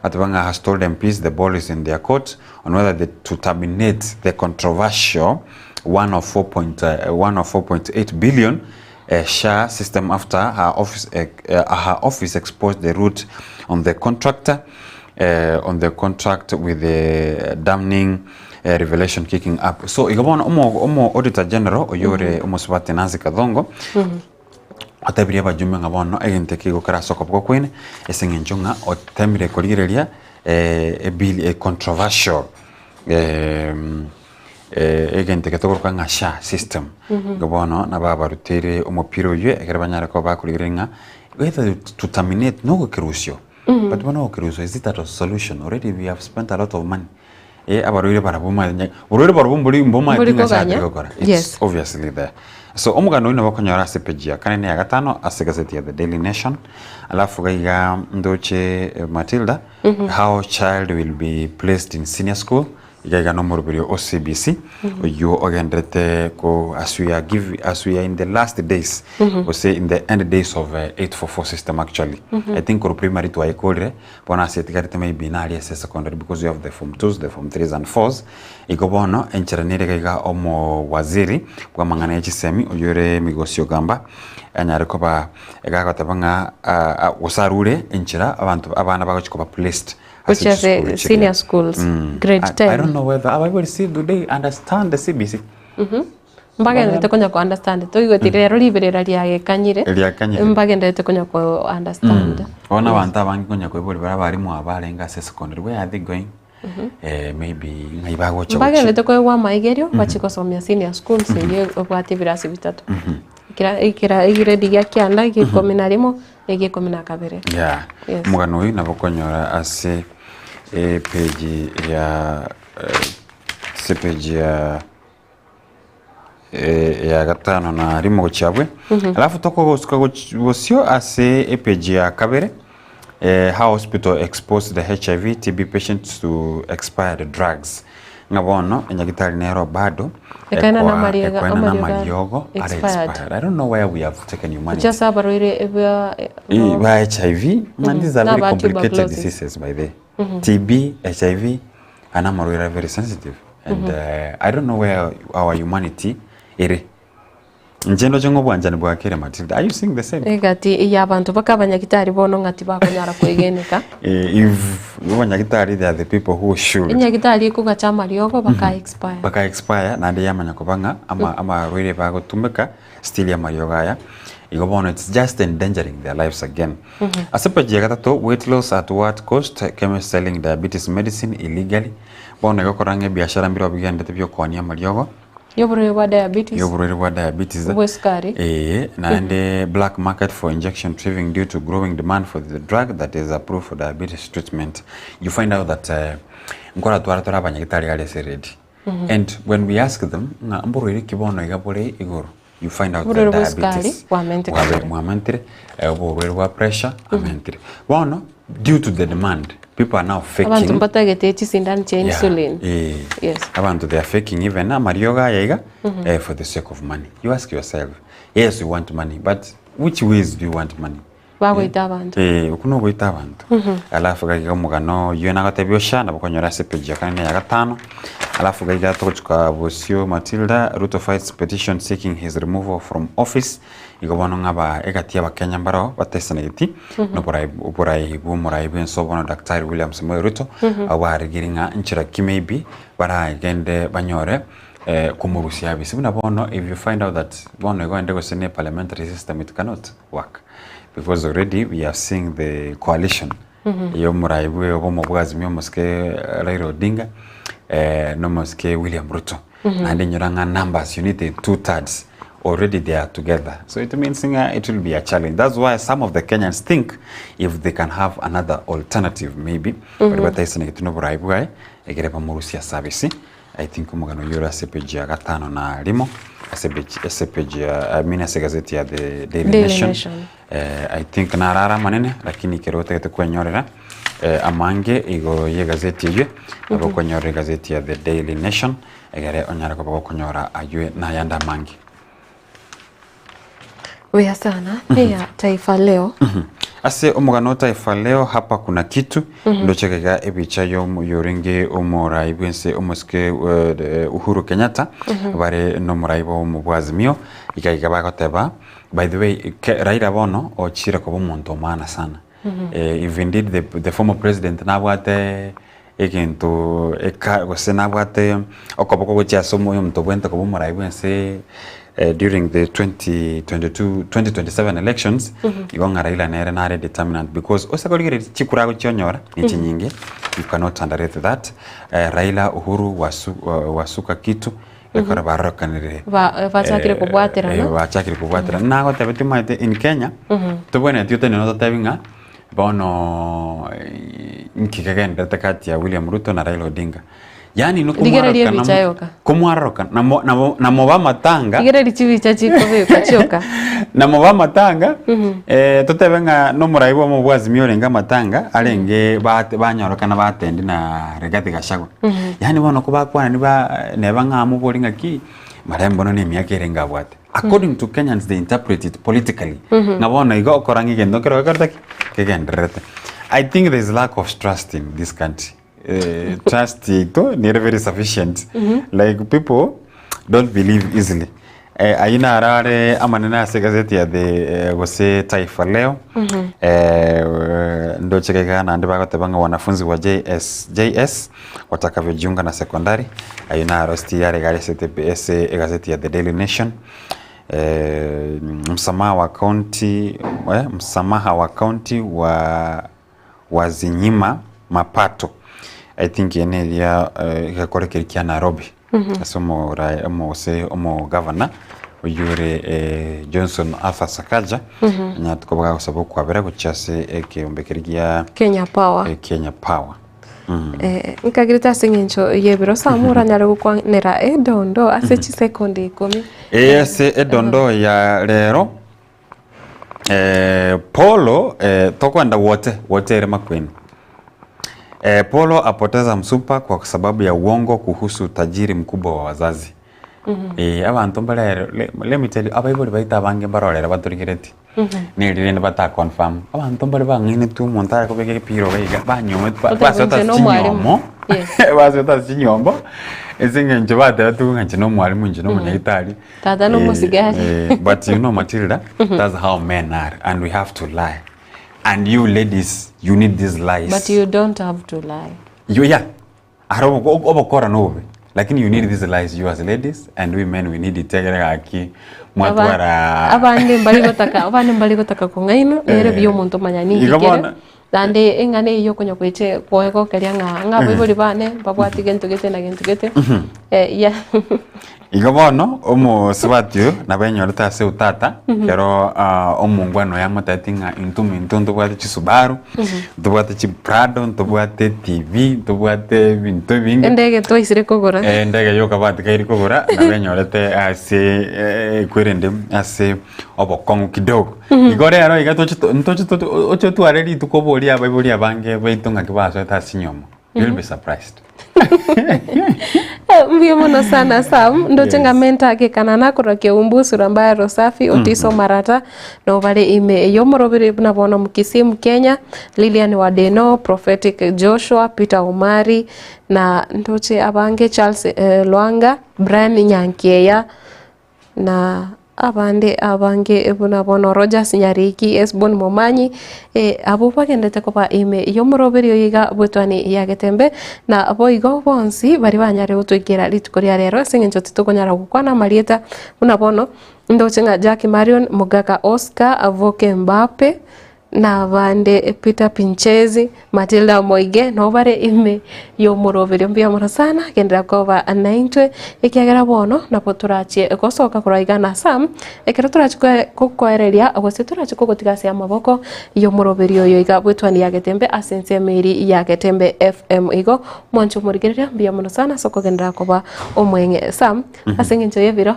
ateba ng'a has told MPs the ball is in their court on whether the, to terminate the controversial 104.8 billion uh, SHA system after her office, uh, uh, her office exposed the route on the contractor uh, on the contract with the damning uh, revelation kicking up so igo bono omo, omo auditor general oyore omosubati Nancy Kathongo otebirie abajumbe ng'a bono egento eke igo kere ase okoboko kwaine ase eng'encho ng'a otemire korigereria eh, ebill e controversial em, eh, egento eke togoroka ng'a SHA system igo bono nabo abaruteire omopira oywo ekero banyare koba bakorigereria ng'a whether to terminate nogokerusio but bono ogokerusio is it a solution already we have spent a lot of money eh, abarwaire barabwo omanyete borwaire barabwo mbori mbomanyete Mbori ng'a koganya. SHA teri gokora it's Yes. obviously there so omogano oyio nabo okonyora ase page ya kane na ya gatano ase egazeti ya the daily nation alafu iga iga ndoche eh, matilda how child will be placed in senior school. Iga iga nomoroberio o CBC oyio ogenderete ko as we are give as we are in the last days gose in the end days of 844 system actually. I think korwa primary twayekorire bono ase etigarete maybe naria ase secondary because we have the form twos, the form threes and fours. Igo bono enchera nere iga iga omowaziri bw'amang'ana ya chisemi oyio ore Migosi Ogamba anyare koba iga agoteba ng'a gose arure enchera abanto abana bagochi koba placed ase Gochia ase chisukuru chiria. senior schools, grade I, I 10. don't know whether abaibori see do they understand the CBC? Mbagenderete konya ko understand toigweti rero riberera riagekanyire Riakanyire. mbagenderete konya ko understand. Bono abanto abange konya koibori bare abarimu aba barenge ase secondary where are they going? Eh, maybe ng'ai bagocha gochia. Mbagenderete koegwa amaigerio bachie gosomia senior schools eyio ebwate ebirasi bitato. Ekera ekera egrade gia kianda, egia ikomi na rimo, na egia ikomi na kabere. Yeah. Yes. Omogano oyio nabo okonyora ase epage ya ase epage ya ya gatano na rimo gochia abwe. Alafu tokogosuka goch- bosio ase epage ya kabere how hospital exposed the HIV TB patients to expired drugs. Ng'a bono enyagitari nero bado Ekaena ekoa- namariega- ekoena amariogo namariogo are expired. expired. I don't know where we have taken humanity. Gochia ase abarwaire ba Ba HIV, man, these are very Naba complicated tuberculosis. diseases by the TB, HIV, and amarwaire are very sensitive. And I don't know where our humanity ere. Inche ndoche ng'a obwanchani bwakire Matilda. Are you seeing the same? Egati ya abanto baka abanyagitari bono ng'a tibakonyara kwegeneka. Eh, if abanyagitari they are the people who should Enyagitari ekogacha amariogo baka expire. baka expire naende yamanya koba ng'a ama amarwaire bagotumeka still amariogo aya igo bono it's just endangering their lives again. Ase page ya gatato weight loss at what cost chemist selling diabetes medicine illegally bono igo okora ng'a ebiashara mbire bigendete biokoania amariogo Yoborwaire bwa diabetes. Yoborwaire bwa diabetes. Obwa esukari. Ee, naende black market for injection thriving due to growing demand for the drug that is approved for diabetes treatment. You find out that eh, nkoratwara tore abanyagitari are ase redi. And when we ask them, ng'a mborwaire ki bono iga bore igoro, you find out that Oborwaire bwa esukari diabetes bwamentekanire. bwabe- bwamentire, eh, oborwaire bwa pressure amentire. Bono due to the demand, people are now faking. Abanto mbatagete chisindani chia Yeah, insulin. eh. Yes. Abanto they are faking even amariogo aya iga eh, for the sake of money. You ask yourself, yes you want money, but which ways do you want money? Bagoita abanto. Eh, okwo nogoita abanto. Alafu gaiga omogano oyio nagotebia osha nabo okonyora ase page ya kane na eya gatano. Alafu gaiga togochika bosio Matilda, Ruto fights petition seeking his removal from office. Igo bono ng'a aba egati y'Abakenya mbaroo batesanegeti noborai oborai bw'omorai bw'ense obono Daktari William Samoei Ruto, abwo barigirie ng'a nchera ki maybe baragende banyore komorusia abisi. Buna bono if you find out that bono igo ende gose ne parliamentary system it cannot work because already we are seeing the coalition y'omorai bwe obomo bwa Azimio omosike Raila Odinga na omosike William Ruto. Naende inyora ng'a numbers you need a two thirds already they are together so it means ng'a it will be a challenge that's why some of the Kenyans think if they can have another alternative maybe baria bataisanegeti na oborai bwaye egere bamorusie ase abisi I think omogano oyio ore ase page ya gatano na rimo ase page ase page ya I mean ase egazeti ya the Daily Daily Nation Nation. Eh, I think naro are amanene lakini ekero otagete kwenyorera eh, amange igoro y'egazeti eyio nabo okwenyorera egazeti ya The Daily Nation egere onyare koba gokonyora aywe nayande amange. Buya sana eya Taifa Leo. Ase omogano o Taifa Leo hapa kuna kitu ndoche iga ebicha yomo yorenge omorai bwense omosike eh, Uhuru Kenyatta bare nomorai bwa bwa Azimio iga iga bagoteba By the way, ke, Raila bono ochire koba omonto omaana sana. Eh, if indeed the, the former president nabwate egento eka gose nabwate okoboko gochia ase omoyo omonto obwenerete koba omorai bwense eh, during the 2022 2027 elections igo ng'a Raila nere nare determinant because ose korigereria chikura agochionyora ni chinyinge you cannot underrate that eh, Raila Uhuru wasu, wasuka kitu Ekero barorekanire Ba- bachakire kobwaterana. eh, bachakire kobwaterana nagotebetie omanyete in Kenya tobwenereti otenene ototebi ng'a bono eh, nki kegenderete kati ya William Ruto na Raila Odinga. Yaani no Rigereria ebicha yoka. komwaroroka namo namo namo bamatanga Rigereria chibicha chikobekwa chioka. namo bamatanga eh, totebe ng'a nomorai bwa omo bwa Azimio orenge amatanga arenge bate banyorokana batendi na Rigathi Gachagua. Yaani bono kobakwana niba neba ng'a amobori ng'aki marembo bono na emiaka erenge abwate. According to Kenyans they interpret it politically ng'a bono igo okora ng'a egento nkero gekorete ki? Kegendererete. I think there is lack of trust in this country. Eh, trust yaito nere very sufficient. Like people don't believe easily. Eh, ayio naro are amanene ase egazeti ya the eh, gose Taifa Leo. Eh, ndoche iga naende bagoteba ng'a wanafunzi wa JS, JS watakavyojiunga na sekondari. Ayio naro ase yare iga ase ase egazeti ya The Daily Nation. Eh, msamaha wa county eh, msamaha wa county wa wazinyima mapato. I think eye neria egekore keria kia Nairobi ase omoraia gose omogavana oyio ore Johnson Arthur Sakaja onyarete koba gagosaba okwabera gochia ase ekeombe keria gia Kenya Power. Kenya Power. Nkagerete ase eng'encho y'ebiro Sam oranyare gokwanera edondo ase chisekondi ikomi. Eye ase edondo ya rero. Eh, Polo eh, tokwenda wote wote ere makwenu eh, Polo apoteza msupa kwa sababu ya uongo kuhusu tajiri mkubwa wa wazazi mm -hmm. Eh, abanto mbare le, let me tell you abaibori baito abange mbarorere batorigereti mm -hmm. neri rende bata confirm abanto mbare bang'ainetwe omonto are kobeka epiro iga iga banyomete ba- Oteba basota inche nomwalimu. chinyombo Yes. basota chinyombo ase eng'encho bateba ng'a inche nomwalimu inche nomonyagitari Tata nomosigari. Eh, but you know Matilda, that's how men are and we have to lie. And you ladies, you need these lies. But you don't have to lie. You, yeah. Ara obokora nobobe. Lakini you need these lies you as ladies and we men we need it egere gaki mwatwara Abande mbari gotaka abande mbari gotaka kong'ainwa nere Eh. buya omonto omanya ninki Igo kere bono- naende eng'ana eyio okonya goeche koegokeria ng'a ng'a abaibori bane mbabwati gento gete na gento gete eh, ya Igo bono omosubati oyo nabo enyorete ase utata ekero ah, omongwana oyo amotebetie ng'a intwe ominto ntobwate chisubaru, ntobwate chiprado, ntobwate etv, ntobwate ebinto ebinge. Endege twaisire kogora. Eh, endege yoka batikairi kogora nabo enyorete ase eh, kwerende ase obokong'u kidogo. Igo rero iga toche to- ntoche to- oche otware rituko oborie abaibori abange baito ng'aki basoete ase chinyomba, you'll be surprised. Eh, mbuya mono sana Sam ndoche ng'a menta agekana nakorwa Keumbu Surambaya Rosafi Otiso Marata nobare ime eyomorobiri buna bono Mkisimu Kenya Lilian Wadeno Prophetic Joshua Peter Omari na ndoche abange Charles eh, Lwanga Brian Nyankieya Na abande abange buna bono Rogers Nyariki, Esbon Momanyi, eh, abwo bagendete koba ime y'omoroberi oyo iga bw'etwani ya Getembe, na boigo bonsi baria banyare gotwekera rituko ria rero ase eng'encho titokonyara gokwana amarieta buna bono, ndoche ng'a Jack Marion, Mogaka Oscar, Avoke Mbappe, Na abande Peter Pinchezi, Matilda Moige nabo bare ime y'omoroberio. Mbuya mono sana, genderera koba naintwe, ekiagera bono nabo torachie gosoka korwa iga na Sam, ekero torachie koe gokoereria gose torachie kogotiga ase amaboko y'omoroberio oyo iga bw'etwani ya Getembe ase ensemo eria ya Getembe FM. Igo mwanche omorigereria, mbuya mono sana ase okogenderera koba omweng'e. Sam, Ase eng'encho y'ebiro,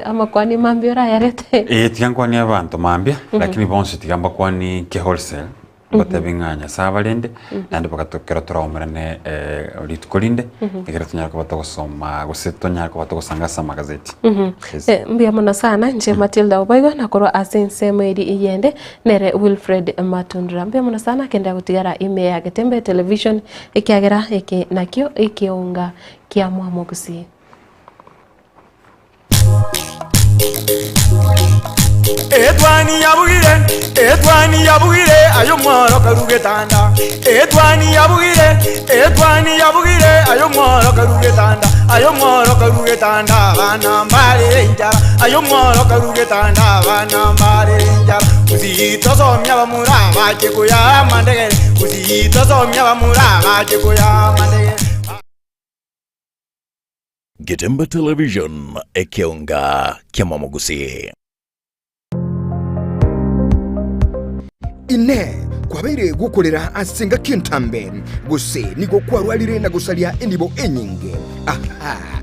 amakwani mambia orayarete. Eh, tiga nkwanie abanto mambia, lakini bonsi tiga mbakwanie ke wholesale, mbatebi ng'a Nyasae abarende, naende bagato ekero toraumerane eh, rituko rinde, ekero tonyare koba togosoma gose tonyare koba togosanga ase amagazeti. Yes. Eh, mbuya mono sana inche Matilda Oboigo nakorwa ase ensemo eri eyende nere Wilfred Matundura. Mbuya mono sana kende gotigara ime ya Getembe Television ekiagera eke nakio ekeonga kia Mwamogusii. Etwani yabugire, etwani yabugire, aye omworo karu getanda. Etwani yabugire, etwani yabugire, aye omworo karu getanda. Aye omworo karu getanda, abana mbarere enchara. Aye omworo karu getanda, abana mbarere enchara. Gusii tosomia abamura bache koyaa amandegere, Gusii tosomia abamura bache koyaa amandegere. Getembe Television, ekeonga kiamamogusii. Inee! Kwabeire gokorera ase engaki entambe, gose nigo kwarwarire na gosaria enibo enyinge? Aha!